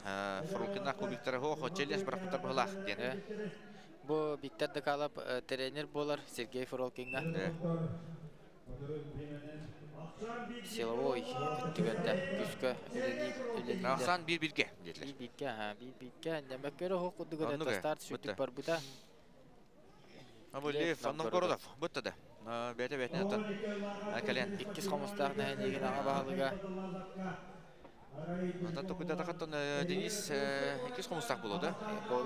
Фрукина кубиктер хох, челлендж бар кутар булах ден. Бу Виктор Декалап тренер болар Сергей Фролкинга. Силовой түгәндә күскә үлели. Ахсан бир бирге дедлер. Bir бикке, ха, bir бикке. Нәмәккәре хок кудыгы Оннуга, старт бутта. сүтүк бар бута. Абу Лев Новгородов бутта да. Бәте бәтне аттан. Кален. Иккис хомустаах нэһилиэгин аҕа баһылыга Онтон токуйда тахаттан Денис иккис хомустаах болу да.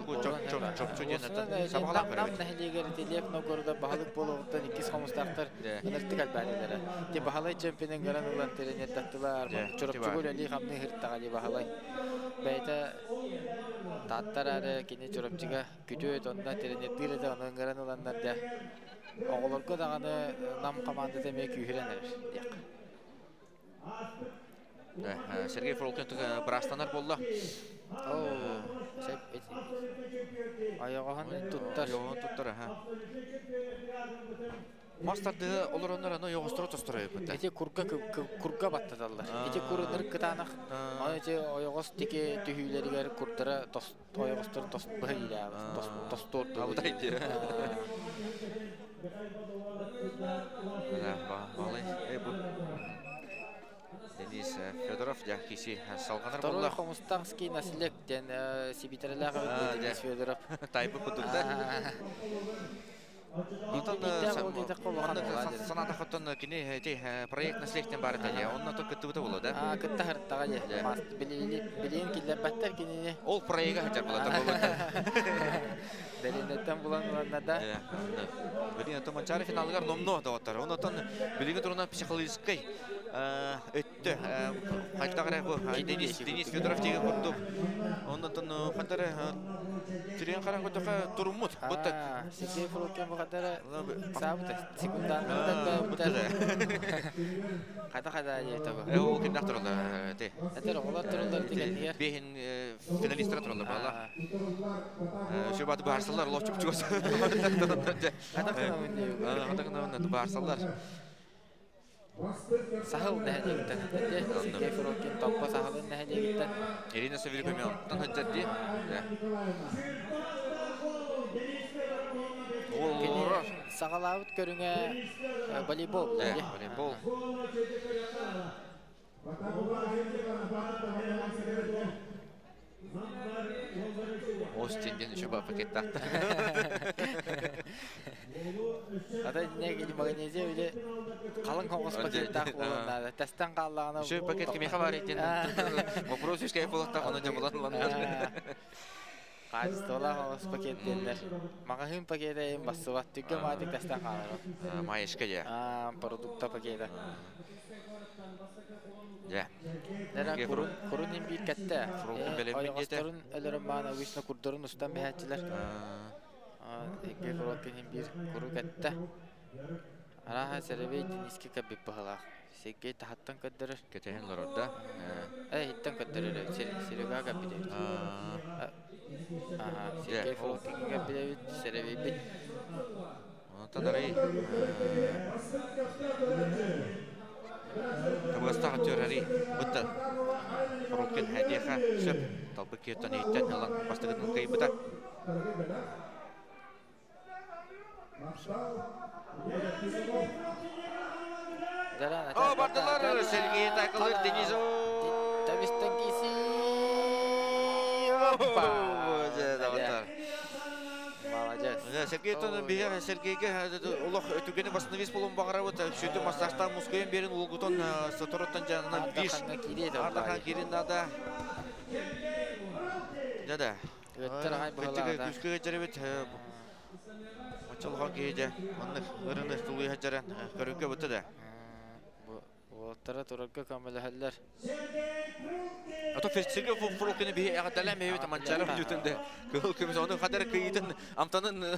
Бу чоп чоп чоп чоп диэн сабагалаах Нам көрөбүт. нэһилиэгэр Лев Новгородов баһылык болугуттан иккис хомустаахтар ыныртык албаанилара. Ти баһалай чемпионын гаран ылан тренер таттылар. Чоропчугул али хамны хырттагали баһалай. Бәйте таттар ары кини чоропчуга күтөт онна тренер дырыда онун гаран ыланнар да. Оҕолорго даҕаны нам командата эмиэ күүһүрэн эрэр диэк. Сергей Фролкин брастанар болла. Оо, сеп айаҕаһын туттар. Йоҕон туттар, ха. Мастарды олороннор аны йоҕостура тостора бутта. Эти курга курга баттаталлар. Эти курунар кытаанах. Аны эти ойоҕос тики түһүүлэригэр курдара тос ойоҕостор тос быһыйла тос тостуорду. Абытай ди. Да, балай. Э бу. Денис Федоров я киси салганар Второй болла. хомустахский наследник ден сибитерлях Денис Федоров. Тайбы кудукта. Онтон саната хоттон кини ти проект наследтен бар эте. Онно то кыттыбыта болу да. А, кытта хырттага же. Маст билили билин киллер кинини. Ол проекта хатар була та болу. Белинеттен булан уланна да. Билин то Манчары финалыгар номно да оттар. Онотон билиги туруна психологический Өттө хайдах эрэ бу Денис Денис Федоров диэн курдук. Оннотон хантары тирен харан көтөхө туруммут. Бутта Сергей Фролкин бу хатара саабыта секунданнар бутта. Хата хата диэбитэ бу. Ол кимнах тураллар те. Этер оҕолор тураллар дигэннигэр. Бехин финалисттар тураллар бала. Шөбаты барсалар лох чуп чугас. Хата кынабын диэбит. Хата кынабын барсалар. Сахыл нэһилиэгиттэн. Сергей Фролкин Томпо Сахалын нэһилиэгиттэн. Ирина Савельевна тан хаджадди. Кини саҕалаабыт көрүҥэ волейбол. Волейбол. Остин диэн үчүгэй пакеттаахтар. Ата не магнезия үле қалың хоңғыс пакеттаах буолан наада. Тестен хааллаҕына. Үчүгэй пакет кимиэхэ баар диэн вопрос үскэй буолуохтаах, ону дьэ булан ыланнар. Хаачыстыбалаах хоҥос пакет диэннэр. Маҕаһыын пакета эйин бассыбат. Түггэ маатик тестен хаалар. Маешка дьэ. Продукта пакета. Дьэ. Нера курун курун им биир кэтте. Фрукун бэлэммин диэтэ. Ойоҕосторун өлөрөн баан обычно курдорун устан биһээччилэр. Икки фрукун им биир куру кэтте. Арааһа Сэрэбэй Дениске кэббит быһылаах. Сергей таһаттан көрдөрөр. Кэтэһин олорор да. Э, иттен көрдөрөр. Серега кэббит эбит. Сергей Фролкин кэббит эбит. Сэрэбэйбит. Онтон арай Табыгастаах өтөрөри бытта Фролкин хәдиэхэ сөп талбыт киһиттэн иһиттэн ылан бастыгытын кыйбыта. О, бардылар Сергей Тайкалыр Денисов. Табистан киси. Молодец. Сергей тон биһэ Сергейге олох түгени восстановить болун бағарабыт. Сүтү массажтан мускуен берин улгутон сотороттан жанынан биш. Ардахан кирин нада. Да-да. Өттөр ай быһалаада. Күскө жеребит. Очолған кейде. Онны ырыны тулуй хаджаран көрүккө бутты да. Уолаттара турарга көмөлөһөллөр. Ато Сергей Фролкины биһи эҕэрдэлээн бэйэбит Манчары бүтүндэ. Кыһыл көмүс оны хадары кыйытын амтанын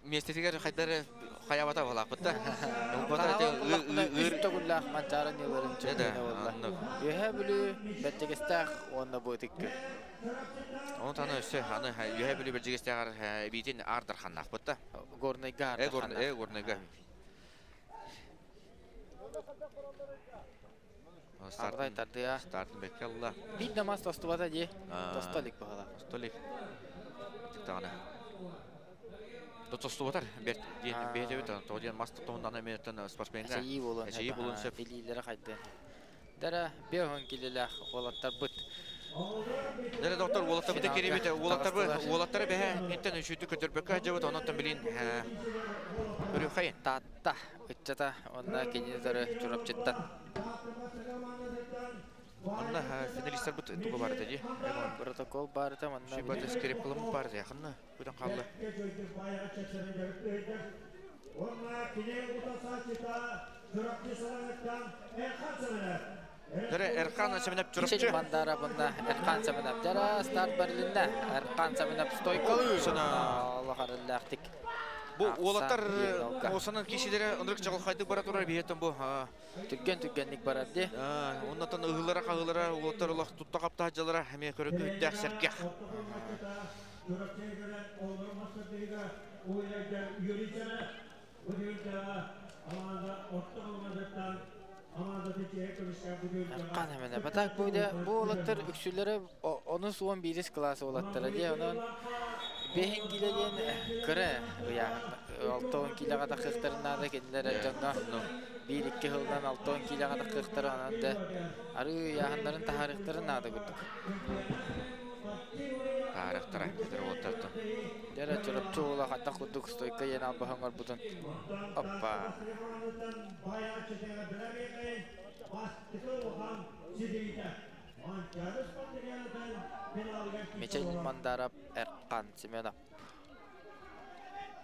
миэстэтигэр хайдары хайабата балааппыт да. Үс төгүллээх Манчары ньыларын чөмпүйүнэ буолла. Үөһээ Бүлүү Бэрдьигэстээх уонна бу ытыккы. Оны таны өссө аны Үөһээ Бүлүү Бэрдьигэстээҕэр эбиитин аардарханнаахпыт да. Горнайга аардарханнаах. Горнайга. Ардай тардыа. Стартын бекке алла. Биир да мас тостубата дии. Тостолик баһала. Тостолик. Тыктаҕына. Тостубатар берт диэн бэйэбит тоҕо диэн мас тоһуннан эмиэттэн спортсменга. Эчэйии буолуон. Эчэйии буолуон сөп. Илиилэрэ хайдыан. Дара 50 килилээх уолаттарбыт. Дара доктор уолаттарбыт кирибит уолаттарбыт уолаттары бэһэ интен үшүтү көтөрбөккө жабыт онон билин көрүхайын. Таатта ыччата онна кинилери Чурапчыттан. Онна финалисттар бут тугу бар ди. Протокол барыта манна. Шибат скрепкалым бар якынна. Бүтән калды. Дәрі Эрхан Семенов Чурапчы. Мишель Мандара бұнда Эрхан Семенов. Дәрі старт бәрілінде Эрхан Семенов стойкалы. Аллах арыллахтик. Бу уолаттар осанан кишилere ындырык чагылхайды бара турар биһеттен бу. Түрген түргенник барар ди. Оннотон ыгылара кагылара уолаттар олох тутта капта жалара эме көрөкү үттэх серкех. Эрхан Семенов. Батак бу бу уолаттар үксүлэри онус 11 класс уолаттара ди. Онон бэһин килэлиэн кыра ыйа 6 килэҕэ тахыахтарынаада кинилэр дьонно 1-2 сылынан 6 килэҕэ тахыахтара онон да арыы ыйааһыннарын таһаарыахтарын наада курдук. Таарыахтара этэр уолаттартан. Дьэрэ Чурапчы уола хаттах курдук стойка иэн албаһын оҥорбутун. Оппа. Мичел Мандаров Эрхан Семенов.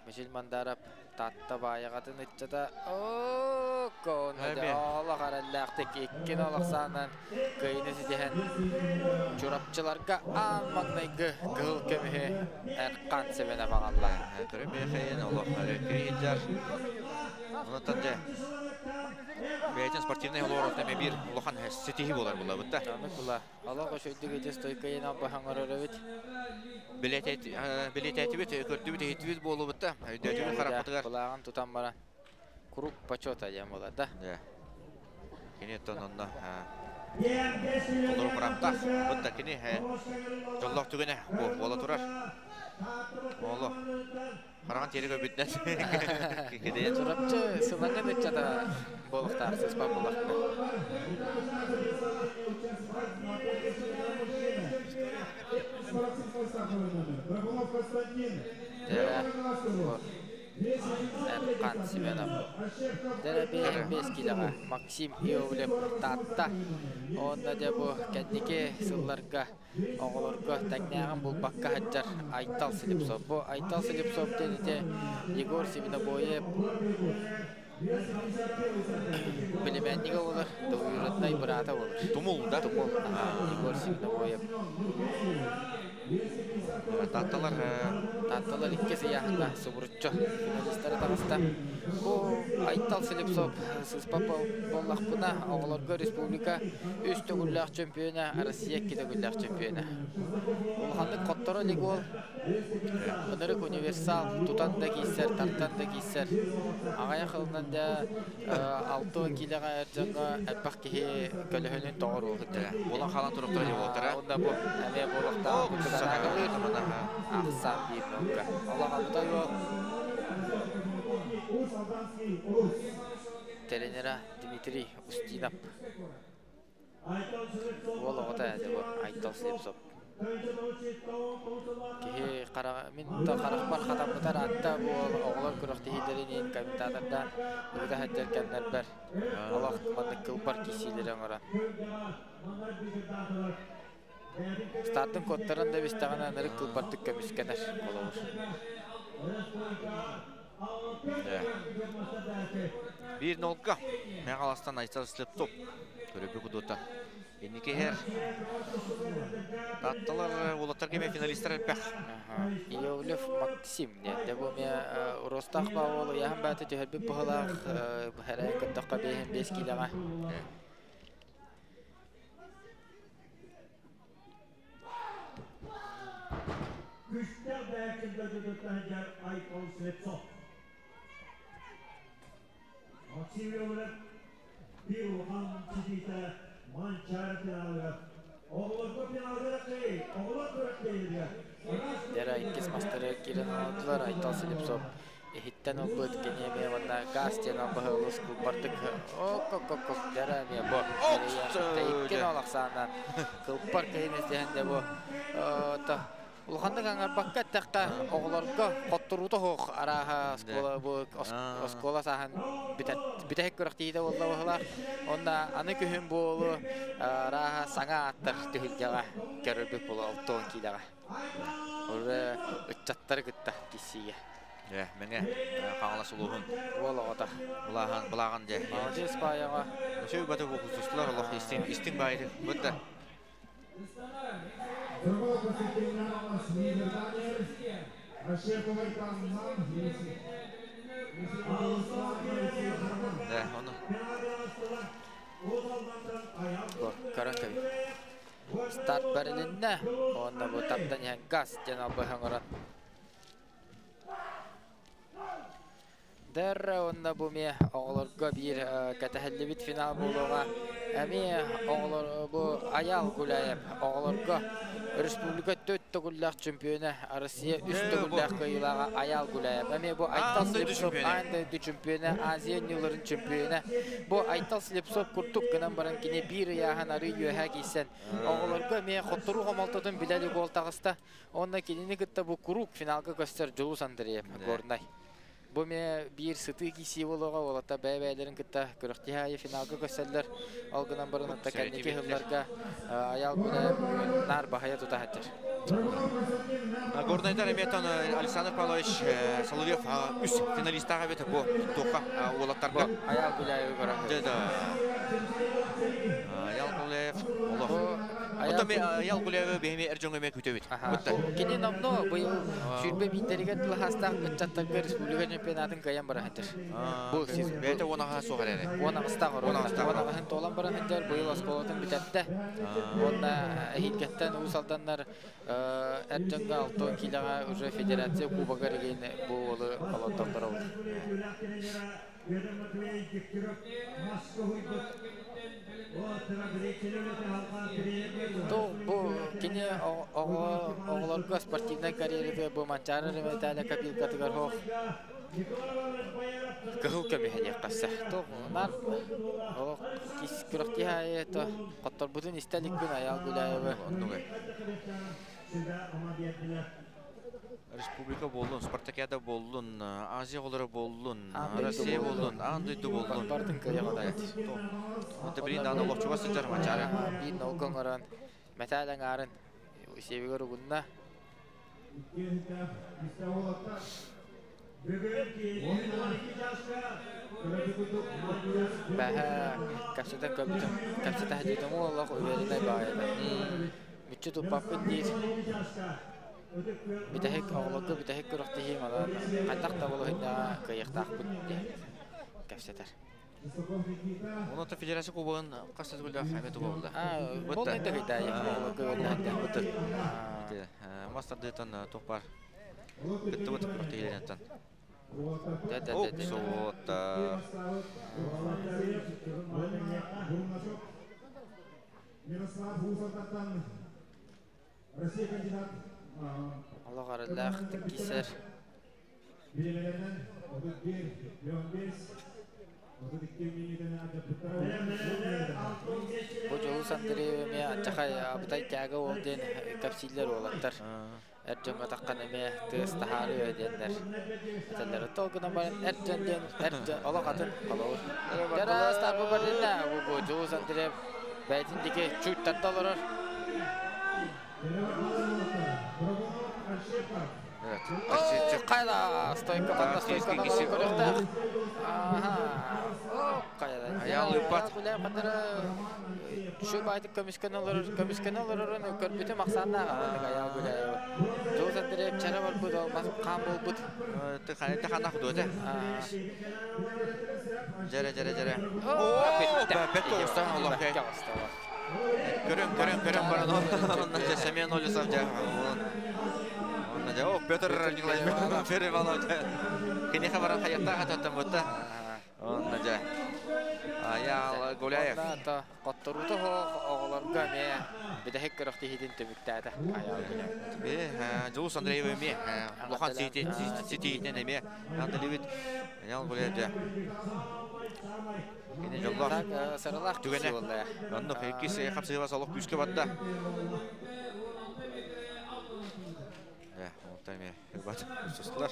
Мичел Мандаров Татта баайаҕатын ыччата. О, Олох эрэллээхтик 2-0 ахсаанынан кыайыыны ситиһэн Чурапчыларга аан маҥнайгы кыһыл көмүһү Эрхан Семенов аҕалла. Көрүмүөхейин олох киһилэр. Онтон дьэ бэйэтин спортивнай олоҕор эмэ биир улахан ситиһии буолар булабыт да. Аны кула олох үчүгдүк ити стойкайын албаһан оҥорор эбит. Билиэтэтибит, көрдүбүт, иһиттибит буолубут да, өйдөөтүбүт харахпытыгар. Былааҕын тутан баран круг почета диэн буолар да. Кини оттон онно толору бырааптаах. Бытта кини дьоллоох түгэнэ буола турар. Оло хараҕын тиэрэ көрбүтүнэн киһи Чурапчы сылаҥын ыччата буолуохтаах сыспа буолахтар. Драгунов Константин. Эрхан Семенов. Дэрэ 5 килоҕа Максим Иовлев Таатта. Онно дьэ бу кэнники сылларга оҕолорго тэҥнээҕин булбакка сылдьар Айтал Слепцов. Бу Айтал Слепцов диэн ити Егор Свинобоев племяннига буолар, двоюродной быраата буолар. Тумул, да? Тумул, Егор Свинобоев. Таатталар Таатталар икки сыйааһына субуруччу финалистары таҕыста. Бу Айтал Слепцов сыспа буоллахпына оҕолорго республика үс төгүллээх чемпиона, Россия икки төгүллээх чемпиона. Улаханнык хотторо илик уол. Ынырык универсал тутан да кииссэр, тартан да кииссэр. Аҕыйах ылынан да 6 киилэҕэ эр дьоҥҥо элбэх киһи көлөһүнүн тоҕор уол. Буолан хаалан туруктара дии буолтара. Онда бу эмиэ буолуохтаах курдук ахсаан биир нолга. Олох абытай уол. Тренера Дмитрий Устинов. Уол оҕото этэ бу Айтал Слепцов. Киһи мин да харахпар хатаммытар атта бу оҕолор күрэхтэһиилэрин комментатордаан ыыта сылдьар кэмнэрбэр олох маннык кылбар киирсиилэри оҥорон. Стартын куоттаран да бистэҕинэ ынырык кылбардык көмүскэнэр холобур. Биир нолга Мэҥэ Айтал Слепцов көрөбү кудута. Инники иһэр. Таатталар уолаттар кеме финалисттар элбэх. Иовлев Максим диэн. Бу эмиэ Ростах баал ыйаһын бааты түһэрбит быһылаах хэрэ көрдөххө 5 киилэҕэ. Күшті бәкінде дөдөттәһәҗәр Айтал Слепцов. Максим Иовлев bir улахан ситиитэ Манчаары финалыгар. Оҕолорго финалга кый, оҕолор күрэхтэһиилэр. Дера иккис мастары киирэн олордулар. Айтал Слепцов иһиттэн ылбыт кини эмиэ уонна газ диэн албаһы олус кылбардык ок ок ок ок дера эмиэ бу икки нол ахсаанынан кылбар кыйын истиһэн де бу улаханнык аңарбакка эттэххэ оҕолорго хотторуута суох арааһа оскуола бу оскуола сааһын бүтэһик күрэхтэһиитэ буолла быһыылаах. Онно аны күһүн буолу арааһа саҥа ааттар түһүлгэҕэ көрөрбүт буолу 60 киилэҕэ. Уже ыччаттары кытта киссиигэ. Мэҥэ Хаҥалас улууһун Уол оҕото. Былаахан былааҕын дьэ. Молодец баайаҕа. Сөй баты бу тустулар олох истин истин баайы бытта. Драгунов Константин Хаҥалас лидер Ощепков Айтал Да, оны. Бу көрөн көбү. Старт бэрилиннэ. Онно бу тардан иһэн газ диэн албаһы оҥорон. Дэр онно бу эмиэ оҕолорго биир кэтэһиллибит финал буолуоҕа. Эмиэ оҕолор бу Аял Гуляев оҕолорго республика төрт төгүллээх чемпиона, Россия үс төгүллээх кыайыылааҕа Аял Гуляев. Эмиэ бу Айтал Слепцов аан дойду чемпиона, Азия оонньууларын чемпиона. Бу Айтал Слепцов курдук гынан баран кини биир ыйааһын арыы үөһэ киирсэн оҕолорго эмиэ хотторуу хомолтотун билэ гол таҕыста. Онно кинини кытта бу куруук финалга көстөр Дьулус Андреев Горнай. Бу эмиэ биир сытыы киирсии буолуоҕа, уолаттар бэйэ-бэйэлэрин кытта күрэхтэһии аайы финалга көстөллөр. Ол гынан баран отта кэнники сылларга Аял Гуляев наар баһыйа тута сылдьар. Горнайдар эмиэтон Александр Павлович Соловьев үс финалистаах эбит бу туохха уолаттарга. Аял Гуляевы көрөн. Да. Айаал Гуляев олох. Оттон мен Айаал Гуляевы биһими эр дьоҥҥо эмиэ күүтэбит. Кини номно быйыл 21-дэригэр тылаһаастаах ыччаттарга республика чемпионатын кыайан баран сылдьар. Бу сезон бэйэтэ 10 суох эрээри. 18-таах 18-ын туолан баран сылдьар, быйыл оскуолатын бүтэрдэ. Уонна эһиилгэттэн Уус Алданнар эр дьоҥҥо 60 киилэҕэ уже федерация кубогар игин бу уолу олордоллор ол. Бу кини оҕолорго спортивнай карьерата бу Манчаары Реметаля копилкатыгар хоох кыһыл көмүһэ диэххэ сөп. Туох олох күрэхтиһэ аайы хотторбутун истэ иликпин Айаал Гуляевы. Оннугай. Республика буоллун, спартакиада буоллун, Азия оҕолоро буоллун, Россия буоллун, аан дойду буоллун. Бартын кыайа даайт. Онто билин дааны олохчуга сылдьар Манчаары. Биир нолга оҥорон, мэтээл аҥаарын сиэбигэр угунна. Бэһэ кэпсэтэн көрбүтүм, кэпсэтэ сылдьыбытым олох увереннай баҕайыта. Мүччү туппаппын диир. Бүтэһик оҕолорго бүтэһик күрэхтэһиим онон хайдах да балаһыанньаҕа кыайыахтаахпын диэн кэпсэтэр. Онон федерация кубогын хас да төгүллээх эмэ туга буолла? Полный төгүллээх оҕолорго үөрэнэһиннэ. Быттыр. Мас тардыытан туох баар кыттыбыт күрэхтэһиилэринтэн. Суоттар. Мирослав Усататтан Россия кандидат Олох арыллаах кисер. Бириэмэлэринэн 31 15 32 минутаны адьаппыттара. Бу Дьулус Андреев эмиэ аччахай абытай тяга уол диэн кэпсииллэр уолаттар. Эр дьоҥҥо таххан эмиэ тыас таһаарыа диэннэр этэллэр. Ол гынан баран эр дьон диэн эр дьон олох атын холобур. Дьараас тарбы барына бу бу Дьулус Андреев бэйэтин диэки чуйттарда олорор. Хайла стойка манна стойка көрүөхтээх. Аха. Хайла. Айаал ыппат. Şu байтык көмүскэн олорор, көмүскэн олорорун көрбүтүм ахсааннаах маннык Айаал Гуляева. Дьулус Андреев чара барбыт, ол хаан буолбут. Таханах дуоте. Дьэрэ, дьэрэ, дьэрэ. Бэт оҕуста олох. Көрөн, көрөн, көрөн баран онно дьэ Семен Олесов дьэ. Онно дьэ, о, Петр Николаевич Петр Иванов дьэ. Киниэхэ баран хайаттаах ататтан бутта. Онно дьэ. Айаал Гуляев. Хотторуута суох оҕолорго эмиэ бүтэһик күрэхтэһиитин түмүктээтэ Айаал Гуляев. Дьулус Андреев эмиэ улахан ситиһиитинэн эмиэ Андреевит Айаал Гуляев дьэ. Кини дьоллоох сыралаах түгэнэ. Оннук иккис хапсыһыба солох күүскэ барда. Онтон эмиэ ырбат сустулар.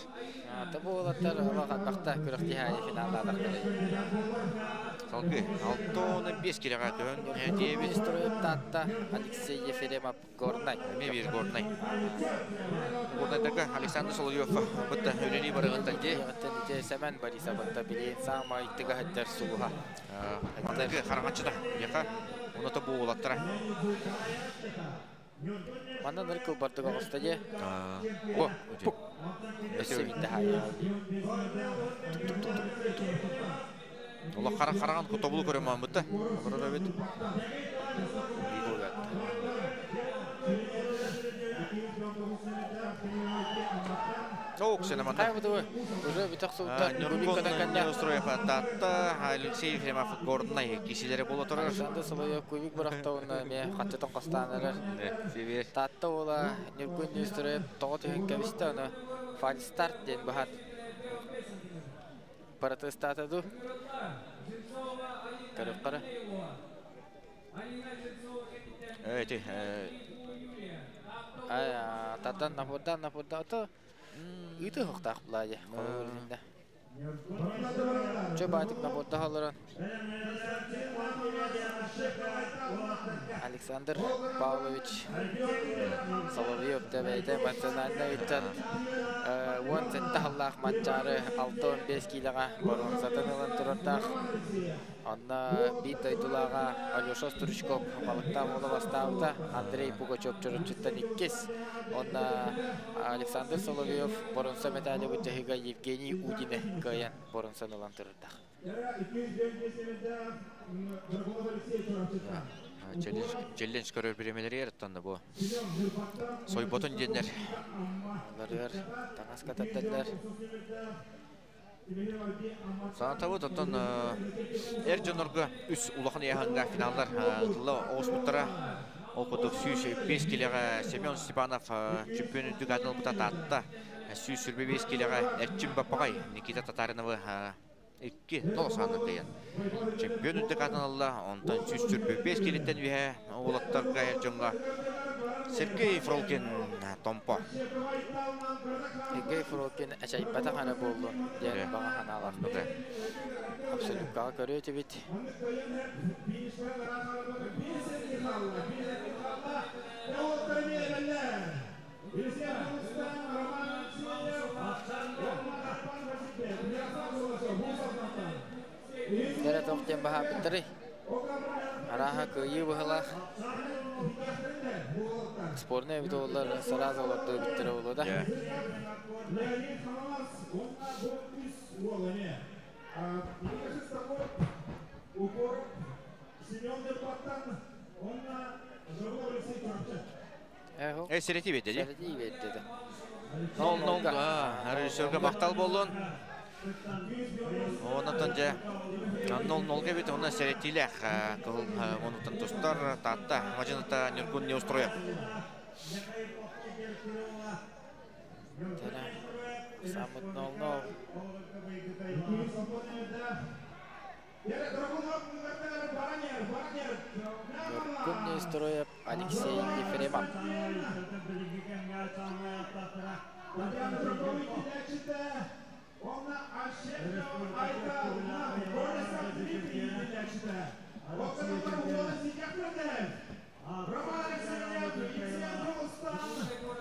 Ата буолаттар олох албахта күрэхтэһии финаллаатахтара. Салгыы 6-5 килэҕэ көһөн тиэбит. Строев Таатта Алексей Ефремов Горнай. Эмиэ биир Горнай. Горнайдарга Александр Соловьев бытта үлэлии барыгыттан дии. Ити Сэмэн Борисов бытта билиэн саамай тыгаһыттар сулуһа. Манныгы хараҥаччыта. Яха оното буолаттара. Манна ныр кылбардык оҕуста дии. Бу. Өссө биирдэ хаайа. Олох хара хараҕын кутобулу көрөмөн бытта. Олорор эбит. Ок, сенаманда. Хай бу уже бүтөх суутта Ньургун Неустроев Таатта, Алексей Ефремов Горнай кисилери буола турар. Александр Соловьев кубик бырахта уонна эмиэ хаччытын хостоон эрэр. Таатта уола Ньургун Неустроев тоҕо түһэн кэбистэ, ону фальстарт диэн быһан протестата дуу. Көрүөххэ. Эти Ай, татан напурдан напурда ото ыты хуктаах булаадьы холобурдинда. Чө баатык напурда холорон. Александр Павлович Соловьев бэйэтэ национальнай ыччат 17 сыллаах Манчаары 65 киилэҕэ боруонсатын ылан турардаах. Онно биир дойдулааҕа Алеша Стручков балыктаах уола бастаабыта, Андрей Пугачев Чурапчыттан иккис. Онно Александр Соловьев боруонса мэтээли былдьаһыыга Евгений Удины кыайан боруонсаны ылан турардаах. Челлендж көрөр бириэмэлэригэр оттон бу сойботун диэннэр. Оларыгар таҥас катардаллар. Санатабыт, оттон эр дьоннорго үс улахан ыйааһыҥҥа финаллар ыытылла оҕуспуттара. Ол курдук 105 килэҕэ Семен Степанов чөмпүйүөн үрдүк аатын ылбыта Таатта. 125 килэҕэ Эрчим Баппаҕай Никита Татариновы 2-0 саанан кыайан чемпион үрдүк аатын ылла. Онтон 125 килиттэн үһэ уолаттарга эр дьоҥҥо Сергей Фролкин Томпо. Сергей Фролкин эчэйбэтэх эрэ буоллун диэн баҕа санаалаахпыт. Абсолюткаҕа көрүө этибит. Дэрэ тоох диэн баһаабыттарый? Арааһа кыайыы быһылаах. Спорный эбит олар сразу олордуу эбиттэрэ буолуо да. Э, сирэти биэрдэ дии. Сирэти биэрдэ да. 0-0 режиссерга махтал буоллун. Онотон дьэ 0-0 эбит, онно сэрэтиилээх кыһыл мунуттан тустар Таатта мадьыныта Ньургун Неустроев. Самыт 0-0. Ньургун Неустроев, Алексей Ефремов.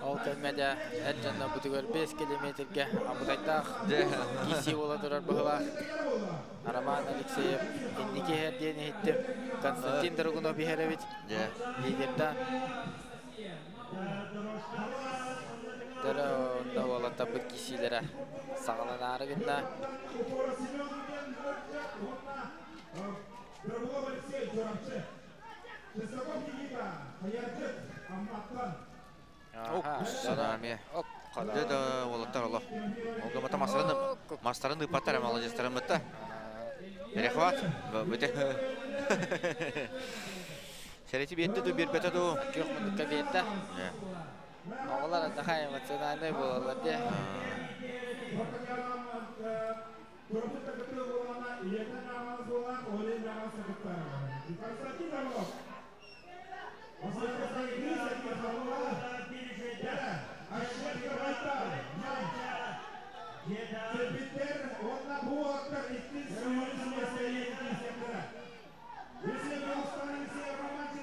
Ол кэмҥэ дьэ эр дьонно бутугар 5 километргэ абытайдаах киирсии буола турар быһылаах. Роман Алексеев инники иһэр диэн иһиттим. Константин Дорогунов иһэр эбит. Лидерда. Дөрө онно уолаттарбыт киирсиилэрэ саҕаланаары гынна. Санаами. Дэ да уолаттар олох. Олга мастарын мастарын ыппаттар молодецтарым бытта. Перехват. Бите. Сәрети биэтте ду биэрбэтэ ду. Күөх муннукка биэрдэ. Оҕолор наһаа эмоциональнай буолаллар дии.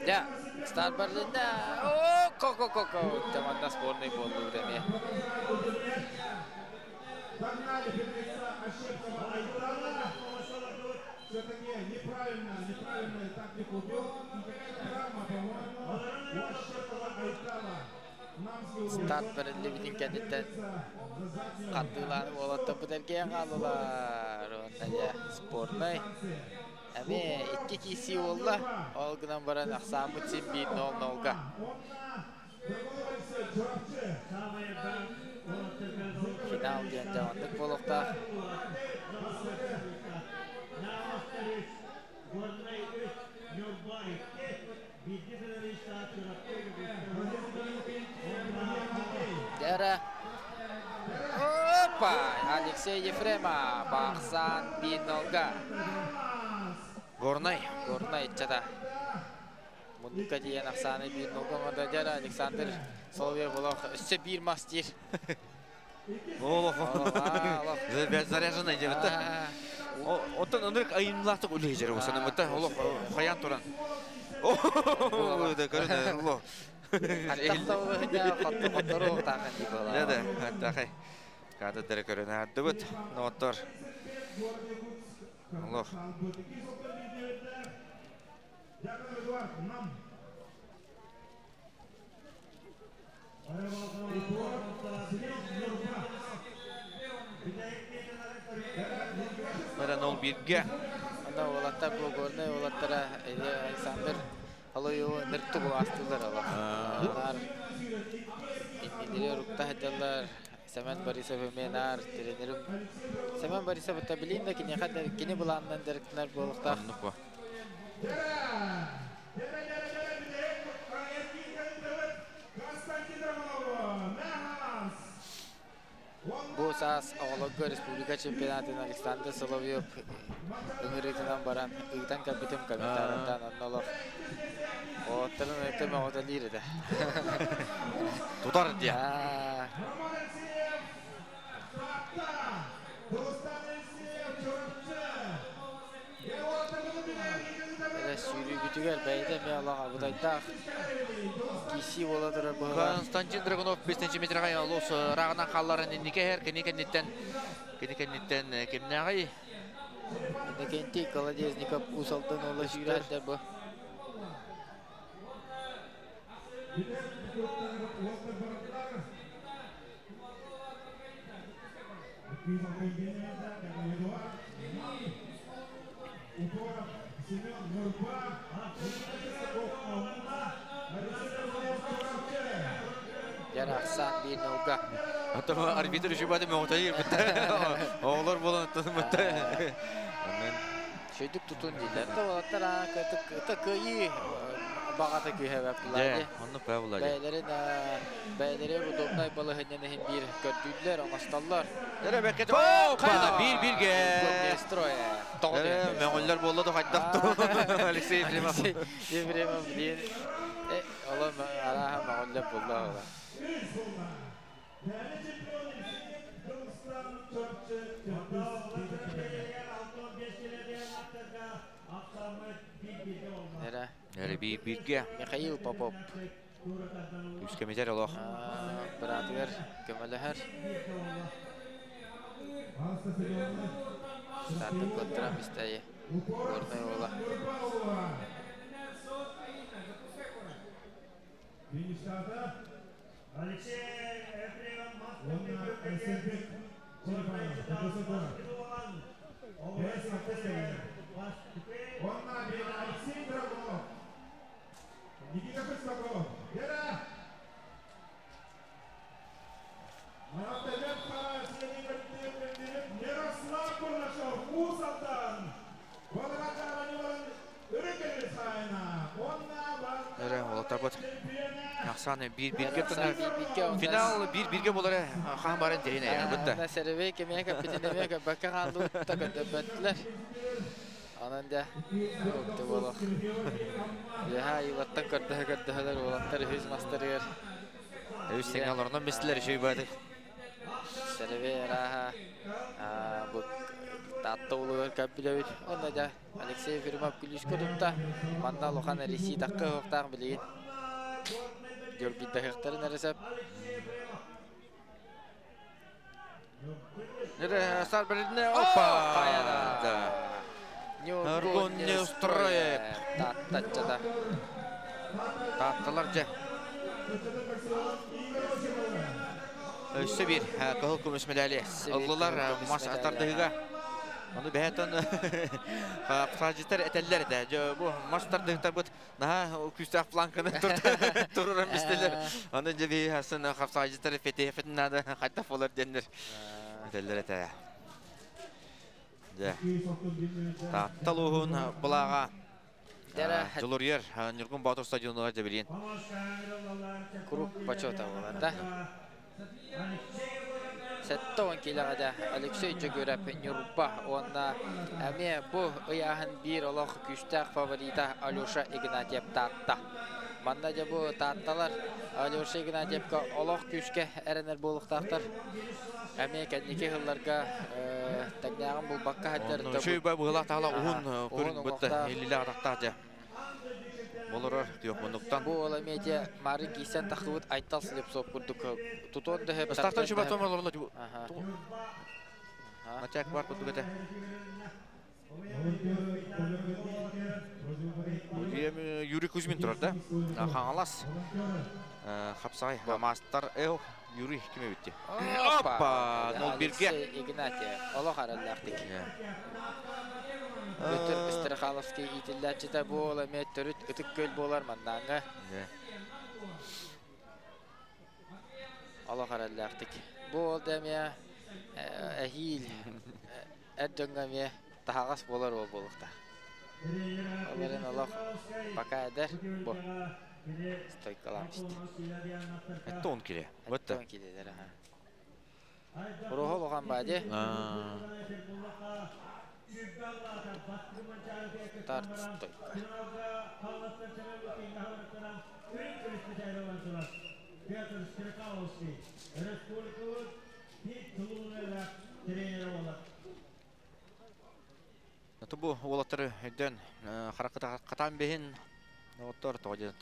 Дьэ, старт берлинде. О, ко-ко-ко-ко. Команда сборной буоллубут эмиэ. Старт бэриллибитин кэнниттэн хардыылаан уолаттарбыт эргийэн хааллылар. Уонна дьэ, спорнай эмиэ икки киирсии буолла. Ол гынан баран ахсааммыт син биир 0-0-га. Финал диэн дьэ оннук буолуохтаах. Дьэ Опа! Алексей Ефремов ахсаан 1-0-га. Горнай. Горнай ыччата. Муннукка тиийэн ахсааны 1-0-га оҥордо. Дьэ Александр Соловьев олох өссө биир мас диир. Олох. Заряженный диэбит. Оттон ынырык айымнылаахтык үлэһижер санаммыта. Олох хайаан туран. Оо, көрүн ло. Да, да, Кадрдары көрөн ардыбыт. Ноттор. Олох. Баран ол бирге. Анда уолаттар бу горнай уолаттара Александр Алойу ныртык астылар ала. Нар иннилери рукта хадалар. Семен Борисов эмиэ тренерим. Семен Борисов это билин да кини хаддар кини булааннан директорлар буолуктаах. Оннук бу. Бу саас оҕолорго республика чемпионатын Александр Соловьев ыҥырыытынан баран ыытан кэлбитим комментарийдан онно олох оҕотторун өтө мөҕөтөлиир этэ. Тутар диye. Эрэ сүүрүүбүтүгэр бэйэтэ эмиэ олох абытайдаах киисии буола турар быһыылаах. Константин Драгунов 5 сантиметрға олус рағынан қалларын иннике хер кини кэнниттэн кини кэнниттэн кимнээҕий? Иннокентий Колодезников Уус-Алдан уола сүүрээттэр бу. Дьэр ахсаан биир нолга. Ото арбитр үшүбаты мөҕүтэлиир битте. Оҕолор буолан оттон битте. Шөйдүк тутун дииллэр. Да уолаттар ата кыайыы баҕата күүһэ Дьэ, оннук баа була. Бэйэлэрин бэйэлэри удобнай балаһынньаны иһин биир көрдүүллэр, оҥостоллор. Эрэ бэккет. Опа, биир бирге. Строя. Эрэ мөҕүллэр буолла да хайдах Алексей Ефремов. Ефремов диэн олом арааһа мөҕүллэр буолла ола. Эрэ. Эрэ биир бирге. Михаил Попов. Үскемитер олох. Быраатыгар көмөлөһөр. Стартын көттөрөн истэйи. Горнай уола. Эрэ олотарбыт. Ахсаны биир бирге Финал биир бирге болары хаан барын дерин эйна бытта. Серебей кемеге капитенеме бакка хаалу та көтөбөттүлэр. Анан да өктө болох. Яха илаттан көрдөһө көрдөһөлөр уолаттар үһүс мастарыгар. Үс сигналларынан бистилер шүй бады. Серебей араха бу татта улугар капилевич. Онда да Алексей Ефремов күлүскө тутта. Манна улахан Ресей такка хоктаах билигин. Георгий эресеп. Нере стар бердине опа. Да. Нюргун Неустроев. Таттаччада. Татталар же. Өссө бир кыһыл көмүс медали. Ыллылар мас атардыгыга. Оны бэһэтон фражитер этеллер да. Жо бу мас тардыгыта бут наха күстәк планканы туруран бистелер. Оны же би хасын хапсажитер фете фетин нада хатта фолар деннер. Этеллер эте. Же. Татталуһун булага Жолурьер Нюргун Батыр стадионуга жабилин. Круг почета болар да. Сеттон килеҕэ Алексей Дьөгүрэп Ньурба уонна эмиэ бу ыйааһын биир олох күүстээх фаворита Алеша Игнатьев Таатта. Манна дьэ бу Таатталар Алеша Игнатьевка олох күүскэ эрэнэр буолуохтаахтар. Эмиэ кэнники сылларга тэҥнээҕин булбакка сылдьар. Үчүгэй быһыылаах таһала уһун көрүн бытта эллилээх атахтаах дьэ. Болорор күөх муннуктан. Бу ол эмиэ мары кисэн тахыбыт Айтал Слепцов курдук тутуон да хөп. Стартан чуба тома олорло. Начак бар курдук этэ. Юрий Кузьмин турар да. Хаҥалас. Хапсай мастер эл Юрий ким эбитти? Опа! 0-1-ге. Игнатьев. Олох араллаахтык. Петр Страхаловский иитиллээччитэ бу ол эмиэ төрүт ытык көл буолар маннааҥҥа. Олох араллаахтык. Бу ол да эмиэ эһиил эр дьоҥҥо эмиэ таһаҕас буолар уол буолуохтаах. Ол эрэн олох пока эдэр бу стойкалаан истэ. Это он киле. Это он килелер, аха. Руһу улахан бади. Старт стойка. Бу уолаттары өйдөн харакыта катан бэһин оттор тоҕо диэн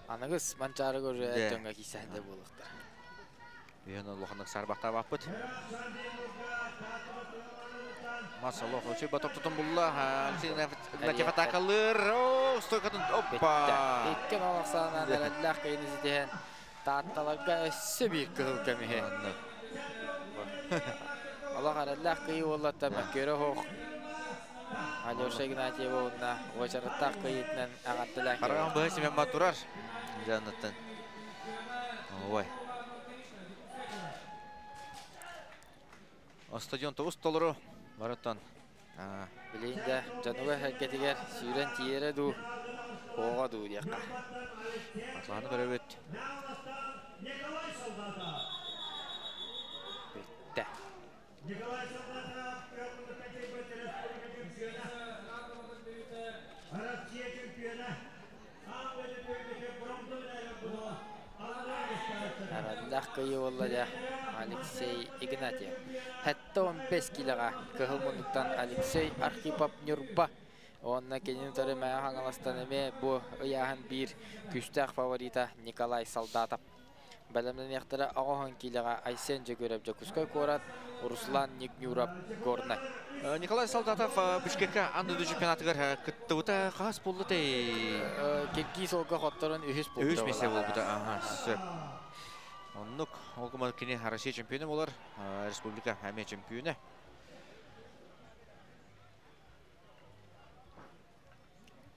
Аныгыс Манчаары көрө дөҥгө киисэһинде буолуохтар. Үйэн улаханнык сарбахтаабаппыт. Мас олох өчүй батоктотун булла. Алексей Игнатьев атакалыр. О, стойкатын. Оппа! Икки малақсаанан эрэллээх кыйыны ситиһэн Таатталарга өссө биир кыһыл көмүһү. Олох эрэллээх кыйы уоллатта мөккүөрэ оһох. Алеша Игнатьева уонна уочараттаах кыйытынан аҕаттылаан Хараҕын быһа симэн ба турар. Жаннаттан. Ой. Стадион тоҕус толору барыттан. Билигин да дьонугар сэргэтигэр сүүрэн тиийэрэ дуу, оҕо дуу диэххэ. Атланы көрөбүт. Бүттэ. Араллаах кыйы буолла дьэ Алексей Игнатьев. 75 килоҕа кыһыл муннуктан Алексей Архипов Ньурба. Уонна кинини утары Мэҥэ Хаҥаластан эмиэ бу ыйааһын биир күүстээх фаворита Николай Солдатов. Бэлэмнэниэхтэрэ 80 киилэҕэ Айсен Дьөгүөрэп Дьокуускай куорат, Руслан Нигнюров Горнай. Николай Солдатов Бишкекка аан дойду чемпионатыгар кыттыбыта хас буолла тэй? Киргиз олга хотторон үһүс буолбута. Үһүс миэстэ буолбута. Аха, сөп. Оннук, ол гынан кини Россия чемпионы болар, республика эмиэ чемпионы.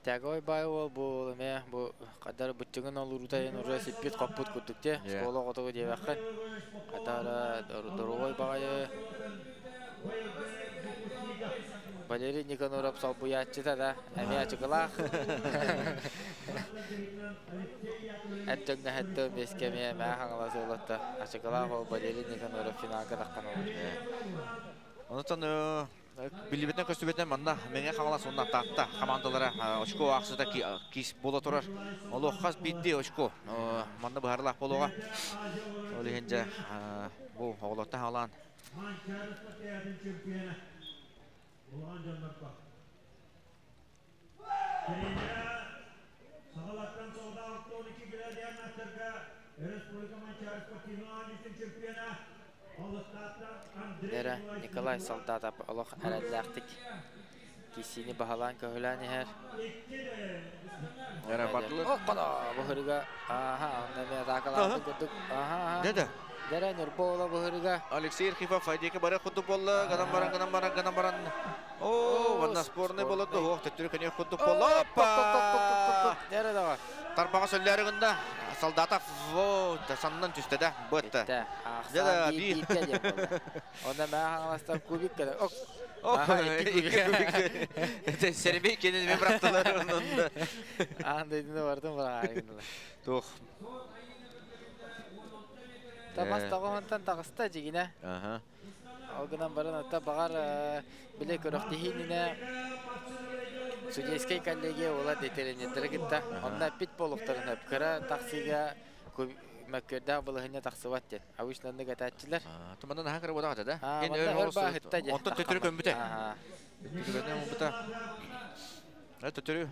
Тяговой бай уол бу эмиэ бу хаддар быччыгын олурутайын уже сиппит хоппут курдук те школа оҕотугу диэбэххин хатара доруобай баҕайы Валерий Никаноров солбуйааччыта да эмиэ ачыкылаах Эттөҥнөһөттө миэскэ эмиэ мээ хаҥалас уолатта ачыкылаах ол Валерий Никаноров финалга таххан олор. Онтон биллибитинэн көстүбүтүнэн манна Мэҥэ Хаҥалас уонна Таатта хамаандалара очко аахсыта киис буола турар. Олох хас биирдии очко манна быһаарылаах буолуоҕа. Ол иһин дьэ бу оҕолортон хаалаан Лера Николай Солдатов олох эрэллээхтик киссиини баһылаан көһүлээн иһэр. Лера бардылар. Оппана! Быһырыга. Аха, онно эмиэ атаакалаабыт курдук. Аха, Деді. Дэрэ Ньурба уола быһырыга. Алексей Архипов айдеке бары курдук буолла. Гынан баран, гынан баран, гынан баран. О, ванна спорный болот ох, төттөрү көнө курдук буолла. Оппа! Дэрэ даҕа. Тарбаҕа сөллөөрү гында. Солдатов о, саннан түстэ да. Бытта. Бүттэ. Ахсаан биир бииргэ диэн буолла. Онно мээ хаҥаластан кубик кэлэр. Ок. Икки кубик. Сербей кенен мен бырақтылар. Аан дойдуну бардым быраҕаарыгыналар. Туох. Тамас тоҕоһунтан таҕыста дьигинэ. Ол гынан баран ата баҕар биле көрөхтиһиининэ судейскай коллегия уола детеренердери кытта онно эппит буолуохтарын сөп. Кыра тахсыыга мөккүөрдээх балаһыанньа тахсыбат диэн. Обычно оннук этээччилэр. Тумандан аһа кыра буолаҕа да. Манна өр бааһытта диэн. Онтон төттөрү көммүтэ. Төттөрү көммүтэ. Төтөрү.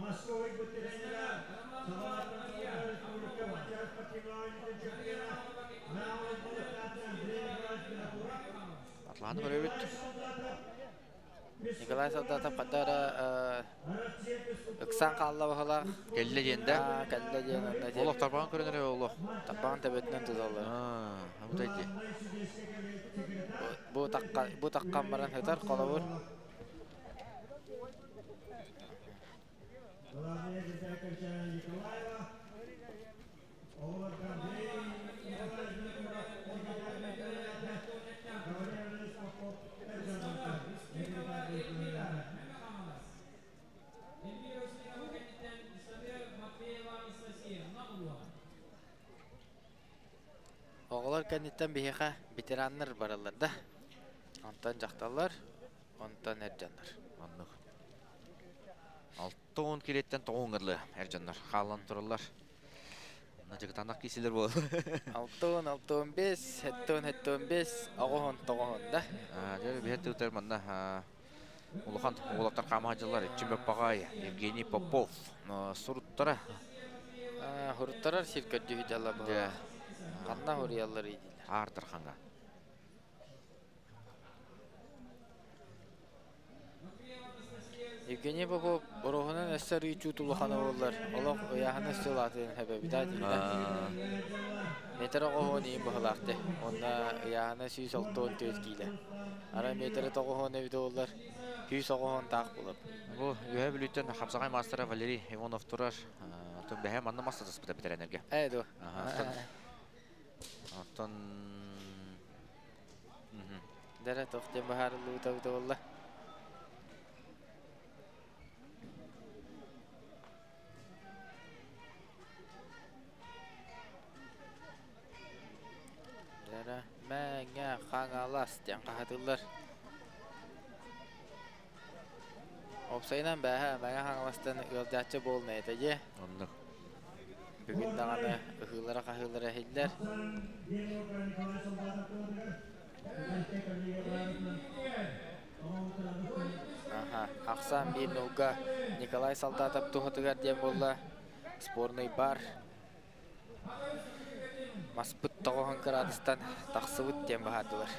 Атланы көрөбүт. Николай Солдатов кадара ыксан хаалла баһылаах. Кэллэ диэн да. Кэллэ диэн онно Олох тарбаҕын көрөн эрэ олох. Тарбаҕын төбөтүнэн туталлар. Бу Бу такка бу таккан баран хытар холобур. Оҕолор кэнниттэн биһиэхэ ветераннар бараллар да. Онтон дьахталлар, онтон эр дьоннор. Оннук. 60 килеттен 9 ыңырлы эр дьоннор хаалан тураллар. Жыгытанах киселер бол. 6 6 5, 7 7 5, 9 9 да. Дьэ, биһет тутар манна улахан уолаттар хаамаһдьылар Иччимбек Пагай, Евгений Попов суруттара. Хуруттарар сир көрдүһү дьалла бу. Ханна хуруяллар идилер. Аардарханга. Евгений Попов ороһунан өссө рүүчүү тулухана боллар. Олох ыяхана өссө латын хэбэбида диилер. Метр оҕоһуон иин быһылаахты. Онна ыяхана 164 киилэ. Ара метр тоҕоһуон эбит оллар. 100 оҕоһуон таах булып. Бу үһэ бүлүүттэн хапсаҕай маастара Валерий Иванов турар. Оттон бэһэ манна мас тытыспыта битэрэнерге. Ээ ду. Оттон Дәрә тохтен баһарыллыбыта быта болла. Дәрә мәңә хаңалас диэн хаһатыллар. Опсайынан бәһә мәңә хаңаластан ыалдьааччы буолна этэ дьэ. Оннук. Бүгүн даҕаны ыһыылара хаһыылара иһиллэр. Аха, ахсаан 1-0 Николай Солдатов туһатыгар диэн буолла. Спорный бар. Маспыт тоҕоһун кыраадыстан тахсыбыт диэн баһаардылар.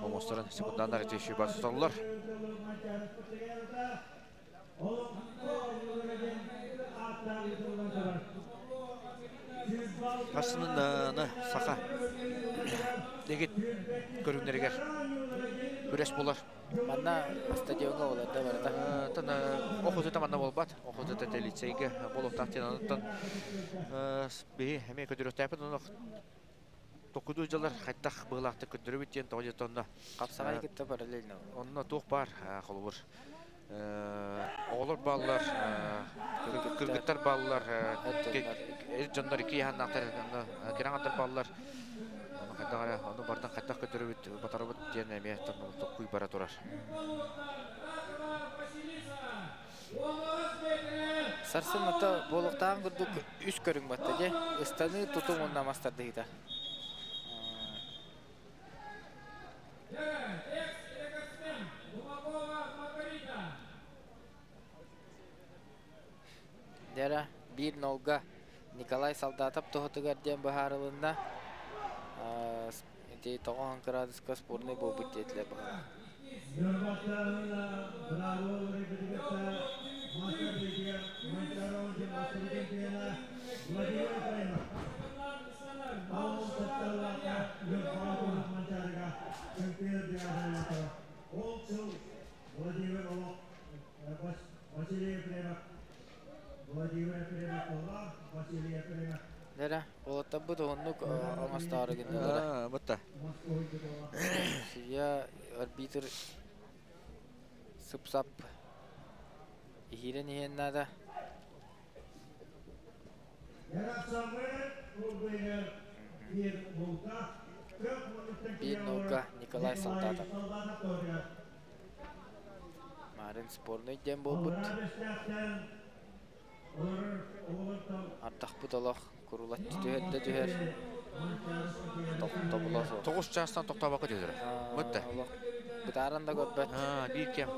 Омостарын секундандар теши бар тұталылар. Асынын саха дегет көрүңнеригер күрес болар. Манна стадионга болар да барда. Тан охоту манна болбат. Охоту та лицейге болуктан анытан би эме көдөрөктәпен оны токуду жылар хаттах быылақты көдөрү биттен тоҕо тонна. Капсагай кытта параллельно. Онно туох бар холобур. Оҕолор баллар, кыргыттар баллар, эр дьоннор ики яһаннаахтар, кираңаттар баллар. Оны хайдах оны бардан хайдах көтөрүбүт, батарыбыт диэн эмиэ токкуй бара турар. Сарсын ата болуктаан курдук үс көрүҥ батта же. Ыстаны тутум онна мастардыгыта. Дера 1-0 Николай Солдатов тоһотугар диэн баһаарылынна. Ити тоҕоһон кыраадыска спорный буолбут диэтилэр баһаар. Дера, олоттабыт оннук оҥостаары гыннылара. Бытта. Судья арбитр сып-сап иһирен иһэн надо. 1-0 Николай Солдатов. Марын спорный ден болбут. Ардахпыт олох курулаччы түһэр да түһэр. Тохтобула суох. 9 чаастан тохтообокко түһэр. Бытта. Олох бытааран да көрбөт. Биир кэм.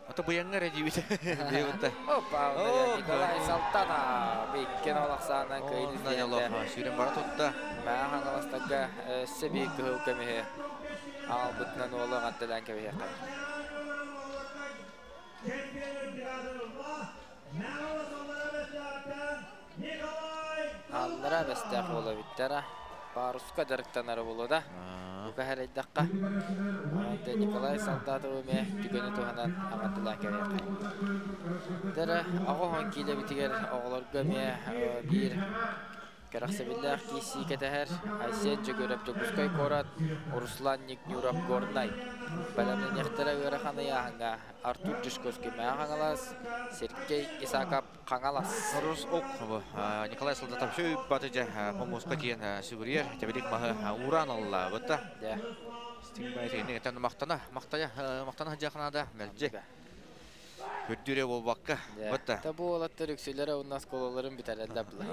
Ата быйаҥҥа эрэ диибит. Диэбитте. Опа, Николай Салтана биккен олохсаанан кыайын Олох сүүрэн бара тутта. Маа хаҥаластарга өссө биир кыһыл көмүһү аҕалбытынан уолу эҕэрдэлээн кэбиһиэххэ. Аллара бэстээх уола бүттэрэ. Паруска дьарыктанара буолуо да. Бука хэрэйдэххэ. Николай Солдатов эмиэ түгэни туһанан эҕэрдэлээн кэбиһиэххэ. Дэрэ 80 киилэбитигэр оҕолорго эмиэ биир кэрэхсэбиллээх киирсии кэтэһэр Айсен Дьөгүөрэп Дьокуускай куорат, Руслан Никнюров Горнай. Бэлэмнэниэхтэрэ ыарахан ыйааһыҥҥа Артур Дьушковский Мэҥэ Хаҥалас, Сергей Исаков Хаҥалас. Рус ок Николай Солдатов батыжа помоска тиен сүгүрүйэр тэбилик маһы ууран аллаабыта. Стигмайтин мақтана мақтая мақтана жаханада мэлдьи. Көрдүрэ болбакка. Бытта. Та бу уолаттар үксүлэрэ уонна оскуолаларын бүтэрэллэр була.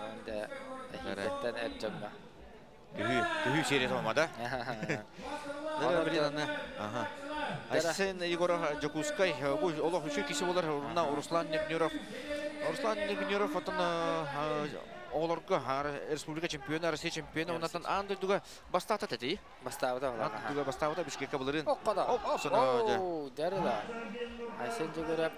Анда эһиилэттэн эр дьоҥҥо. Күһүү серия томада. Ага. Айсен Егоров Дьокуускай бу олох үчүгэй киһи буолар уонна Руслан Негнюров. Руслан Негнюров отон оҕолорго республика чемпиона, Россия чемпиона, оннан аан дойдуга бастаата тэти. Бастаабыта Аан дойдуга бастаабыта Бишкекке былырын. Оккода. Оп, Дәрила. Айсен Дьөгүөрэп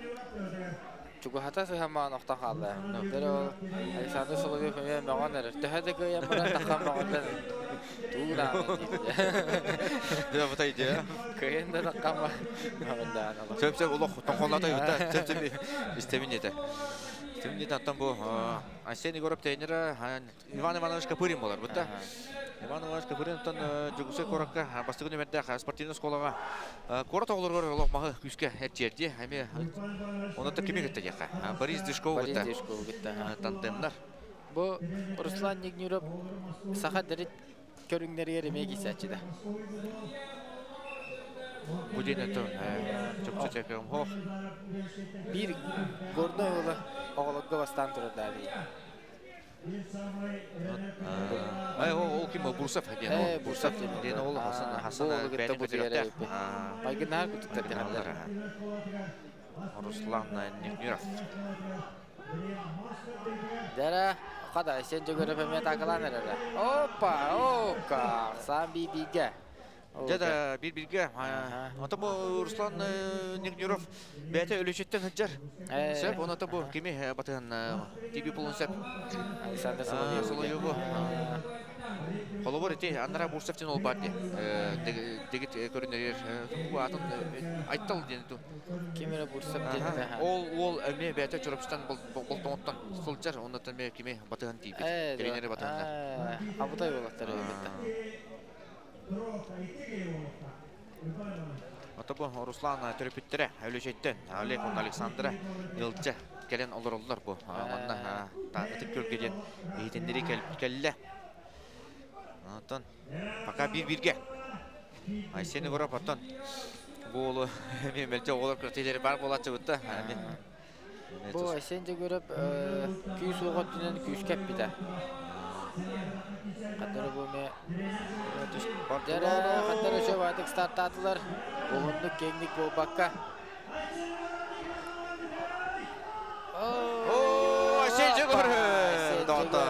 чугаһата сыһамаан охтон хаалла. Дэр ол Александр Соловьев эмиэ мөҕөн эрэр. Төһө да кыайан баран таххан мөҕүллэн туураан Дэ бутай дэ. Кыайан да таххан мөҕүллээн олох. Сөп сөп олох тоҥхоллото юта. Сөп сөп истэбин ете. Истэбин ете аттан бу Айсен Егоров тренера Иван Иванович Копырин болар бутта. Иван Иванович Копырин оттон Дьокуускай куоракка бастакы нүмердээх спортивный школаҕа куорат оҕолоругар олох маһы күүскэ эрчийэрдии. Эмиэ онон кими кытта диэххэ. Борис Дышков Борис кытта Дышков кытта. тандемнар. Бу Руслан Нигнюров саха дэрит көрүҥнэригэр эмиэ киисээччи да. Бу диэн это чопчу чекем хох. Биир гордой уола оҕолорго бастаан турар даа. Ай ол ким Бурсов диэн ол. Бурсов диэн диэн ол Хасан Хасан Бу кытта бу диэн Майгынаар кутуктар диэн. Руслан Нигнюров. Дара қада сен жүгіріп әме тақылан әрі. Опа, ока, сан би-биге. Дьэ да биир-бииргэ. Ото бу Руслан Нигнюров бэйэтэ өлүчүттэн сылдьар. Сөп, оното бу кими батыһан ТВ пулун сөп. Александр Соловьев. Соловьеву. Холобур ити аннара Бурсов диэн ол баар дии. Дэгит көрүнэр бу атын Айтал диэн ту. Ким эрэ Бурсов диэн. Ол уол эмиэ бэйэтэ Чурапчыттан Болтоҥоттон сылдьар, оннуттан эмиэ кими батыһан тиийбит. Тренери батыһаннар. Абытай уолаттар эбит. Ото бу Руслан төрөппүттэрэ Өлөчөйтөн Олег уонна Александра ыалдьа кэлэн олороллор бу. Манна Ытык Күөлгэ диэн иһитиннэри кэллэ. Онтон пока биир-бииргэ. Айсен Егоров оттон бу уолу эмиэ мэлдьи оҕолор күрэхтэһиилэри баар буолааччыбытта. Бу Айсен Дьөгүөрэп күүс уох өттүнэн күүскэ эппитэ. Хаттары бу эмиэ Дьэрэ хаттары өсө баатык стартаатылар. Уһуннук киэҥник буолбакка. О, Айсен Дьөгүөрэп! Доҕоттор.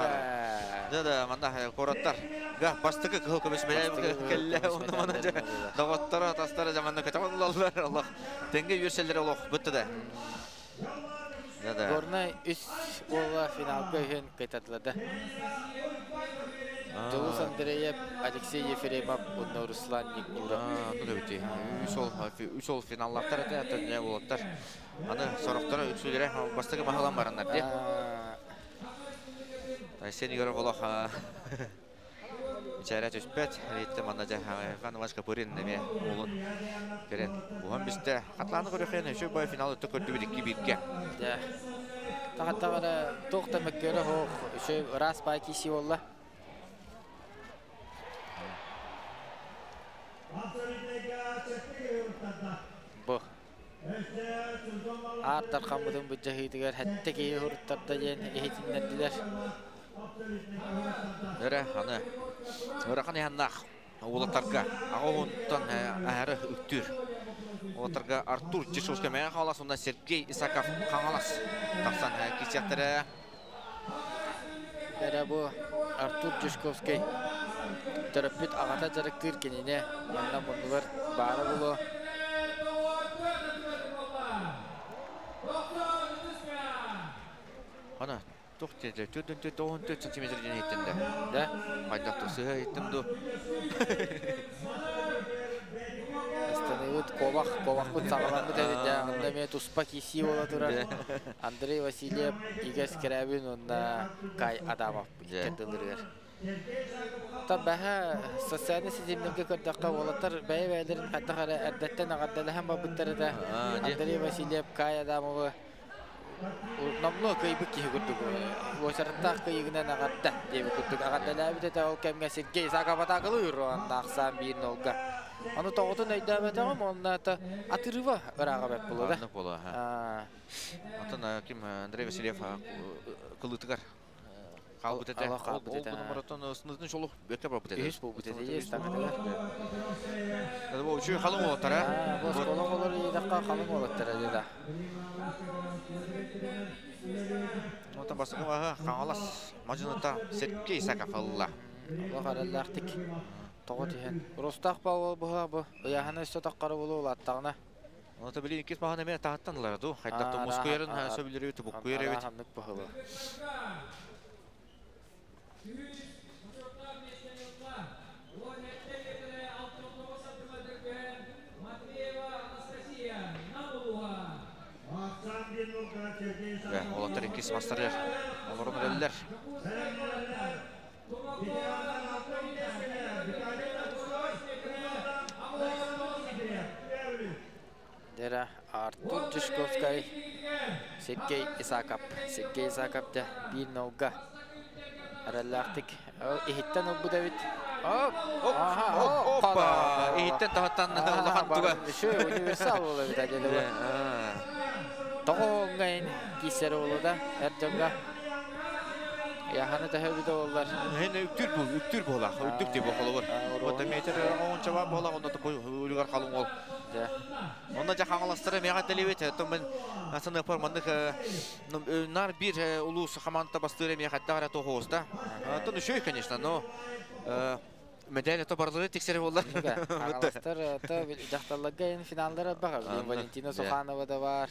Да, да, манна куораттар. Га, бастакы кыһыл көмүс медаль кэллэ. Онно манна доҕотторо, тастара жаманна көтөҕөн ылаллар. Олох тэҥҥэ үөрсэллэр олох бытты да. Да, да. Горнай үс уола финалга үһүн кытардылар да. Дьулус Андреев, Алексей Ефремов уонна Руслан Нигнюров. Ну да бити. Үс ол финаллахтар этэ, атын не болоттар. Аны сорохторо үксүлэрэ бастакы маһалан бараннар дии. Айсен Егоров олох Мичээрэ түспэт. Итте манна дьэ Иван Иванович Копырин эмиэ уолун кэлэн буһан бистэ. Хатлааны көрүөххэ үчүгэй бой финал өттө көрдүбүт 2-1-гэ. Дьэ. Тахаттаҕара туох да мөккүөрэ суох үчүгэй ыраас баай киирсии буолла. Бу. Аар дархаммытын быдьаһыытыгар хэтте киһи хуруттарда диэн иһитиннэрдилэр. Эрэ аны ыарахан ыйаһыннаах уолаттарга аҕа уонтан аһары үктүүр. Уолаттарга Артур Чешовский Мэҥэ Хаҥалас уонна Сергей Исаков Хаҥалас тахсан киирсиэхтэрэ. Эрэ бу Артур Дьушковский төрөппүт аҕата дьарыктыыр кинини манна муннугар баара буолуо. Ана туох диэтэ 4,94 сантиметр диэн иһиттин да. Да? Хайдах да сыһа иһиттим ду. Ыстаныыбыт куобах, куобахпыт саҕаламмыт эбит даа. Онно эмиэ туспа киирсии буола турар. Андрей Васильев, Игорь Скрябин уонна Кай Адамов икки ардыларыгар. Та бэһэ социальнай ситимнэргэ көрдөххө уолаттар бэйэ-бэйэлэрин хайдах эрэ эрдэттэн эҕэрдэлэһэн барбыттар этэ. Андрей Васильев Кай Адамовы номнуо кыайбыт киһи курдук уочараттаах кыайыгынан эҕэрдэ диэбит курдук эҕэрдэлээбит этэ. Ол кэмҥэ Сергей Исаков атаакалыыр уонна ахсаан 1-0-га. Аны тоҕотун өйдөөбөтөҕүм уонна атырыба ырааҕа бэрт буолуо да. Аннык буолуо. Онтон ким Андрей Васильев кылыытыгар хаалбыт этэ. Олох хаалбыт Ол этэ. гынан снытын шолух бөккө барбыт этэ. Үһүс буолбут этэ, үһүс таҥатыгар. Бу үчүгэй халыҥ уолаттара. Бу оскуола оҕолор ыйдахха халыҥ уолаттара дии. Онтон бастакы баһы Хаҥалас мадьыныта Сергей Исаков ылла. Олох эрэллээхтик тоҕо түһэн. Ростах баа буһа бу ыйаһаны өссө таххары булу улааттаҕына. Онто били иккис баһын эмиэ таһыттан ылара ду. Хайдах да мускуйарын сөбүлүрү тубуккуйар эбит. Ханнык баһылы. Уолаттар иккис мастарыгар олорон эрэллэр. Дера Артур Дьушковскай, Сергей Исаков. Сергей Исаков да 1-0-га эрэллээхтик иһиттэн ылбыт эбит. Опа! Иһиттэн таһыттан улахан туга. Универсал буола эбит адьа. Тоҕо оҥҥайын киисэр буолу да эр дьоҥҥо. Яханы төһө боллар. Хен үктүр бу, үктүр буола. Үктүк ти бу холобур. Вот метр онча буола, онно улугар халыҥ ол. Онно жа Хаҥаластары мега телебит, то мен асаны пар мандык нар бир улус хаманта бастыры мега хаттара то хоста. То ну конечно, но медаль это барлары тексере боллар. Хаҥаластар то дьахталларга эн финаллара баҕа. Валентина Суханова да бар.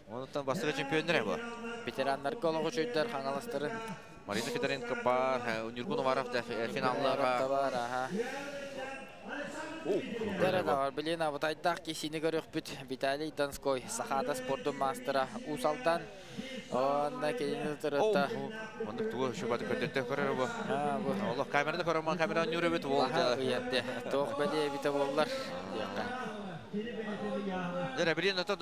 Онуттан бастыры чемпионнар бу. Ветераннарга олоҕу чөйдөр Хаҥаластарын. Марина Федоренко бар, Нюргун Уваров да финаллара. Бар, аха. Дәрі да бар, билин абытайдақ кесini көрөкпүт Виталий Донской, Сахата спортун мастера Усалтан. Онна келини тұрытта. Ондук тугу шубаты көтөттө көрөр бу. Олох камераны көрөр, камера нүрөбүт бол. Уятты. Тоқ бәле бите боллар. Дәрі билин ото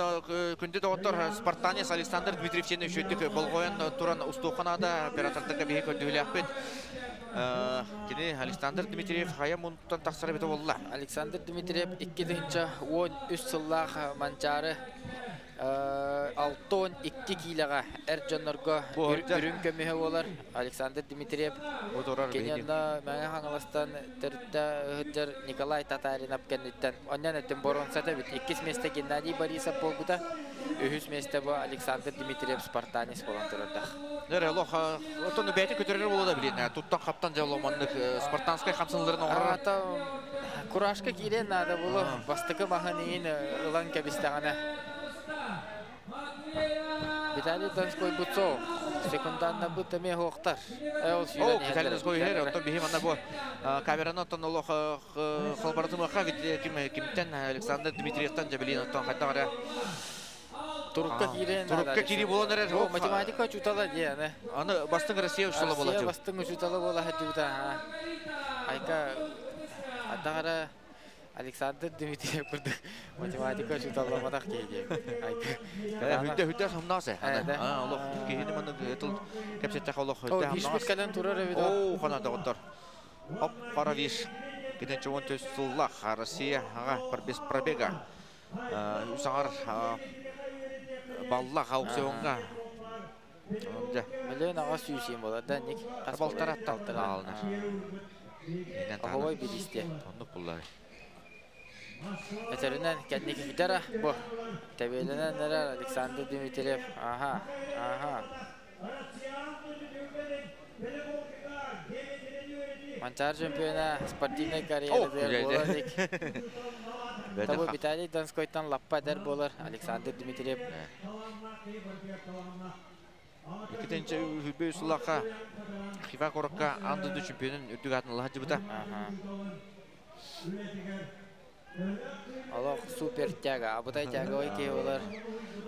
күндү доҕоттор спартанец Александр Дмитриев сені үшөттүк болғоян туран устуоханада оператордыка биһи көрдүлээхпит. Кини Александр Дмитриев хая мунтан тахсара бите болла. Александр Дмитриев 2013 сыллаах Манчаары 62 килоға эр дьоннорго үрүҥ көмүһэ болар Александр Дмитриев. Кенянна Мэҥэ Хаҥаластан төрүттэ ыһыддьар Николай Татаринов кэнниттэн. Оннан өттүн боронсата бит. Иккис месте Геннадий Борисов буолбута. Үһүс месте бу Александр Дмитриев спартанец болан турардах. Нere лох отону бәйти көтөрөр боло да билин. Туттан хаптан жоло маннык спартанскай хамсынларын оңорор. Ата курашка киирен наада булу. Бастыкы махын ылан кэбистаҕына. Виталий Донской Буцов. Секунданна бу теме хоқтар. О, Виталий Донской хер, оттон биһи манна бу камераны оттон олох холбаратымаха ким кимтен Александр Дмитриевтан жабилин оттон хайда Турукка киирен. Турукка кири болан эрер. Математика учутала диэне. Аны бастың Россия учутала бола. Россия бастың учутала бола хадута. Айка адагара Александр Дмитриев курдук математика учутала матах кейде. Айка. Хүдде хүдде хамнасы. А, олох кихини маны тыл кепсетте олох хүдде хамнасы. Виш кален турар эбит. О, хана доктор. Хоп, кара виш. Киден чуон төс суллах Россия ага без пробега. Үс аҥар баллах аукционҥа. Дьэ. 1 800 000 буолар да, ник? Хас Балтара Балтара. аалынар. Оһобой биристе. Оннук буллар. Этеринен кэнники китара бу. Тебеленен эрэр Александр Дмитриев. Аха, аха. Манчаары чемпиона спортивнай карьерада буолар. Табы Виталий Донскойтан лаппа эдэр буолар Александр Дмитриев. Иккитинчи үһүбү сыллаха Хива куоракка аан дойду чемпионун үрдүк аатын ылаһа дьыбыта. Олох супер тяга, абытай тяговый киһи болар.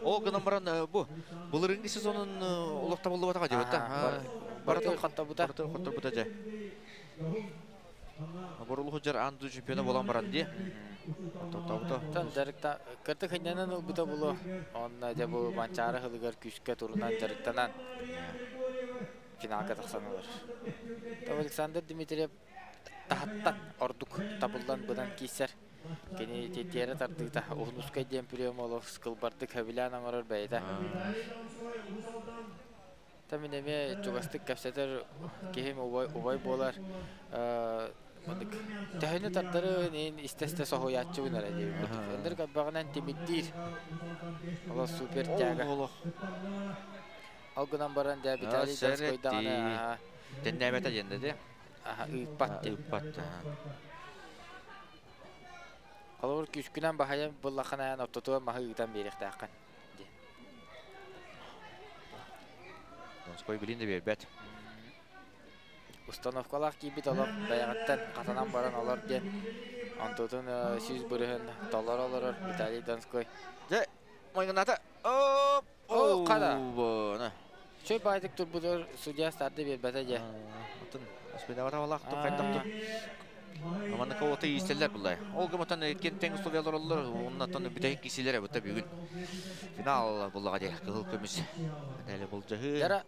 Ол гынан баран бу былырыҥҥы сезонун олохта буллубатаҕа дьыбыта. Барытын хоттобута. Барытын хотторбута дьэ. Борулу жар аан дойду чемпиона болан баран ди. Тоттобута. Тон жарыкта кырты хыннанан ылбыта булу. Онна дьэ бу Манчаары хылыгар күскэ турунан жарыктанан финалга тахсан олар. Тав Александр Дмитриев таһаттан ордук табыллан быдан киисер. Кини тиэрэ тардыыта уһунускай диэн прием олох скылбардык хөбүлээн оҥорор бэйэтэ. Та мин эмиэ чугастык кэпсэтэр киһим убай, убай буолар. Мындык төһөнү тардары нин истесте соһуяаччыбын эрэ диэбит. Өндөр каббаҕынан тимирдиир. Олох супер тяга. Олох. Ол гынан баран дьэ Виталий Донскойдаҕаны Теннәбәтә дьэнде де. аха ыыппат. Ыыппат. Холобур күскүнэн баһайан буллаххына ортотугар маһы ыытан биэриэхтээххин. Донской билин де бербет. Установкалаах киирбит олох бэйэҕиттэн хатанан баран олор диэн. Онтутун 100% толор олорор Виталий Донской. Дьэ, майгыната. Оп! О, хара. Бона. Чөй баайдык турбутур судья старды биэрбэтэ дьэ. Отун спинавата балах ту кайдак ту. Аманна кого-то истеллер буллай. Ол гыматан кен тең условиялар оллар, оннан бүтәй кисилер бутта бүгүн. Финал буллага де кызыл көмүс. Дәле булжаһы. Дара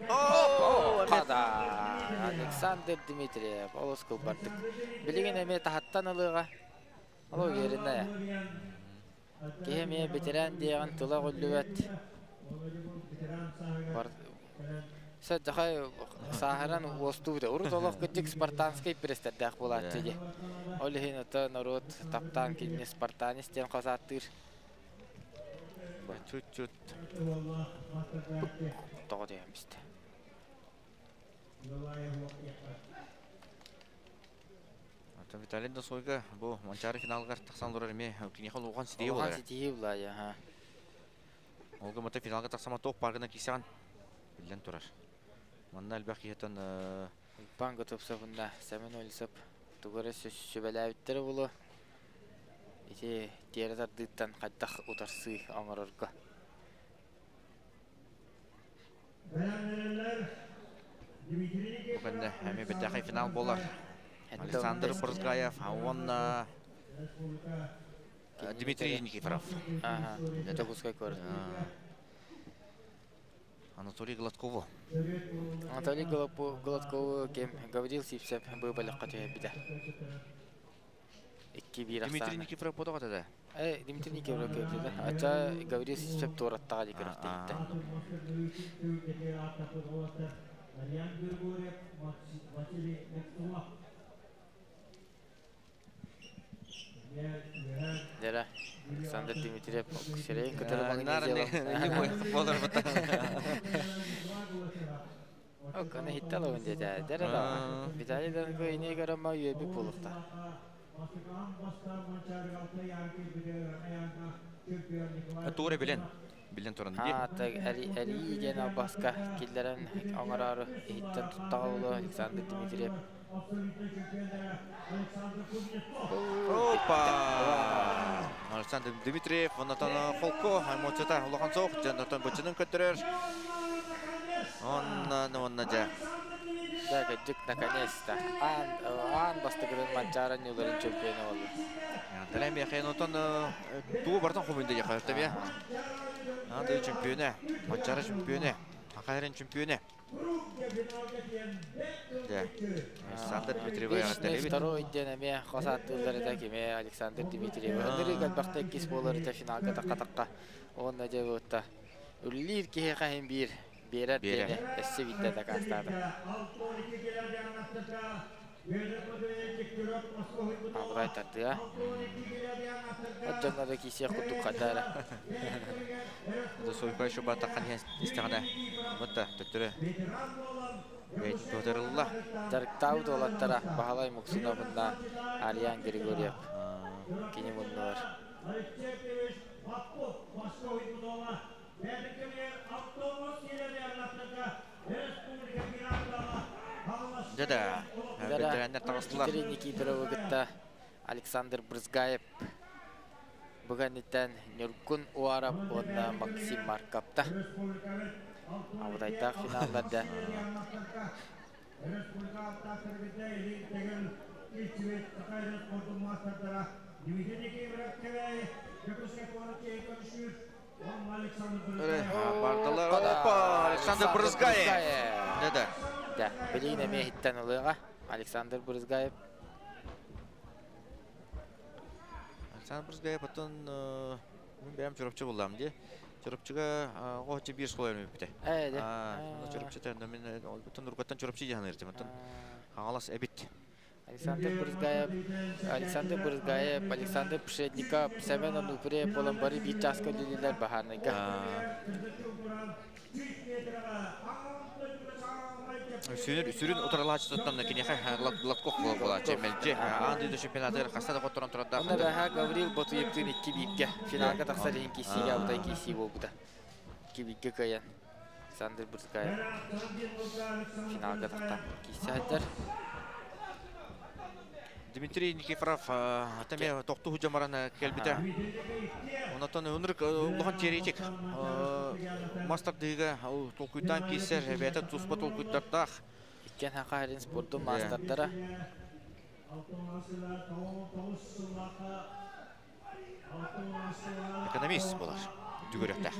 О, хада Александр Дмитриев олус кылбардык. Билигин эмиэ таһаттан ылыга. Оло веріне. Киһи эмиэ ветеран диэҕин тыла голлүбэт. Бар Сэ жахай сааһыран уостубута. Урут олох кырдьык спартанский престердээх буолааччы дии. Ол иһин ото норуот таптаан кинини спартанец диэн хос ааттыыр. Чуть-чуть. Тоҕо диэн бистэ. Ата Виталий Донскойга бу Манчаары финалгар тахсан олорор эме киниэхэ улахан ситиһии Улахан буолар. ситиһии булаа ха. Олга мата финалга тахсама тоқ паргына кисәгән билен турар. Манна элбэх киһитен Уйбаан Готовцевна Семен Олесов тугары сүбэлээбиттэрэ булу. Ити тиэрэ тардыыттан хайдах утарсыы оҥорорго. Бу кэннэ эми бэтээхэй финал буолар. Александр Брызгаев уонна Дмитрий Никифоров. Ага, Дьокуускай куорат. Анатолий Гладкову. Анатолий Гладкову кем Гаврил Сивцев быыбалыкка түһэрбитэ. 2-1 Дмитрий ахсаана. Никифоров бодоҕа да. Дмитрий Никифоров көрдү. Ача Гаврил Сивцев туораттаҕа дии көрөхтө. Дера Александр Дмитриев сирейин кытары магнезиялап. Болар бута. Оканы хитталабын деді. Дера да. Виталий Донской ине көрөмө үйөбү булукта. Туре билен. Билен туран ди. А, так, әри әри диэн албаска киллерен оҥорору иһиттэн туттаҕа буолуо Александр Дмитриев. Опа! Александр Дмитриев, оннотон Холко, эмоцията улахан соох, дьоннотон бычынын көтөрөр. Онна, онна дьэ. Да, кырдьык, наконец-то. Аан, аан бастакытын Манчаары оонньууларын чемпиона буолла. Тэлэм яхен отон туу бартан хомунда яха өтөбе. Анда чемпионы, Манчаары чемпионы. Саха сирин чемпионэ. Александр Дмитриев Вечный второй диэн эмиэ хос ааттыыллар этэ кими Александр Дмитриев. Ынырык элбэхтэ иккис буолар этэ финалга тахха-тахха. Уонна дьэ буотта үллиир киһиэхэ иһин биир биэрэр диэни өссө биирдэ дакаастаата. Абырай тардыа. От дьоҥҥо да киисиэх курдук хайда эрэ. Суйка еще батахан истэҕинэ бутта төттөрү бэйт туотарылла. Дьарыктаабыт уолаттара Баһылай Муксунов уонна Ариан Григорьев кини муннугар. Дьэ да, бэтэрээннэр таҕыстылар. Дмитрий Никифоровы кытта Александр Брызгаев бүгүнниттэн Ньургун Уаров уонна Максим Маркапта. Абытайдаах финалларда. Бардылар. Опа, Александр Брызгаев. Да, да. Да, билигин эмиэ иһиттэн ылыаҕа. Александр Брызгаев. Александр Брызгаев потом мин бэйэм Чурапчы буллам дии. Чурапчыга оҕо биир школа үөрэммиппитэ. Ээ, дэ. Чурапчы мин оттон Нургаттан Чурапчы диэн саныыр этим. Оттон Хаҥалас эбит. Александр Брызгаев, Александр Брызгаев, Александр Пшедников, Семен Онуприев буолан бары биир чааска үлэлииллэр баһаарынайга. Сүрүн, сүрүн утарылааччытыттан киниэхэ Лотков буолааччы мэлдьи аан дойду чемпионатыгар хаста да хотторон турардаах. Онно бэһэ Гаврил Ботуевтыын 2-1-гэ финалга тахсар иһин киирсиигэ алтай киирсии буолбута. 2-1-гэ кыайан Александр Брызгаев финалга тахсан киирсэ сылдьар. Дмитрий Никифоров атаме тохту хужамаран келбите. Онотон ынырык улахан теоретик. Мастер дыга толкуйтан киирсэр, бэйэтэ туспа толкуйдардаах. Иккен Саха сирин спордун маастардара. Экономист болар. Дүгөрөктәх.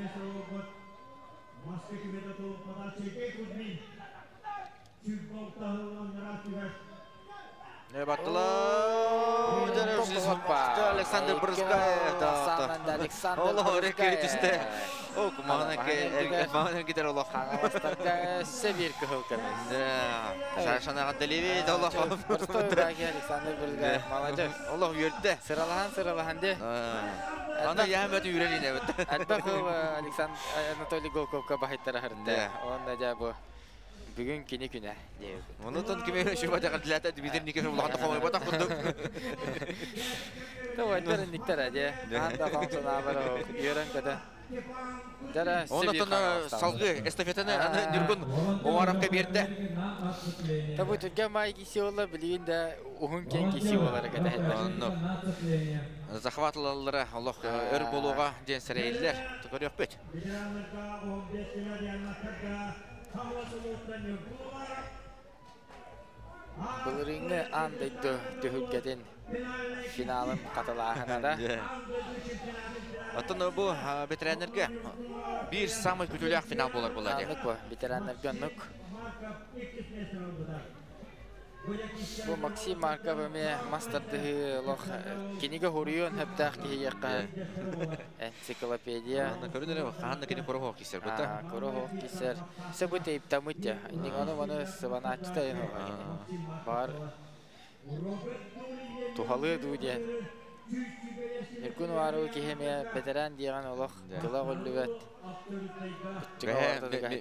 Баттылар. Александр Брызгаев. Александр Олох өрө түсте. О, кумағына кетер олох. Хаҥаластарга өссө биир кыһыл көмүс. Шашанаға делеви олох. Простой баки Александр Брызгаев молодец. Олох үйөрдө. Сыралаһан сыралаһан де. Аны яһам өтө үйрелин эбит. Элбэх Александр Анатолий Голковка баһыттара хырды. Онна дьэ бу бүгүн кини күнэ диэбит. Онутон кими шуба жакыр Дмитрий Никифоров улахан хомой батах курдук. Тоо никтер дьэ. Анда функционалар үөрэн көтө. Дара Онотон салгы эстафетаны аны Нюргун Омаровка берді. Табы түргә май киси ола билигин да уһун кең киси болар кәтәһәлләр. Онно захватлалары олох өр болуға ден сәрейлер. Түкөр бит. Былырыҥҥы аан дойду түһүлгэтин финалын хатылааһына да. Оттон бу ветераннерге бир самый күтүүлээх финал болар болады. Оннук бу ветераннарга оннук. Бу Максим Марков эмиэ мас тардыһыы олох кинигэ хоруйуон сөптөөх киһиэхэ энциклопедия. Аны көрүнөр хаанна кини куру кисер бута. Куру кисер. Се бу тейптамыт я. Инник аны маны сыбанааччыта ен бар тухалы дуу диэн. Ньургун Уарова киһи эмиэ бэтэрээн диэҕин олох тыла оҕуллубат.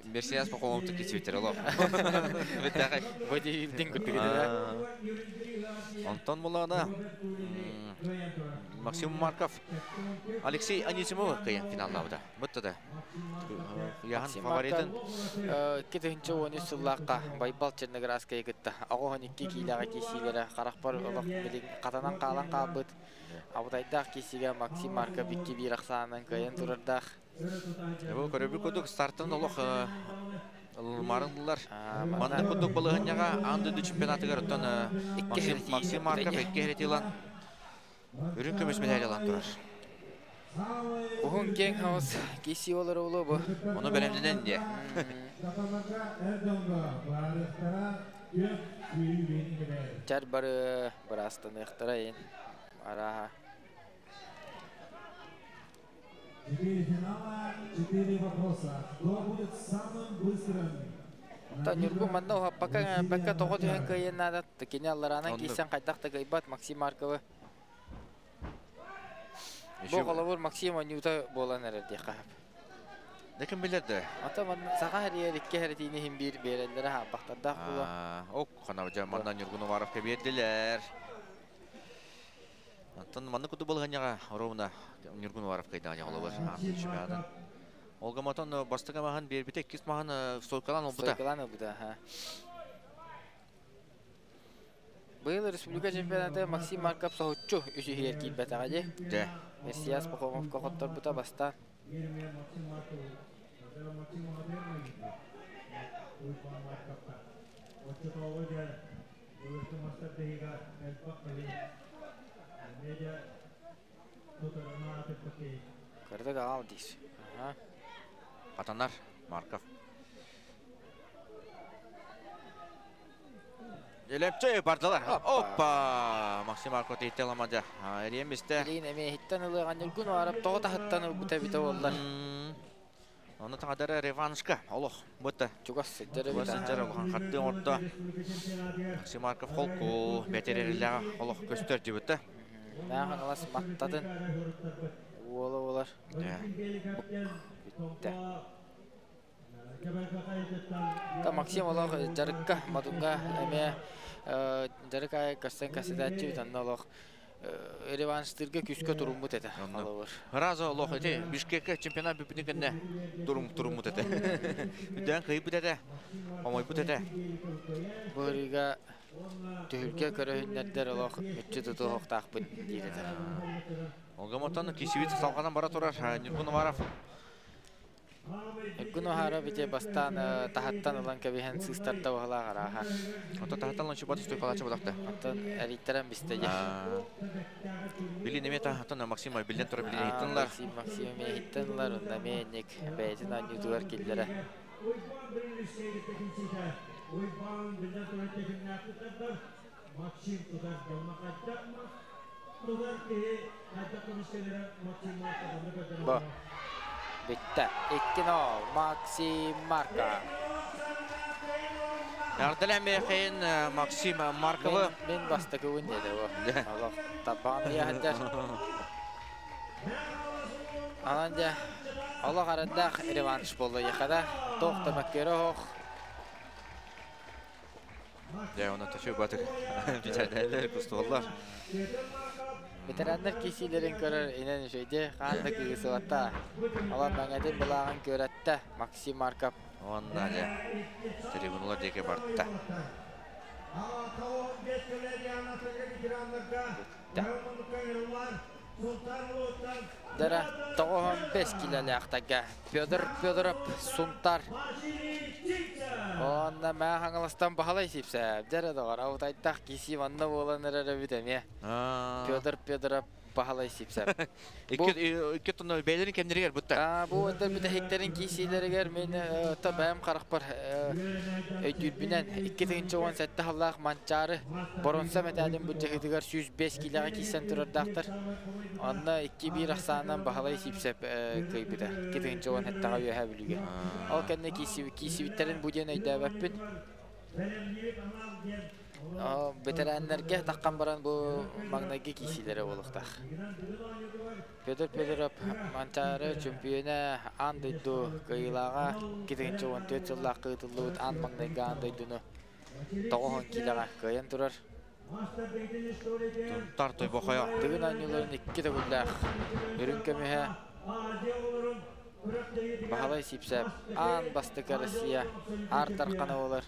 Мерседес по кисибитер олох. Бодибилдинг курдук Антон Мулана, Максим Марков, Алексей Анисимов кыйын финаллаабыта. Бутта да. Яхан фаворитын. 2013 сыллаахха Байбал Черноградская кытта 92 киилэҕэ киирсиилэрэ харахпар олох билигин хатанан хаалан хаалбыт. Абытайдаах киирсиигэ Максим Марков 2-1 ахсаанынан кыайан турардаах. Бу көрөбү курдук старттан олох ылмарынлар. Манна курдук балыһынньаҕа аан дойду чемпионатыгар оттон Максим Марков икки херетилан үрүн көмүс медаль алан турар. Уһун киэҥ хаус киси олар олу бу. Ону бэлэмнэнэн дии. Чар бары быраастаныахтара ин арааһа. Четыре финала, четыре вопроса. Кто будет самым быстрым? Та Ньургун манна уһаппакка бакка тоҕо түһэн кыайыан наада. Кини аллараанан киирсэн хайдах да кыайбат Максим Марковы. Бу холобур Максим оонньуута буолан эрэр диэххэ сөп. Декин билэр да. Ата манна саха хэрийэр икки хэритиини иһин биир биэрэллэрэ хааппахтардаах буолуо. Ок, ханабыдьа манна Ньургун Уваровка биэрдилэр. Оттон маннык курдук балаһыанньаҕа оруобуна Ньургун Уваровка ыйдаҕа холобур чемпионатын. Ол гомотон бастакы маһын биэрбитэ, иккис маһын стойкалаан ылбыта. Стойкалаан ылбыта, аха. Быйыл республика чемпионата Максим Марков соһуччу үсүһүгэр киирбэтэҕэ дии. Дьэ. Мессиас Пахомовка хотторбута бастаан. Кырдык аҕал диир. Аха. Хатанар Марков. Лепче бардылар. Опа! Максим Марков тийтте ламадя. Эриен бисте. Билигин эмиэ иһиттэн ылыаҕа Ньургун Уарап тоҕо таһыттан ылбыта эбитэ буоллар. Оны тағадары реваншка. Олох. Бұтты. Чугас сылдьар Чугас эбит. сылдьар улахан хаттыы оҥордо. Максим Марков холку бэтэрэрилэҕэ олох көстөр дибитте. Мээ Хаҥалас маттатын уола буолар. Бүттэ. Та Максим олох дьарыкка Мадунга эмиэ дьарык аайы көстөн кэсэтээччи онно олох реванштыырга күүскэ туруммут этэ. Холобур. Раза олох ити Бишкекке чемпионат бүппүтүн кэннэ турум туруммут этэ. Үдээн кыйбыт этэ. Омойбут этэ. Бу ырыыга түһүлгэ көрөһүннэрдэр олох мүччү тутуһуохтаахпын диир этэ. Олгамотон кисибит салҕанан бара турар Ньургун Уваров. Ньургун Уһаров ити бастаан таһыттан ылан кэбиһэн сыыстарда баһылаах арааһа. Оттон таһыттан ылан чубат стойкалааччы бодахта. Оттон эрийтэрэн бистэ дьэ. Билин эмиэ таһыттан Максим биллэн турар билин иһиттэн ылар. Максим Максим эмиэ иһиттэн ылар, онно эмиэ инник бэйэтин оонньуутугар киллэрэ. Бу бүттэ. 2-0 Максим Марков. Эҕэрдэлээн Максим Марковы. Мин бастакыбын диэтэ бу. Олох тарбаҕын ыйаһыддар. Анан дьэ олох арардаах реванш буолла яхада. Туох да мөккүөрэ оһох. Дьэ, онон төсү батык бичэрдээллэр кустуоллар. Ветераннар киисиилэрин көрөр инэн үчүгэйди хаан да кыысыбатта. Алан мэҥэтин былааҕын күөрэттэ Максим Марков. Уонна дьэ трибуналар диэки барда. Бүттэ. Дара 95 килэлээхтэргэ Петр Федоров Сунтар. Онна мээ Хаҥаластан Баһылай Сипсээп. Дьэрэ доҕор, аутайтах киси манна буолан эрэр эбит эмиэ. Петр Федоров Баһылай Сипсээп. Икки тонна бэйэлэрин кэмнэригэр бутта. Бу өттөр бүтэһиктэрин киисиилэригэр мин та бэйэм харахпар өйдүүрбүнэн 2017 сыллаах Манчаары боронса мэтээлин былдьаһыытыгар 105 киилэҕэ киирсэн турардаахтар. Онно 2-1 ахсаанынан Баһылай Сипсэп кыайбыта. 2017-ҕэ Үөһээ Бүлүүгэ. Ол кэннэ киирсибиттэрин бу диэн өйдөөбөппүн. Бэтэрээннэргэ таххан баран бу маҥнайгы киирсиилэрэ буолуохтаах. Петр Федоров Манчаары чөмпүйүөнэ аан дойду кыайыылааҕа 2014 сыллаахха ыытыллыбыт аан маҥнайгы аан дойдуну 90 киилэҕэ кыайан турар. Тунтар Тойбохойо. Тыгын оонньууларын икки төгүллээх үрүҥ көмүһэ Баһылай Сипсээп аан бастакы Россия аар тархана буолар.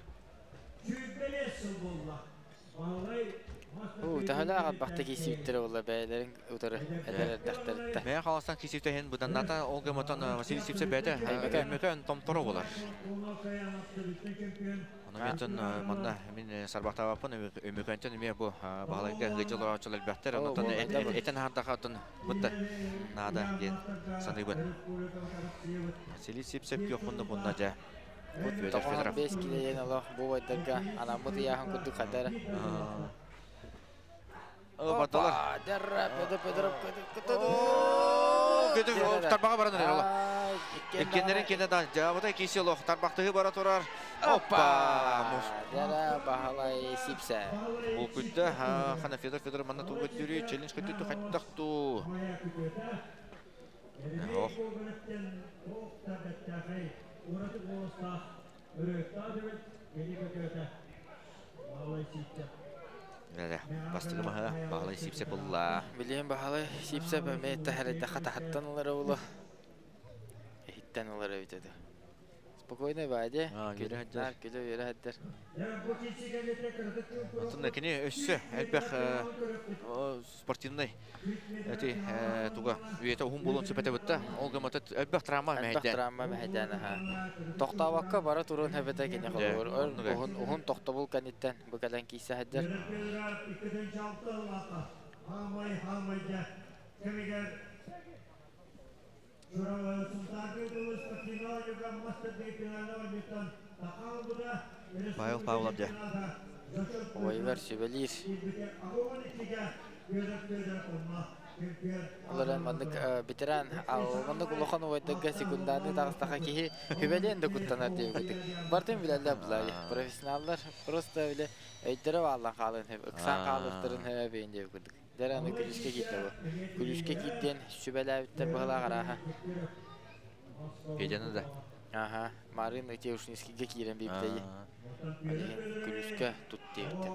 Уу, төһөлөөх арбахта киирсибиттэрэ буолла бэйэлэрин утары эдэр эрдэхтэриттэн. Мэйэ Хаҥаластан киирсибитэ иһин быданнаата ол гыммытан Василий Сипсев бэйэтэ Өймөкөөн томторо буолар. Онон манна мин сарбахтаабаппын Өмөкөнтөн эмиэ бу баһылайга ыдьыл орооччулар элбэхтэр. Онон этэн аһардаха оттон бутта наада диэн саныыбын. Василий Сипсев күөх мунну мунна дьэ. Федор Федоров. 5 килейен олох бу бойдарга анаммыт ыйааһын курдук хатар. Бардылар. Дәррә, Петр Петров. Петр тарбаға баран эрэр ола. Иккеннерин кенде да жабыта киси олох тарбахтыгы бара турар. Опа! Дәрә баһалай сипсә. Бул күттә, хана Федор Федоров манна тугы түрү челлендж көтүтү хаттах ту. Ох. Бастыгы маһа Баһылай Сипсеп ылла. Билиэн Баһылай Сипсеп эмиэ тэһэридэ хатаһаттан ылара улу. Иһиттэн ылара эбит этэ. Спокойно баде. Күлө күлө үөрэ хаддар. Онтон кини өссө элбэх спортивный эти туга үйэтэ уһун буолуон сөп этэ бытта. Ол гымата элбэх травма Элбэх мэһэйдээн. травма мэһэйдээн аха. Тохтообокко бара турун хэбэтэ кини холобур. Уһун уһун тохтобул кэнниттэн бу кэлэн киисэ хаддар. Павел Павлов дьэ. Ойугар сүбэлиир. Олорон маннык ветеран, маннык улахан убайдарга секунданы таҕыстаха киһи хүбэлиэн да куттанар диэбитик. Бартын билэллэр булай. Профессионаллар просто биле өйдөрө бааллан хаалын хөп, ыксаан хаалыктарын хөбө бейин диэбит курдук. Дэр аны күлүскэ киирдэ бу. Күлүскэ киирдиэн сүбэлээбиттэр быһылаах арааһа. Федяны да. Аха, Марын Итеушинскийге киирэн биирдэйи. Алиһин күлүскэ тут диэбиттэр.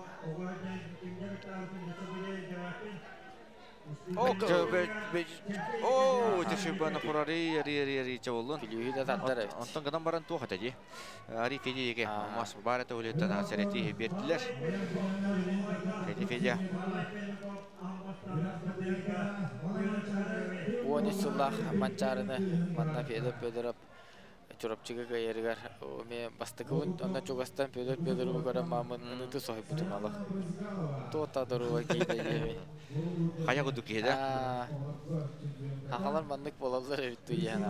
О, тешибана курари, ари ари ари чаволлун. Күлүһү да тардар эбит. Онтон гынан баран туох этэ дии. Ари Федя еге мас баар этэ улеттан сәрети бердилер. Федя Федя. 13 сыллаах Манчаарыны манна Федор Федоров Чурапчыга кыайарыгар ме бастакыбын онно чугастан Федор Федорову көрөн маамын ыныты соһуйбутум алах. Туота доруба кииде диэми. Хайа кудук киһи да. Ахалар маннык болаллар эбит туйян.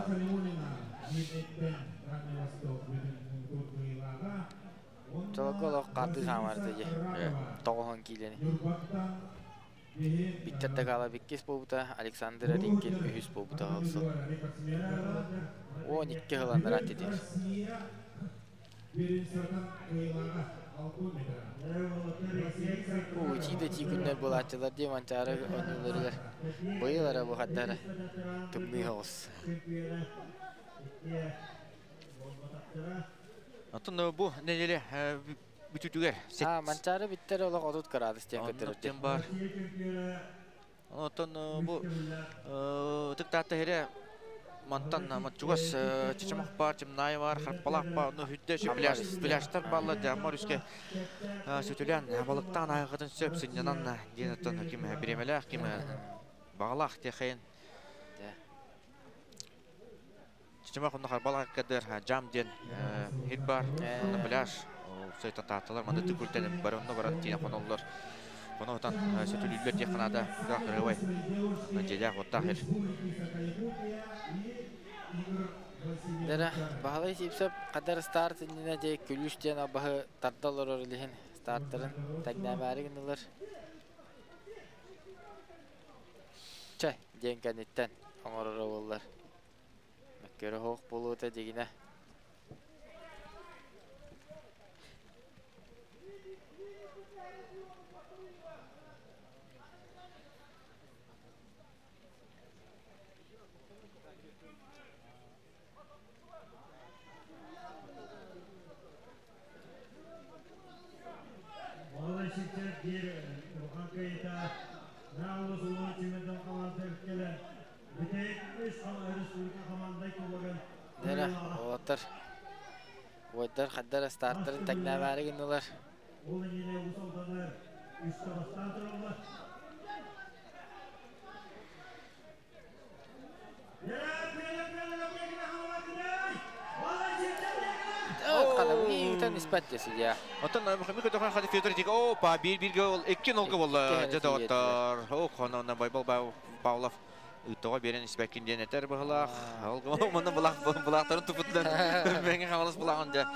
Чолоко олох қаты хамарды же. Тоғохон киилени. Виктор Дагала биккис буолбута, Александр Ринкин үһүс буолбута алсыл. 12 хыланнар аттетир. Уу, да ти күннер булаачылар дии манчаары оонньууларыгар. Быйыл ара бу хаттара тымныы оҕус. Оттон бу неделе бүтүтүгер. А, манчаары биттер олох 30 градус диэн Оннук көтөрөр. диэн бар. Оттон бу ытыктаатта хере мантан чугас чычымах бар, чымнай бар, харпалах бар, ну хүдде ши пляж, пляжтар балла жамар үске сөтүлән балыктан айгытын сөп сыннанан диэн оттон ким биремелэх, ким багалах техен. Чычымах онно харпалах кадыр жам диэн хит бар, онно пляж, сөйтен таатталар, манда түкүлтен бар, онно баран тиен хоноллор. Онотан сөтүлүллэр диэх канада кырыбай. Жедях оттахыр. Дара Баһылай Сипсеп кадар старт иннинэ же күлүс диэн абаһы тардал олорор илиһин старттарын тэҥнээмээри гыннылар. Чэ, диэн кэнниттэн оҥорор буоллар. Мөккөрө хоох буолуота дигинэ. Дара, оттар. Ойдар хаддар старттарын тэҥнээмээри гыннылар. Ытан испэт де судья. Оттон ми көтөхөн хады Федор дига опа бир бирге ол 2-0 болла жадоттор. О хонона Байбал Павлов ыттыга берен испеккин диэн этер быһылаах. Ол муну булах булахтарын тупуттан менге хамалас булагын да.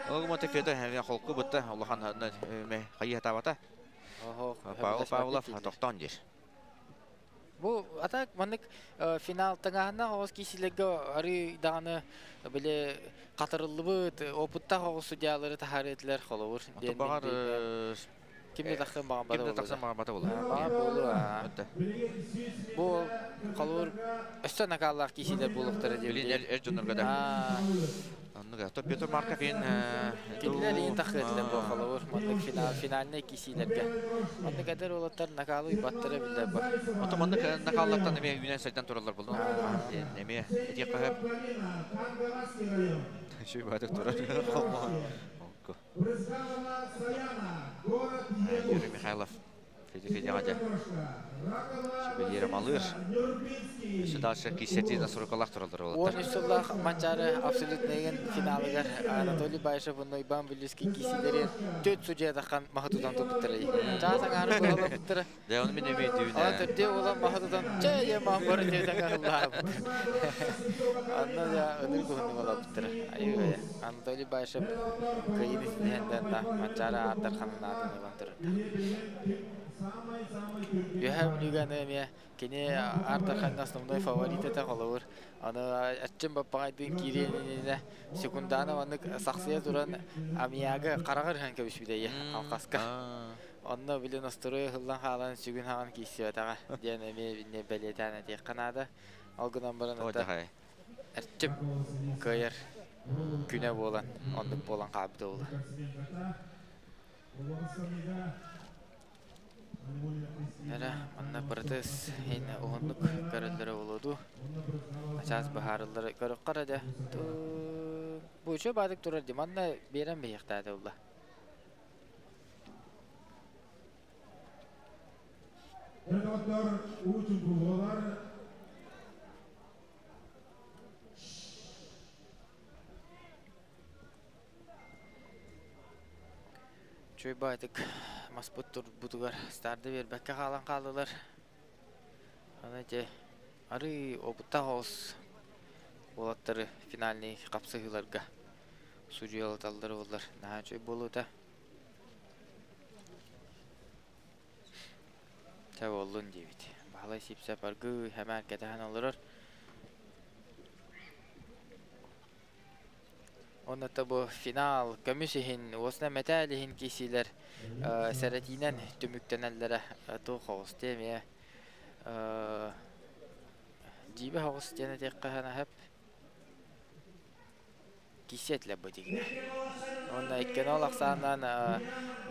Ол мо Федор хәме холку бутта улахан ме хайы табата. Павел Павлов токтон дир. Бу атак маннык финал таңаһына оҕус киисилерге ары даҕаны биле катырыллыбыт опыттаах оҕус судьялары таһаарыытылар холобур. Багар кимде тахсан баган кимде тахсан баган бата була. Баа болу. Бу холобур өстө накаллаах киисилер булуктара деп. Билин эр дьоннорго да. Оннуга то Петр Марков ин Кинилер ин тахытлар бу холобур маннык финал финальный киисилерге. Маннык эдер олоттар накалы баттара билер бар. Ото маннык накаллартан эме үүнэн сайдан тураллар булду. Эме эти кахып. Шүй бадык турар. Юрий Михайлов. Федя Федя Гадя. Шебелері малыр. Еще дальше кисети на сорокалах туралдар олаттар. Он үсуллах Манчары абсолютныйын финалыгар Анатолий Байшев онно Иван Вилюский кисилери төт судья таххан махатудан тупуттары. Чаасан ары була буттары. Да, он мен эме дүйүнэ. Ана төрдө улан махатудан чэ е мамбар деп тагарлаа. Анна да ыныр кухны була буттары. Айы Анатолий Байшев кыйын истенден да Манчары аттар ханын атын турар. Юхам Люганы кини Артарханга основной фаворит это холовур. Аны аччын баппагайдын киренине секунданы аны саксыя туран амиягы карагыр хан кебиш бидейе алкаска. Онно биле настрой хыллан халан сүгүн хаган кийсибатага диэн эми не белетана тиек канада. Алгынан баран ата эрчим кыйыр күнө болан ондук болан кабды болду. Эра, манна быртыс ин уһуннук көрөллөрө болуду. Ачаас баһарыллары көрөк карада. Бу үчө бадык турар ди. Манна берен бейяктады улла. Чөй бадык маспыт тур бутугар старды бербекке халан калдылар. Ана те ары опытта хоос болаттары финальный капсыгыларга судьялаталлары болар. Наха чөй болута. Та боллун дебит. Балай сипсеп аргы хәмәр кетәһән олорор. Онна бу финал көмүс иһин, осна метәл иһин кисилер сәрәтинен түмүктенелләре ту хоос теме. Дибе хоос тене тек кахана хәп. Кисетле бу дигне. Онна иккен ол аксанан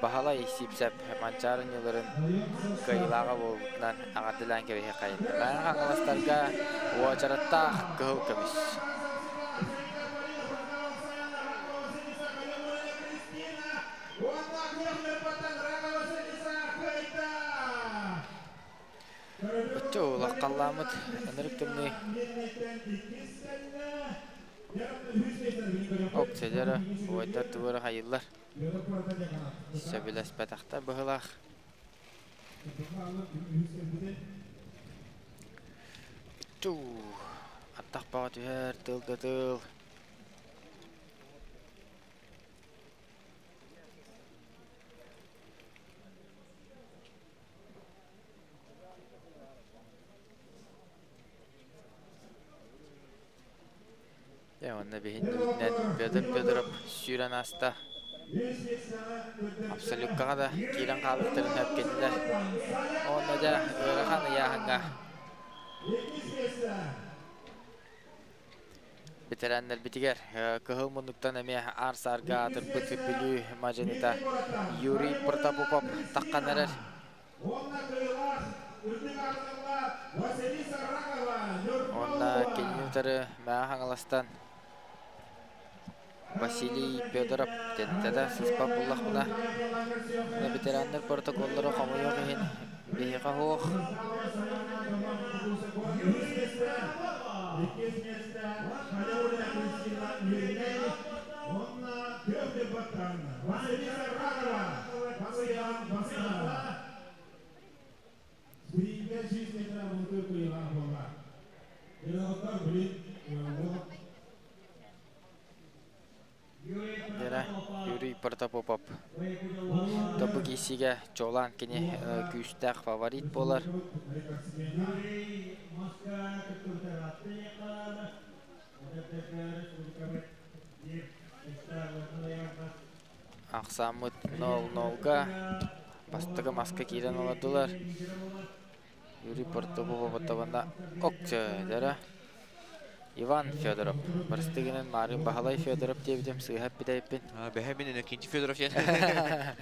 бахалай сипсеп манчарын юларын кыйлага болутнан агадылан кебе кайын. Баан хаңаластарга уачаратта кыл көмүс. Лаққалламыт ынырык тымны ок седера ойдар тугара хайыллар сөбүлэс патахта быһылах ту аттах баға түһэр тыл да тыл. Я онна бихин бүтнен Петр Петров сүйрен аста. Абсолюткаға да кирен қалықтырын өпкенілер. Онна да ырахан яхынға. Ветераннар битигер кыһыл муннуктан эме арсарга атырбыт бүлүү маженита Юрий Протопопов таққанарар. Онна кенинутары маа хаңаластан Василий Федоров тентеде сыспа буллахмына. Ветераннар протоколлары хомойох иһин биһиха хуох. Ньурбаттан Василиса Ракова, Василиан Василова. Спринтер 100 метр муҥутуур кыайыылаах буолла. Дьоҕоттор билин Дера Юрий Протопопов. Тобу киисигэ чуолаан кини күүстээх фаворит буолар. Юрий Москва кыттыбыта Ахсааммыт 0-0-га бастакы маска киирэн олордулар. Юрий Протопопов оттабана окча Иван Федоров. Барыстыгынан Марын Баһалай Федоров диэбитим сыыһа эппитэйпин. Бэһэ мин иннокенти Федоров диэн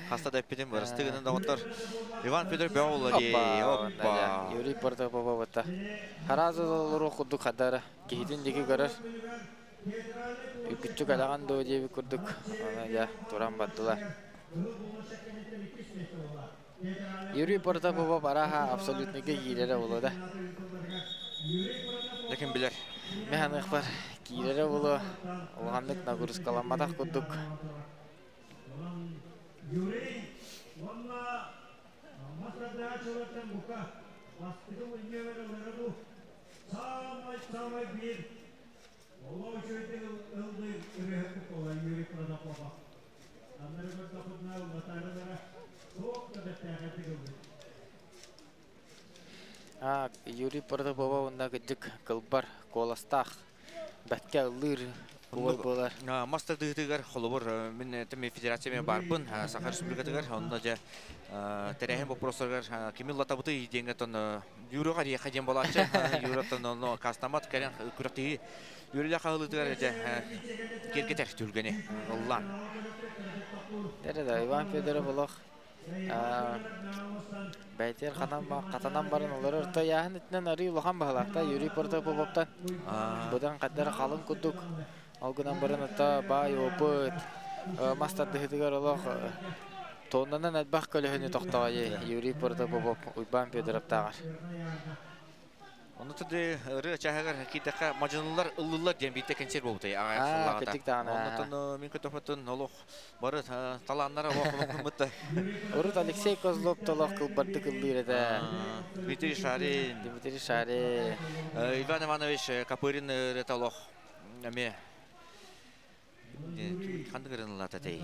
хаста да эппитим барыстыгынан доҕоттор. Иван Федоров бөҕө буолла дии. Оппа. Юрий Протопопов ота. Харазы олору курдук хадара. Киһитин диги көрөр. Үкүччү кэлэҕэн дуо диэбит курдук. Аны дьэ туран бардылар. Юрий Протопопов араха абсолютныйга киирэрэ буолуо да. Дьэ билэр. Механыхпар киирэрэ буолуо. Улаханнык нагрузкаламматах курдук. Юрий уонна мастардаачылартан бука бастакы мунньугар ылары саамай-саамай биир олоо үчүгэйдик ыллыыр ырыаһыт буолар Юрий Протопопов. Аннары көрдөхпүтүнэ ыллатаарылара туох да бэртээхэйдик ыллыыр. Юрий Протопопов уонна кыдьык кылбар куоластаах бэккэ ыллыыр уол буолар. Мастер дыһытыгар холобур мин тэми федерация мен барбын Саха Республикатыгар онно дьэ тэрээһин вопростарыгар кими латабыты диэҥҥэ тон Юрыга риэхэ диэн болааччы Юраттан онно кастамат кэлэн күрэхтиһи Юрия хаһылытыгар дьэ киргитер түргэни ыллаан. Дэрэ да Иван Федоров олох бәйтер хатанан баран олорор то яһын итинен арый улахан баһалаахта Юрий Протопоповтан. Будан каддар халын курдук. Ол гынан баран ата баай опыт мастардыһытыгар олох тоннанан элбэх көлөһүнү тохтоҕой Юрий Протопопов Уйбан Федоровтааҕар. Оны тады ырыа чаһыгар китэхэ мажынылар ыллылар диэн биитте концерт болбутай аҕай сыллаҕата. Оннотон мин көтөфөтөн олох бары талааннара олох мытта. Урут Алексей Козлов толох кылбардык ыллыыр этэ. Дмитрий Шарин. Дмитрий Шарин. Иван Иванович Копырин ырыата олох эме ханнык ырыналата тей.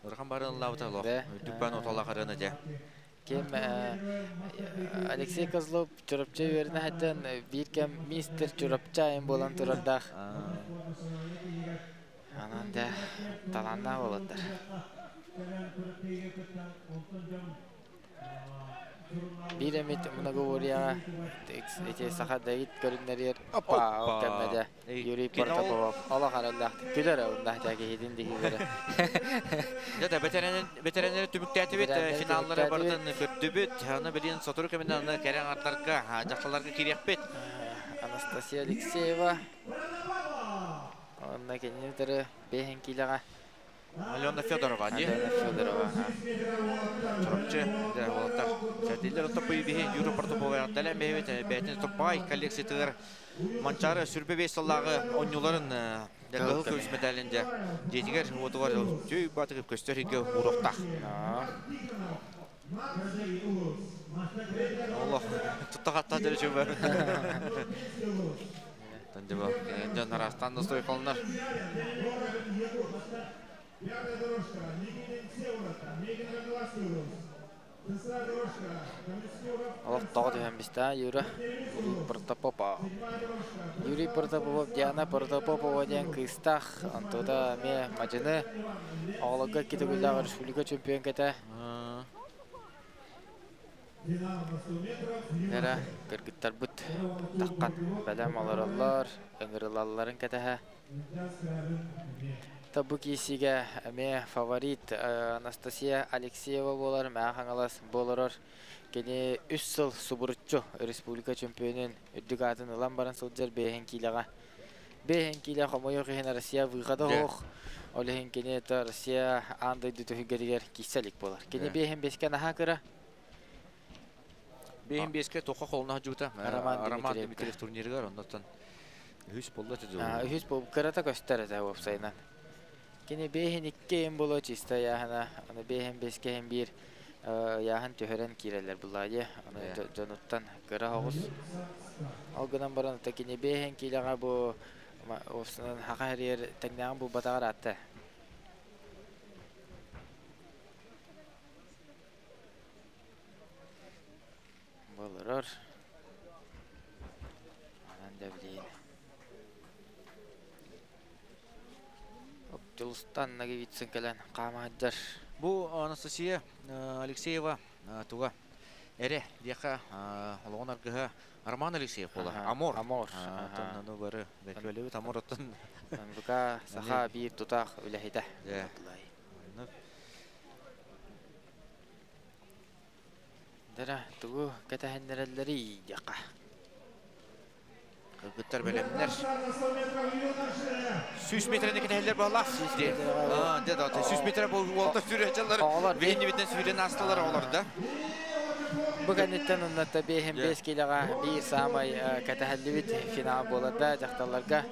Ырхан бары ыллаабыта олох. Дүппан оталах ырыаны де. Кем Алексей Козлов Чурапча үөрэнэ сылдьан биир кэм мистер Чурапча буолан турардаах. Анан да талааннаах буолаттар. Биир эмит многоборьеҕа эти саха Давид көрүннэригэр опа ол кэммэдэ Юрий Протопопов олох араллаахтык күлэр оннах дьаа киһитин диһилэрэ. Дьэ да бэтэрээннэри түмүктээтибит, финаллары барытын көрдүбүт. Аны билин сотору кэминэн аны кэрэ аҥардарга, дьахталларга киириэхпит. Анастасия Алексеева. Онно кинини утары бэһин киилэҕэ Алена Федорова дии. Алена Федорова. Чурапчы дэ уолаттар. Сэтиллер топпуй биһи Юра Протопопова тэлэн бэйбит бэйтин топпай коллекциятыгар Манчары сүрбэ бес сыллааҕы онньуларын кыһыл көмүс медалин дьэ дьиэтигэр уотугар түй батыгып көстөр иге уруохтаах. Олох тутта хатта дөрү чүбэ. Тандыба дьон арастан достой холнар. Пятая дорожка, Никитин Всеволод, Мегин Шестая дорожка, Комиссоров. Олох тоҕо түһэн бистэ Юра Юрий Протопопов. Юрий Протопопов Диана Протопопова диэн кыыстаах онтута эмиэ мадьыны оҕолорго икки төгүллээх республика чемпионката. Финал на 100 метров. Эрэ кыргыттарбыт таххан бэлэм олороллор, ыҥырылалларын кэтэһэ. Табу киисигэ эмиэ фаворит Анастасия Алексеева буолар, Мэҥэ Хаҥалас буоларор. Кини үс сыл субуруччу республика чемпионун үрдүк аатын ылан баран сылдьар бэйэһин киилэҕэ. Бэйэһин киилэ хомойуох иһин Россия выхода суох. Ол иһин кини это Россия аан дойду түһүлгэтигэр киирсэ илик буолар. Кини бэйэһин бэскэ наһаа кыра. Бэйин беске тоққа қолына жута. Роман Роман Дмитриевка. Дмитриев турнирыгар оннотон үһүс болла Үһүс бу кырата көстөр этэ уопсайынан. Кини бэһин икки эм боло чисто яһана, аны бэһин беске хем бир яһан түһэрэн киирэллэр булла дии. Аны дьонуттан кыра оҕус. Ол гынан баран та кини бэһин киилэҕэ бу уопсанан хаха хэрийэр тэҥнээҕин булбатаҕар аатта. Болорор. Анан да билейин. Дьулустан Ноговицын кэлэн хаамаһыддар. Бу Анастасия Алексеева туга эре диэхэ олоҕун аргыһа Роман Алексеев буола. Амор. Амор. Ону бары бэкөлөбүт Амор оттон. Бука саха биир тутаах үлэһитэ. Дара тугу кэтэһиннэрэллэри диэхэ. Кыргыттар бэлэмнэр. 100 метрени кэтэһэллэр буолла. Дэ да 100 метр бу уолта сүүрэ Оҕолор бэһиннибитен сүүрэн астылар оҕолор да. Бу кэнниттэн оннотто бэһин бес килоҕа биир саамай кэтэһэллибит финал буоларда дьахталларга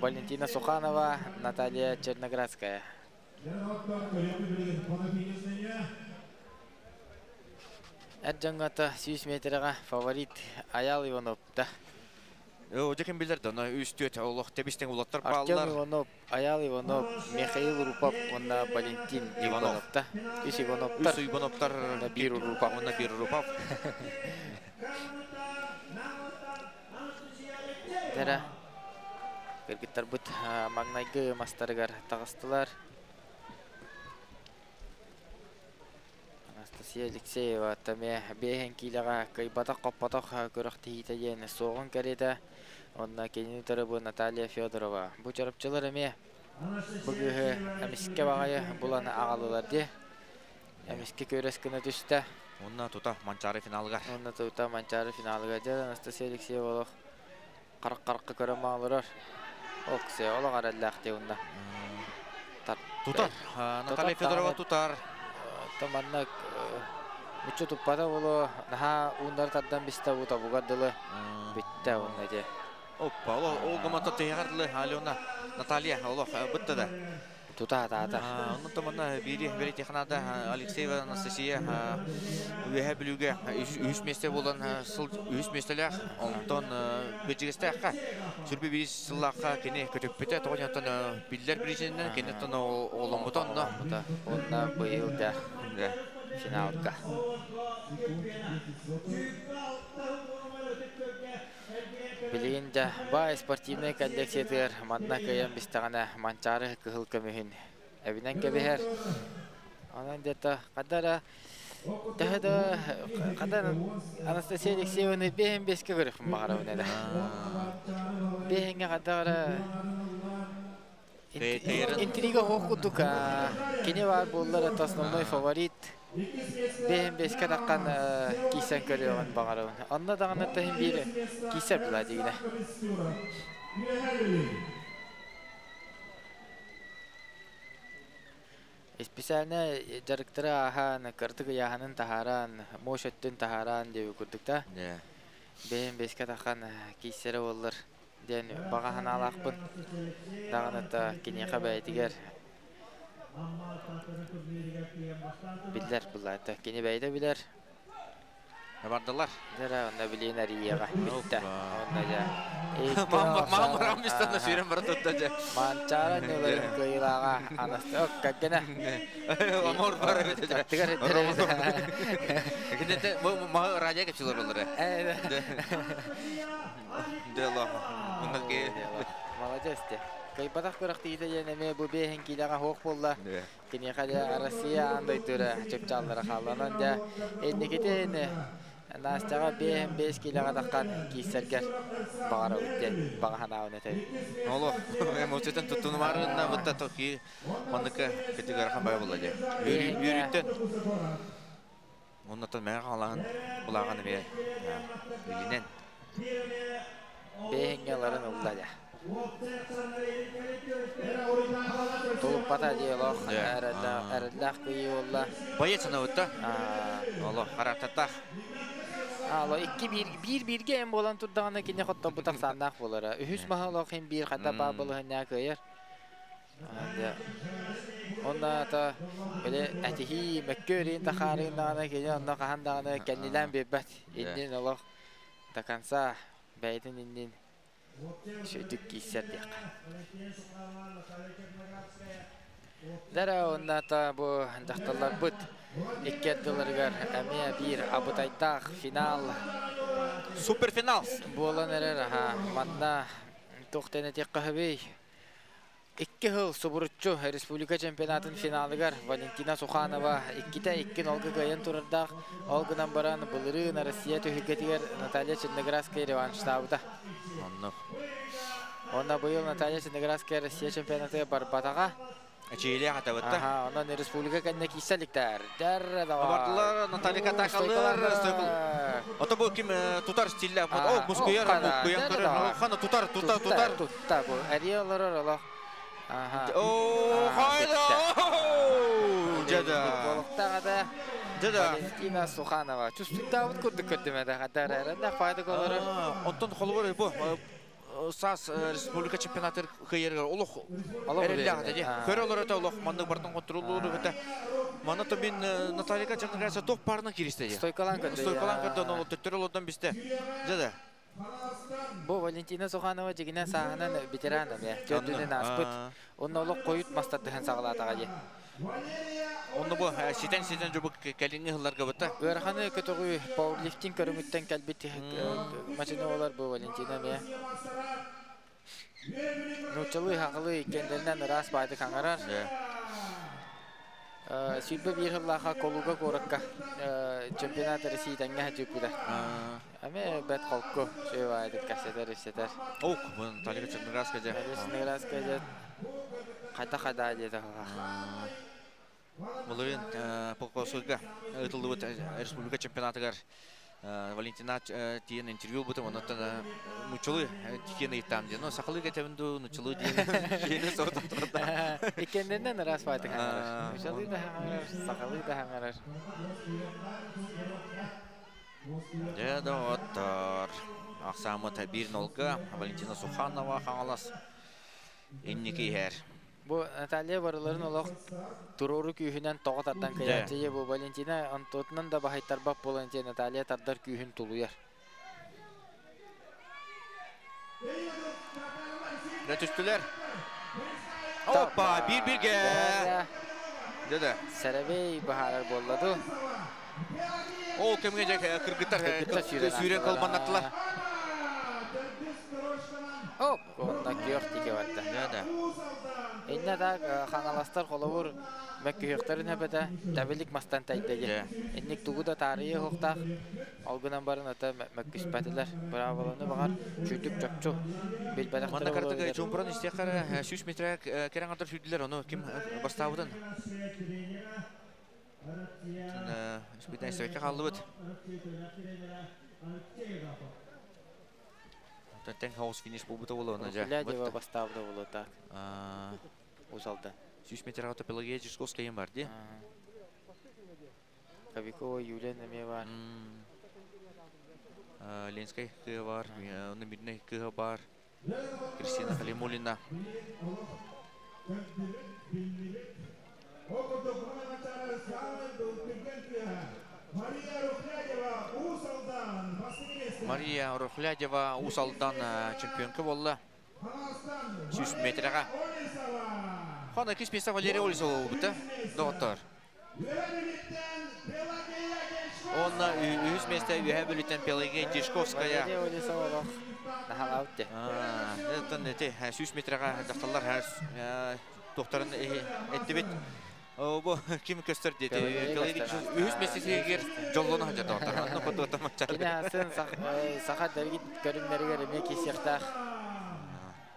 Валентина Суханова, Наталья Черноградская. Эр дьоҥҥото 100 метрға фаворит Аял Иванов да. О, ким билер да, но үс төт олох тебистен улаттар Артем бааллар. Иванов, Аял Иванов, Михаил Рупов, онна Валентин Иванов. Иванов да. Үс Ивановтар. Үс Ивановтар. Онна биир Рупов. Онна биир Рупов. Дара кыргыттарбыт маҥнайгы мастарыгар таҕыстылар. Анастасия Алексеева таме бэһин киилэҕэ кыйбатах хоппотох күрэхтэһиитэ диэн суоҕун кэриэтэ. Онно кинини бу Наталья Федорова. Бу чарапчылар эмиэ бу кыыһы эмискэ баҕайы булан аҕалылар дии. Эмискэ көрөс гына түстэ. Онна тута Манчаары финалыгар. Онно тута Манчаары финалыгар дьэ Анастасия Алексеева олох қарқ-қарқы көрө маалырар. Оксе олох араллаах дии онна. Тутар. Наталья Федорова тутар. Таманна мүччү туппата боло наха уундар тардан биста бу табугар дылы битте онна де. Оппа, ол гымата тыйгарлы Алена Наталья олох бытты да. Тута таата. Онун таманна бири бери технада Алексеева Анастасия үһә бүлүгә үс месте болан сыл үс местеләх онтон бежигестәхкә сүрбе бис сыллакка кини көтөппүтэ тоҕонтон биллер биричиннен кини тон оломбутон но Онна быйыл да финалга. Билигин да бай спортивный коллекциятыгар манна кыйан бистаҕана Манчаары кыһыл көмүһүн эбинэн кэбиһэр. Онон дето кадара төһө да кадар Анастасия Алексееваны бэһин беске көрөхпүн баҕарабын эрэ. Бэһиҥҥэ кадара интрига хоох курдук кини бар буоллар это основной фаворит. Бэһин беске таххан кисэн көрүөҕүн баҕарабын. Онно даҕаны таһын биир кисэр була дигинэ. Специально жарыктара ахан, кыртык яханын таһаран, мош өттүн таһаран деп курдук та. Бэһин беске таххан кисере боллар диэн баҕа ханаалаахпын. Даҕаны киниэхэ бэйэтигэр биллэр буллаата. Кини бэйдэ билэр. Бардылар. Дара онна билин арияга битте. Онна жа. Мама рамистан сүйрен бар тутта жа. Манчара нөлөрүн кыйылаага анасты оккагена. Амор бар бит жа. Тигер Кенете бу ма радио кепсилер болар. Дело. Муннаки. Молодец те. Кайбатах көрөктийде жана бу бэһин килага хоох болла. Киниэхэ дьэ Россия аан дойдура чыпчааллара хаалланан дьэ энникитин Настяҕа бэһин бэс килэҕэ таххан кииссэргэр баҕарабыт диэн баҕа ханаабын этэбин. Оло эмоциятын туттунумарына бытта токи манныка кетигер хамбай болла дьэ. Үөрүүттэн. Оннотон мэ хаалаһын булааҕан эмиэ билинен. Бэһиҥҥэ ыларын ылла дьэ. Тулуппата дии олох эрэллээх кыйыы буолла. Боец анабытта. Оло характаттаах. Ало икки биир биир бииргэ эм буолан турдаҕына кини хотторбутах сааннаах буолара. Үһүс маһа олох хин биир хата баа былыһынньаа кыайар. Онна та били этиһии мөккүөрүн тахаарыын даҕаны кини онно хаһан даҕаны кэннилээн биэрбэт. Иннин олох до конца бэйэтин иннин сүдүк киирсэр диэххэ. Дара онна та бу дьахталларбыт икки ардыларыгар эмиэ биир абытайдаах финал Суперфинал буолан эрэр. Аха, манна туох диэн этиэххэ сөбүй? Икки сыл субуруччу республика чемпионатын финалыгар Валентина Суханова иккитэ икки нолга кыайан турардаах. Ол гынан баран былырыын Россия түһүлгэтигэр Наталья Черноградская реванштаабыта. Оннук. Онно быйыл Наталья Черноградская Россия чемпионатыгар барбатаҕа. Эчиилээх атабытта. Аха, онон республика кэннэ киирсэ иликтэр. Дэр Бардылар Наталья Катакалыр. Ото бу ким тутар стиллэ. О, мускуйар, мускуйан көрөр. Хана тутар, тутар, тутар. Тутта бу. Эрие олорор олох. О, хайда! Жада. Болуктаҕа Жада. Валентина Суханова. Чувствуйдаабыт курдук көрдүм эдэ. Хаддар эрэннэх файда олорор. Онтон холобур бу САС республика чемпионатыр кыйырыгар олох эрэллээх ди. Көрө олорото олох маннык бартан контроллуур быта. Мана то мин Наталья Черноградская тоқ парына киристе. Стойкалан көрдө. Стойкалан көрдө, но төттөр олордон бисте. Жада. Бу Валентина Суханова дьигинэн сааһынан ветеран эмиэ. Төрдүнэн ааспыт. Онно олох койут мастардыһан саҕалаатаҕа дии. Онно бу ситен-ситен жубук кэлиҥҥи сылларга бытта. Ыараханы көтөҕүү пауэрлифтинг көрүҥүттэн кэлбит машина болар бу Валентина эмиэ. Нууччалыы хаҕылыы иккиэннэринэн ыраас баайдык хаҥарар. 21 сыллааха Колуга куоракка чемпионат России тэҥҥэ сылдьыппыта. Эмиэ бэт холку үчүгэй баайдык кэпсэтэр ипсэтэр. Ок, бу Наталья Черноградская дьэ. Наталья Черноградская дьэ хайда хайда диэтэ. Былырыын Покровскайга ыытыллыбыт республика чемпионатыгар Валентина тиийэн интервью ылбытым, оннуттан нууччалыы тиийэн ыйыттаам диэн. Ну, сахалыы кэтэбин дуу, нууччалыы диэн киһини соһутан турарда. Иккиэннэринэн ыраас баайдык хаҥарар. Нууччалыы да хаҥарар, сахалыы да хаҥарар. Дьэ, доҕоттор, ахсааммыт 1-0-га Валентина Суханова Хаҥалас инники иһэр. Бу Наталья барыларын олох туруору күүһүнэн тоҕо тардан кыйааччы бу Валентина онтуотунан да баһыйтарбат буолан дьэ Наталья тардар күүһүн тулуйар. Дьэ түстүлэр. Опа, биир-бииргэ. Дьэ Сэрэбэй баһаарар буолла ду. Ол кэмҥэ дьэ кыргыттар сүүрэн кылбаннаттылар. Оп, онно күөх тике барда. Да, да. Иннэ так хаҥаластар холобур мөккүһүөхтэрин эбэтэ тэбилик мастан тайда Инник тугу да таарыйы хуохтаах. Ол гынан баран ата мөккүспэтилэр. Брааволаны баҕар чүйдүк чопчу билбэтэх. Манна картыга чумпуран истиэххэ 100 метр кэрэн атар сүүрдүлэр, ону ким бастаабытын. Испытание совекке хааллыбыт. Тэн хаус финиш буолбута буолуона жа. Рухлядева бастаабыта буолуо так. Усалда. 100 метрга Пелагея Жишковская бар ди. Кобякова Юлия эмиэ бар. Ленскай кыһа бар, онно Мирнэй кыһа бар. Кристина Халимулина. Мария Рухлядева Уус-Алдан чемпионка буолла. 100 метрға. Хана иккис место Валерия Олесова буолбута. Доҕоттор. Онна үһүс место Үөһээ Бүлүүттэн Пелагея Дьячковская. Валерия Олесова олох наһалаабыт де. Оттон эти 100 метрға дьахталлар туохтарын эттибит. Бу ким көстөр диэти. Үһүс местесигэр дьоллоно сылдьар доҕоттор. Онно хотуота маччар. Кини асын саха дэргит көрүҥнэригэр эмиэ киирсиэхтээх.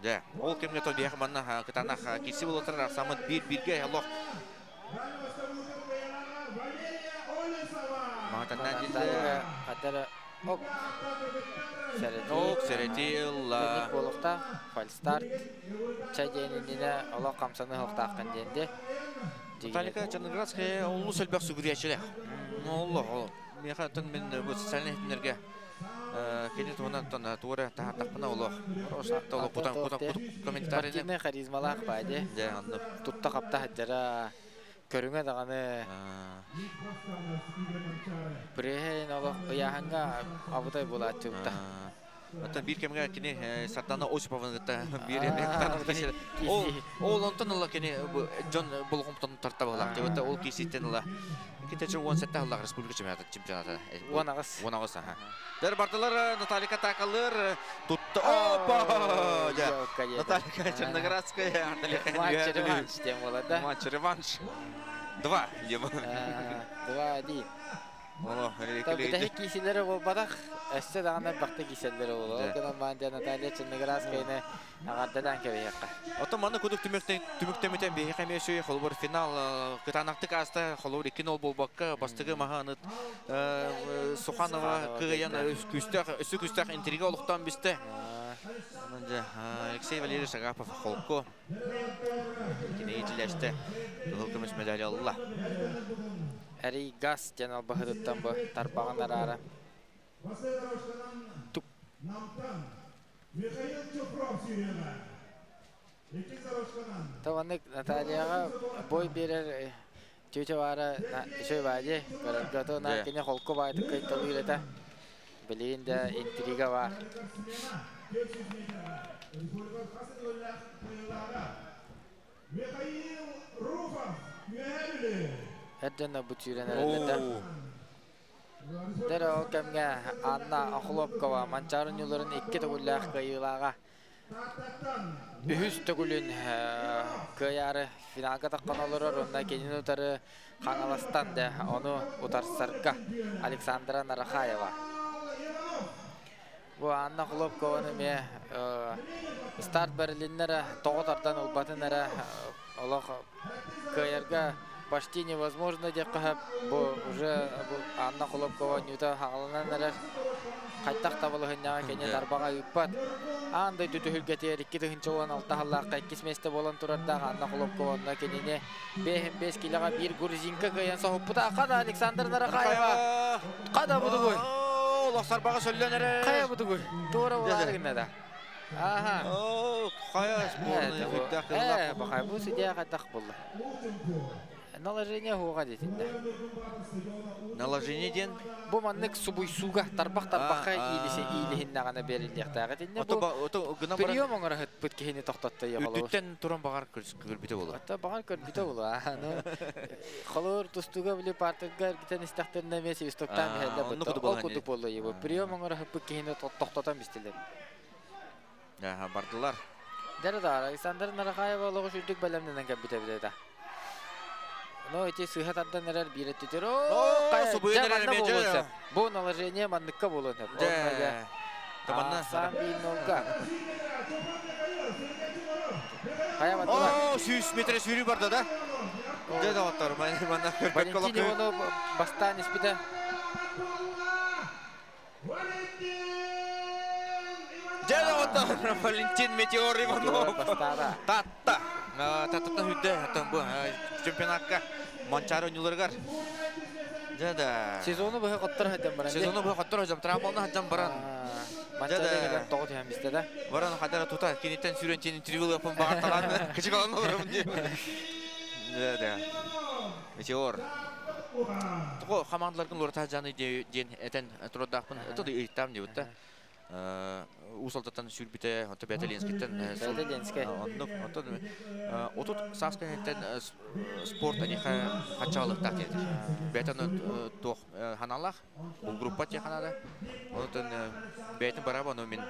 Дьэ, ол кэмҥэ то биһиэхэ манна кытаанах киирси буолуохтар ахсааммыт биир-бииргэ олох. Маатаннан диллэ. Хадара оп. Сэрэтии. Ок, сэрэтии ылла. Тэнник буолуохтаах. Фальстарт. Чай диэн иннинэ олох хамсаны хуохтааххын диэн де. Наталья Черноградская олус элбэх сүгүрүйээччилээх. Олох, ол. Миэхэ оттон мин бу социальнай ситимнэргэ Кини туһунан туора таһааттахпына олох. Просто кутан кутан комментарий. Спортивный харизмалаах бади. Дьэ, оннук. Тутта хапта хаджара көрүҥэ даҕаны Преһин олох ыйааһыҥҥа абытай буолааччыбыта. Оттон биир кэмҥэ кини Сардана Осипованы кытта биир Ол ол онтон ыла кини дьон болҕомтону тарта баһылаах. Дьэ, ол кииситтэн ыла. Китече 17 сыллаах республика чемпионата чемпионата. 18. 18 аха. Дэр бардылар Наталья Такалыр тутта. Опа! Наталья Черноградская. Матч реванш тем буолар да. Матч реванш. Два. 2-1. Бүтэһик киисилэри буолбатах, өссө даҕаны элбэхтэ кииселлэри буолуо. Ол гынан баран дьэ Наталья Черноградскаяны аҕардадаан кэбиһиэххэ. Оттон манна кудук түмүктэммитэ биһиэхэ эмиэ үчүгэй. Холобур, финал кытаанахтык ааста. Холобур, 2-0 буолбакка, бастакы маһаны Суханова кыайан күүстээх, өссө күүстээх интрига олохтоон бистэ. Алексей Валерьевич Агапов холку. Кини иитиллээччитэ кыһыл көмүс медаль ылла. Эрий газ диэн албаһытыттан бу тарбаҕын араара. Тук. Таваннык Натальяҕа бой биэрэр тетя Вара үчүгэй баадьы көрөргө то на кини холку баайтык кыйталыыр этэ. Билигин да интрига баар. Эр дьонно бу сүүрэн эрэллэр да. Дэр ол кэмҥэ Анна Охлопкова Манчаары ньуларын икки төгүллээх кыайыылааҕа үһүс төгүлүн кыайаары финалга таххан олорор уонна кинини утары Хаҥаластан да ону утарсарга Александра Нарахаева. Бу Анна Хлопкованы эмиэ старт бэрилиннэ тоҕо тардан ылбатын эрэ олох кыайарга почти невозможно диэххэ сөп. Бу уже бу Анна Хлопкова ньута хаҕаланан эрэр. Хайтах табылыһынньаҕа кини тарбаҕа ыыппат. Аан дойду түһүлгэтигэр 2016 сыллаахха иккис миэстэ буолан турардаах Анна Хлопкова онно кинини 5 килоҕа биир грузинка кыайан соһуппута. Хана Александр Нарахаева. Хана будугуй. Олох сарбаҕа сөллөн эрэ. Хайа будугуй. Туора булаары гынна да. Аха. Хайа сборная үрдээх кыллаах. Бахай бу судья хайдах булла. Наложение хуга дитинде. Наложение диэн? Бу маннык субуйсууга тарбах тарбахха иилисе иилиһиннэҕинэ бериллиэхтээҕэ итиннэ бу прием оҥоро сыппыт киһини тохтотто холобур. Үрдүттэн туран баҕар көрбүтэ буолуо. Ата баҕар көрбүтэ буолуо. Аны холобур тустууга били партерга эргитэн истэхтэринэ эмиэ свистоктаан иһэллэр бытта. Ол курдук буолла его. Прием оҥоро сыппыт киһини тохтотон бистилэр. Бардылар. Дьэ да, Александр Нарахаева олоҕу үрдүк бэлэмнэнэн кэлбитэ эбит. Но эти сыһа тардан эрэр биир өттүтэр. О, субуйан эрэр эмиэ. Бу наложение манныкка буолуон сөп. Дьэ. Таманна. Саам биир нолга. Хайа бардылар. О, 100 метр сүүрүү барда да. Дьэ доҕоттор, манна Валентин Иванов бастаан испитэ. Дьэ доҕоттор, Валентин Метеор Иванов. Татта. Таттаттан хүрдэ, оттон бу чемпионатка Манчаары ойнууларыгар. Дьэ да. Сезону быһа хоттор сылдьан баран. Сезону быһа хоттор сылдьан, травмалана сылдьан баран. Манчаары кэлэн тоҕо түһэн бистэ да. Баран хадара тута киниттэн сүүрэн тиэн интервью ылыаппын баҕарталаан кычыгалан олоробун диэн. Дьэ да. Метеор. Тоҕо хамаандаларгын луратаа жаны диэн этэн турардаахпын. Это да ыйыттаам диэбит да. Уус Алдантан сүүрбүтэ, онтон бэйэтэ Ленскиттэн Бэйэтэ Ленскэй. Оннук, онтон 30 саас кэнниттэн спорт эниэхэ хаччаалыктаах диэтир. Бэйэтэ туох ханаалаах, бу группа тиэ ханаада. Онтон бэйэтин бараба, ону мин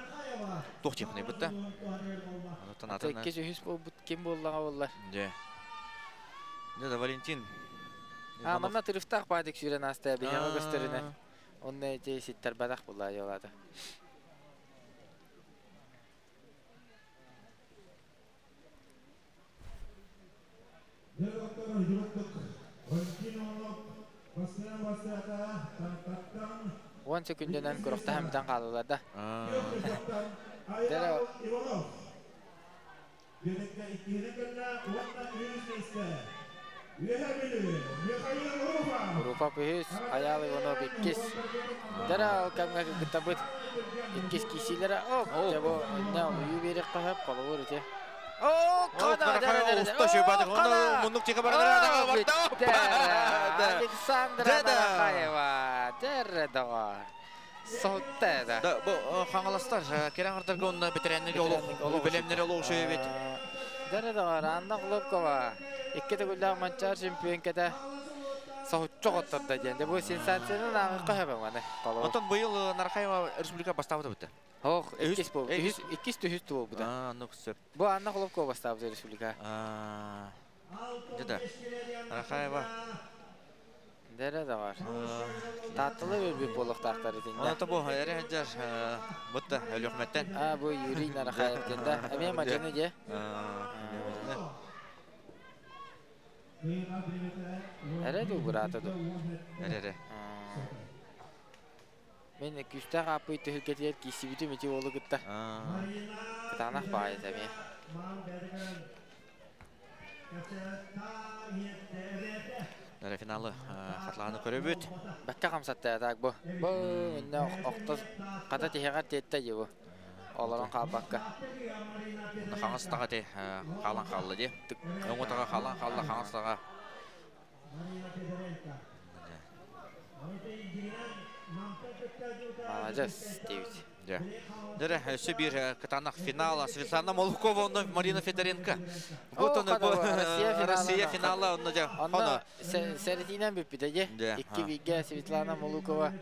туох диэхпиний бытта. Онтон атын Иккис үһүс буолбут ким буоллаҕа буоллар. Дьэ. Дьэ да Валентин. А, манна тырыфтаах баадык сүүрэн ааста биһиэхэ көстөрүнэн. Онно ити ситтэрбэтэх буолла дьыалаата. 10 секундунан күрэхтэһэн бүтэн хааллылар да. Дьэ Рупа үһүс, Айаал Иванов иккис. Дьэ ол кэмҥэ кыттабыт. Иккис киисилere оп, дьэ бу иннэ олуйуу биэриэххэ сөп, холобур ити. О, О, хана, дьэ, дьэ, дьэ, уста о, шөбады. хана! Муннук тике О, барар. бүттэ! Александра Да, да. Нарахаева, дьэрэ доҕор. Соһутта да. Да, бу хаҥаластар керен артарга онна бетереннерге олох Олох белемнер олох шөбет. Дьэрэ доҕор, Анна Хлопкова икки төгүллээх Манчаар чемпионката соһуччу хоттордо диэн. Дьэ бу сенсациянан ааҕыахха сөп маны. Холобур. Онтон быйыл Нарахаева республика бастаабыта бутта. Ох, Үһүс, иккис буол. үһүс. Үһүс, иккис түһүс буолбута. А, ну сөп. Бу Анна Хлопкова бастаабыта республика. А, да. Нарахаева. Дэрэ да бар. Таатталы өлбүт буолуохтаахтар итиннэ. Онто бу эре хаджар бутта өлөхмөттен. А, бу Юрий Нарахаев диэн да. Эмиэ мадьыны дьэ. Эрэ дуу быраата дуу. Эре эре. Мен күүстээх ааппый түһүлгэтигэр киирсибитим ити уолу кытта. Кытаанах баҕайыта эмиэ. Дара финалы хатлааны көрөбүт. Бэккэ хамсатта так бу. Бу инне охто хата тиһэҕэр тиэттэ дии бу. Олорон хаалбакка. Хаҥас таға те халан қалды де. Оңы таға халан қалды, хаҥас таға. Маладьыас диэбит. Дьэ. Дэрэ, өссө биир кытаанах финал Светлана Молокова онно Марина Федоренко. Вот он Россия Россия финала онно дьэ. Онно сэрэтиинэн бүппүтэ дьэ. Икки бииргэ Светлана Молукова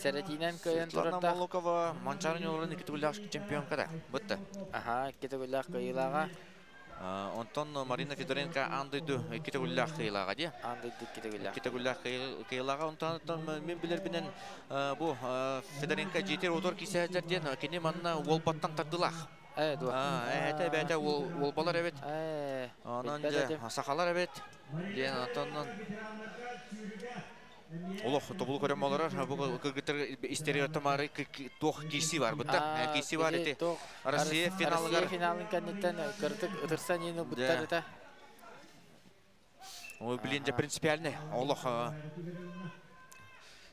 сэрэтиинэн кыайан Светлана турардаах. Молокова Манчаары ньуоларын икки төгүллээх чемпионка да. Бытта. Аха, икки төгүллээх кыайыылааҕа. Онтон Марина Федоренко аан дойду икки төгүллээх кыайыылааҕа дии. Аан дойду икки төгүллээх. Икки төгүллээх кыайыылааҕа. Онтон мин билэрбинэн бу Федоренко житер отор кисээдер диэн кини манна уолбаттан тардылаах. Ээ дуо. Эһэтэ бэйэтэ уолбалар эбит. Ээ. Онон билбэт дьэ этим. сахалар эбит. Диэн онтон олох тобулу көрөн олорор. Бу кыргыттар истери тамары туох киси бар бутта. Киси бар ити. Россия финалыгар. Россия финалын кэнниттэн кырдык ытырсан иин ылбыттар этэ. Ой, блин, же принципиальный. Олох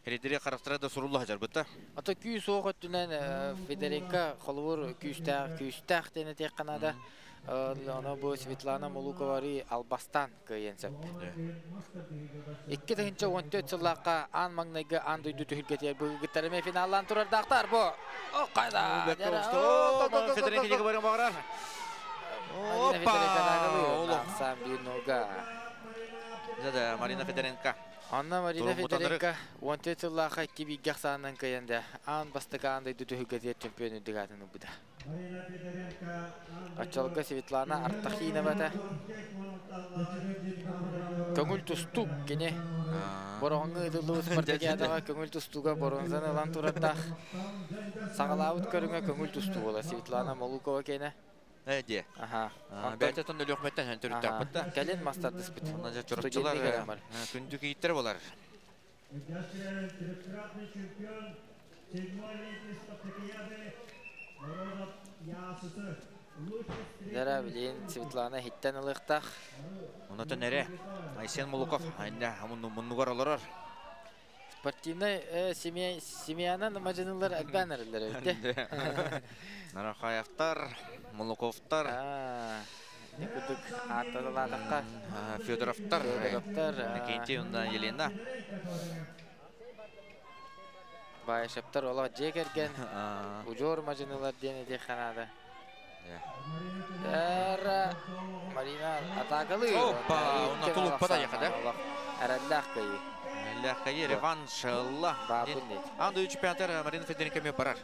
Хредери характера да сурулла хажар бутта. Ата күүс оох өттүнэн Федоренко холобур күүстээх күүстээх диэн этиэх канада. Ону бу Светлана Молуковары албастан кыайан сөп. 2014 сыллаахха аан маҥнайгы аан дойду түһүлгэтигэр быгыттар эмиэ финаллаан турардаахтар бу. О, кайда! Федоренко диэки баран баҕарар. Марина Федоренко Опа! Ахсаан биир нолга. Да, Марина Федоренко. Анна Марина Федоренко 14 сыллаахха икки бииргэ ахсаанынан кыайан да аан бастакы аан дойду түһүлгэтигэр чемпион үрдүк аатын ылбыта. Оччолорго Светлана Артахинова көҥүл тустуук кини Бороҕоҥҥо ыытыллыбыт спартакиадаҕа көҥүл тустууга боруонзаны ылан турардаах. Саҕалаабыт көрүҥэ көҥүл тустуу буола Светлана Молукова киэнэ. Э, дии. Аха. Бэйэтэ тон өлүөхмэттэн төрүттээхпит да. Кэлин мастардыспыт. Онно дьэ чурапчылар күндү кийиттэр болар. Трехкратный чемпион седьмой летней спартакиады народов ЯССР. Дара билин Светлана хиттен ылыктах. Онотон эре Айсен Молуков айна муннугар олорор. Спортивный семья семьянан мажынылар элбээн эрэллэр эбит. Нарахаевтар, Молуковтар. Не курдук аатталаатахха. Федоровтар. Федоровтар. Кенти онда Елена. Баайшаптар олох дьиэ кэргэн удьуор мажынылар диэн этиэх ханаада. Эра Марина атакалыы. Опа, онно тулуппа да яха да. Эрэллээх кыайыы. Эрэллээх кыайыы реванш ылла. Баабын дейт. Аан дойду чемпионатар Марина Федоренко эмиэ барар.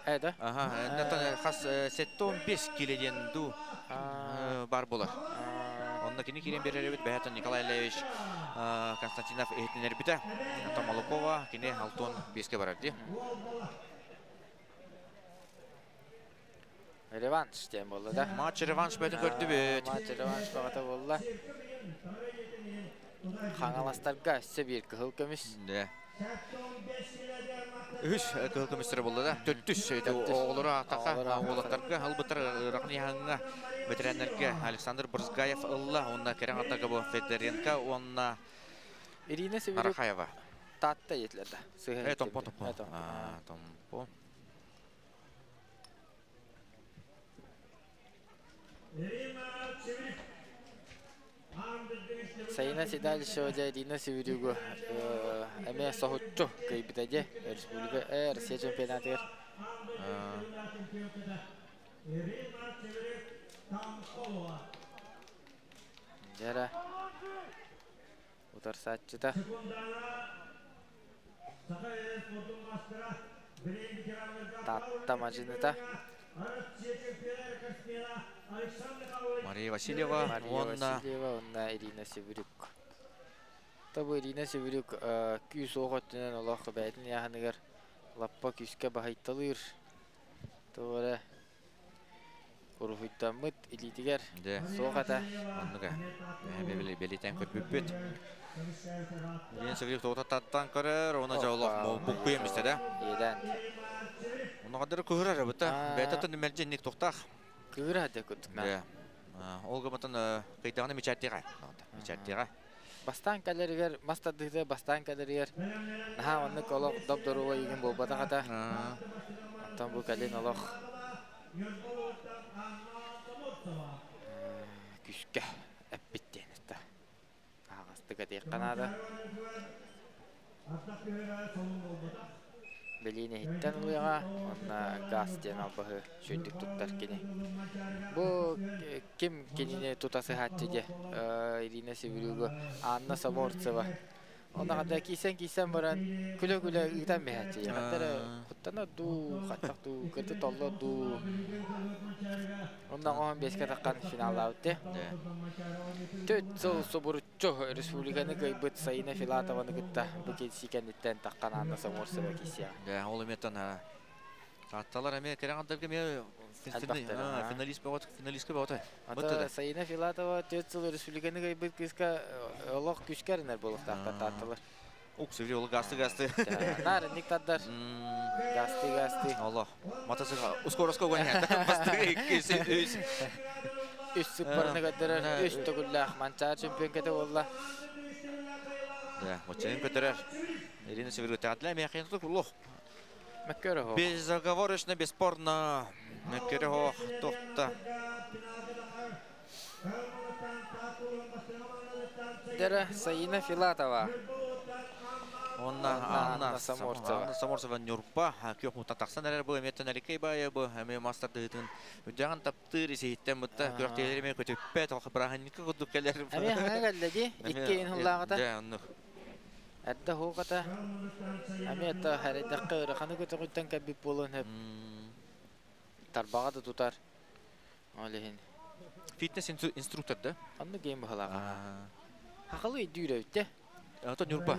Э да. Аха, хас 75 кило диэн ду бар болар. Онно кини киирэн биэрэр эбит бэйэтин Николай Левич Константинов иһитиннэрбитэ. Онтон Молокова кини 65-кэ барар дии. Реванш диэн буолла да. Матч реванш бөтүн көрдүбүт. Матч реванш баҕата буолла. Хаҥаластарга өссө биир кыһыл көмүс. Да. Үһүс кыһыл көмүстэрэ буолла да. Төрдүс оҕолору атаха уолаттарга ылбыттар Рахниһаҥҥа ветераннарга Александр Брызгаев ылла. Онна кэрэн аттарга бу Федоренко уонна Ирина Северюк Арахаева. Таатта етлер да. Э, томпо томпо. А, томпо. Сайына Седалищева дьэ Ирина Северюгу эмиэ соһуччу кыайбыта дьэ республика Россия чемпионатыгар. Дьэ утарсааччыта. Таатта мадьыныта. Мария Васильева Мария уонна Васильева уонна Ирина Севрюк. Табы Ирина Севрюк күүс уох өттүнэн олох бэйэтин ыйааһыныгар лаппа күүскэ баһыйталыыр. Туора уруһуйдаммыт илиитигэр Дьэ, суох этэ. Оннуга. Бэлитэн көрбүппүт. Ирина Севрюк тоҕута таттан көрөр, уонна дьэ олох буккуйан бистэ да. Иэдэн. Онно хадары кыһырар быта. Бэйэтэ мэлдьи инник тухтаах. Кыыра да курдук. Дьэ. Ол гыммытын кыйдаҕына мичээрдиэҕэ. Мичээрдиэҕэ. Бастаан кэлэригэр, мас тардыыта бастаан кэлэригэр наһаа оннук олох доп-доруобай игин буолбатах ата. Оттон бу кэлин олох күүскэ эппит диэн этэ. Аһаҕастык этиэххэ наада. Билиин иһиттэн ылыаҕа уонна газ диэн албаһы сүрдүк туттар кини. Бу ким кинини тута сыһааччы дьэ Ирина Севрюга, Анна Саморцева. Онно хата кисэн-кисэн баран күлэ-күлэ ыытан биһээччи. Хаттара куттана дуу, хаттах дуу, кырты толло дуу. Онно оһон беске таххан финаллаабыт те. Төт сыл субуруччу республиканы кыайбыт Саина Филатованы кытта бу киирсии кэнниттэн таххан Анна Саморцева киирсиэҕэ. Дьэ, ол эмиэтэн Таатталар эмиэ кэрэҕандарга эмиэ финалист бөҕөт, финалистка бөҕөтө. Ата Саина Филатова 4 сыл республиканы кыайбыт кыыска олох күүскэ эрэнэр буолуохтаахтар таатталар. Уксүри ол гасты гасты. Наар инник тардар. Гасты гасты. Олох. Мотоцикл ускороско гонят. Басты 2 3. Үс сыппарны көрдөрөр, үс төгүллээх Манчаары чемпионката буолла. Да, оччоҥ көтөрөр. Ирина Северюк тәҕэтлэ эмиэ лох. Мөккөрө Безоговорочно, бесспорно. Мөккөрө тохта. Дера Саина Филатова. Онна Анна Саморцева. Анна Саморцева Нюрба күөх муттан тахсан эрэр бу эмиэттэн Аликей баайа бу эмиэ мастер дыһытын үддьаҕан таптыыр исиһиттэн бутта күрэхтиэлэри эмиэ көтүппэт ол бырааһынньыкка курдук кэлэр. Эмиэ хаҥа кэллэ ди икки ин хыллааҕыта. Дьэ, оннук. Эрдэ хууката. Эмиэ та хэрэйдэххэ ыраханы көтөҕүттэн кэлбит буолуон сөп. Тарбаҕа да тутар. Ол иһин. Фитнес инструктор да? Оннук гейм быһалааҕа. Хахалы өйдүүр эбит те. Ото Нюрба.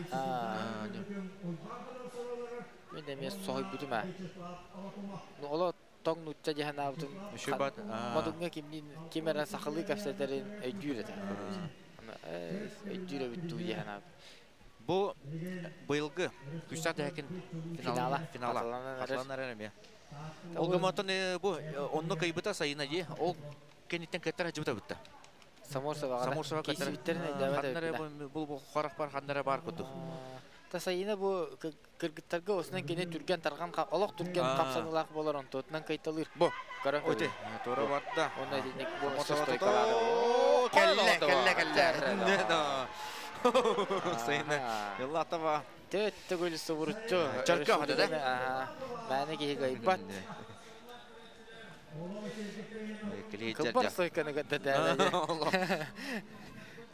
Мен эмиэ соһуйбутум ээ. Ну оло тоҥ нуучча диэн аабытым. Модуҥҥа кимниин ким эрэ сахалыы кэпсэтэрин өйдүүр этэ. Өйдүүр эбит дуу диэн аабыт. Бу быйылгы күстээх дэһэкин финала. Финала. Хатыланар эмиэ. Ол гымматан бу онно кыйбыта Сайына дии. Ол кэнниттэн кыттар хадьыбыта бытта. Саморсоваҕа. Саморсова кыттар. Киисибиттерин өйдөөбөт эбит. Бу харах бар ханнара бар курдук. Та Сайына бу кыргыттарга осунан кини түргэн тарган олох түргэн хапсаныылаах болар онтуотунан кыйталыыр. Бу. Көрө. Өте. Тура барда. Онно итинник бу Саморсова стойкалаады. Кэллэ, кэллэ, кэллэ. Сайына Филатова. Төт төгүл субуруччу. Чөркө хада да? Мээнэ киһи кыайбат. Кылбар стойканы көрдөрдө.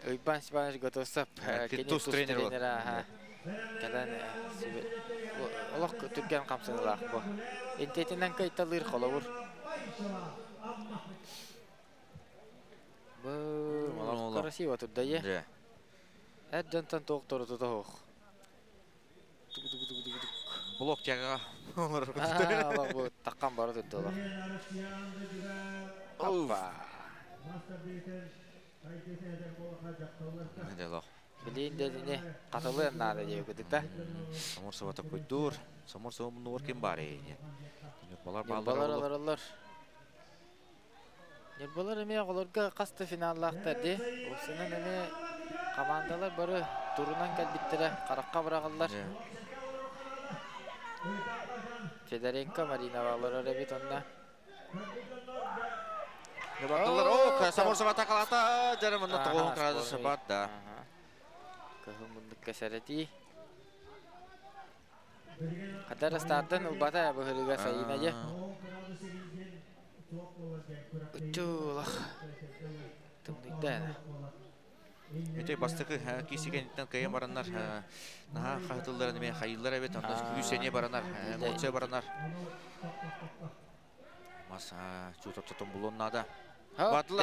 Уйбан Степанович Готовцев кини тус тренер тренера. Кэлэн олох түргэн хамсаныылаах бу. Интетинэн кыйталыыр холобур. Бу олох красиво турда е. Эр дьонтон туох торутута суох. Блок тяга. Олох бу таккан бара турда олох. Оппа. Делох. Билиин дедини катылыан наада диэбит да. Саморсова такой дур. Саморсова муннугар ким бар ээ. Ньурбалар Ньурбалар олороллор. Ньурбалар эмиэ оҕолорго хас да финаллаахтар дии. Осунан эмиэ командалар бары турунан кэлбиттэрэ харахха быраҕыллар. Федоренко Маринова олорор эбит онно. Бардылар. О, Саморсов атакалата. Дьэ манна 9 градус бар да. Кыһыл муннукка сэрэтии. Хатар стартан ылбата быһырыга Сайына же. Үтүлах. Тымныйда. Ити бастакы киисикэниттэн кыайан бараннар наһаа хаһытыллар эме хайыллар эбит, онно күүс сэниэ баранар, эмоция баранар. Мас чуутап тотон булуон наада. Бардылар.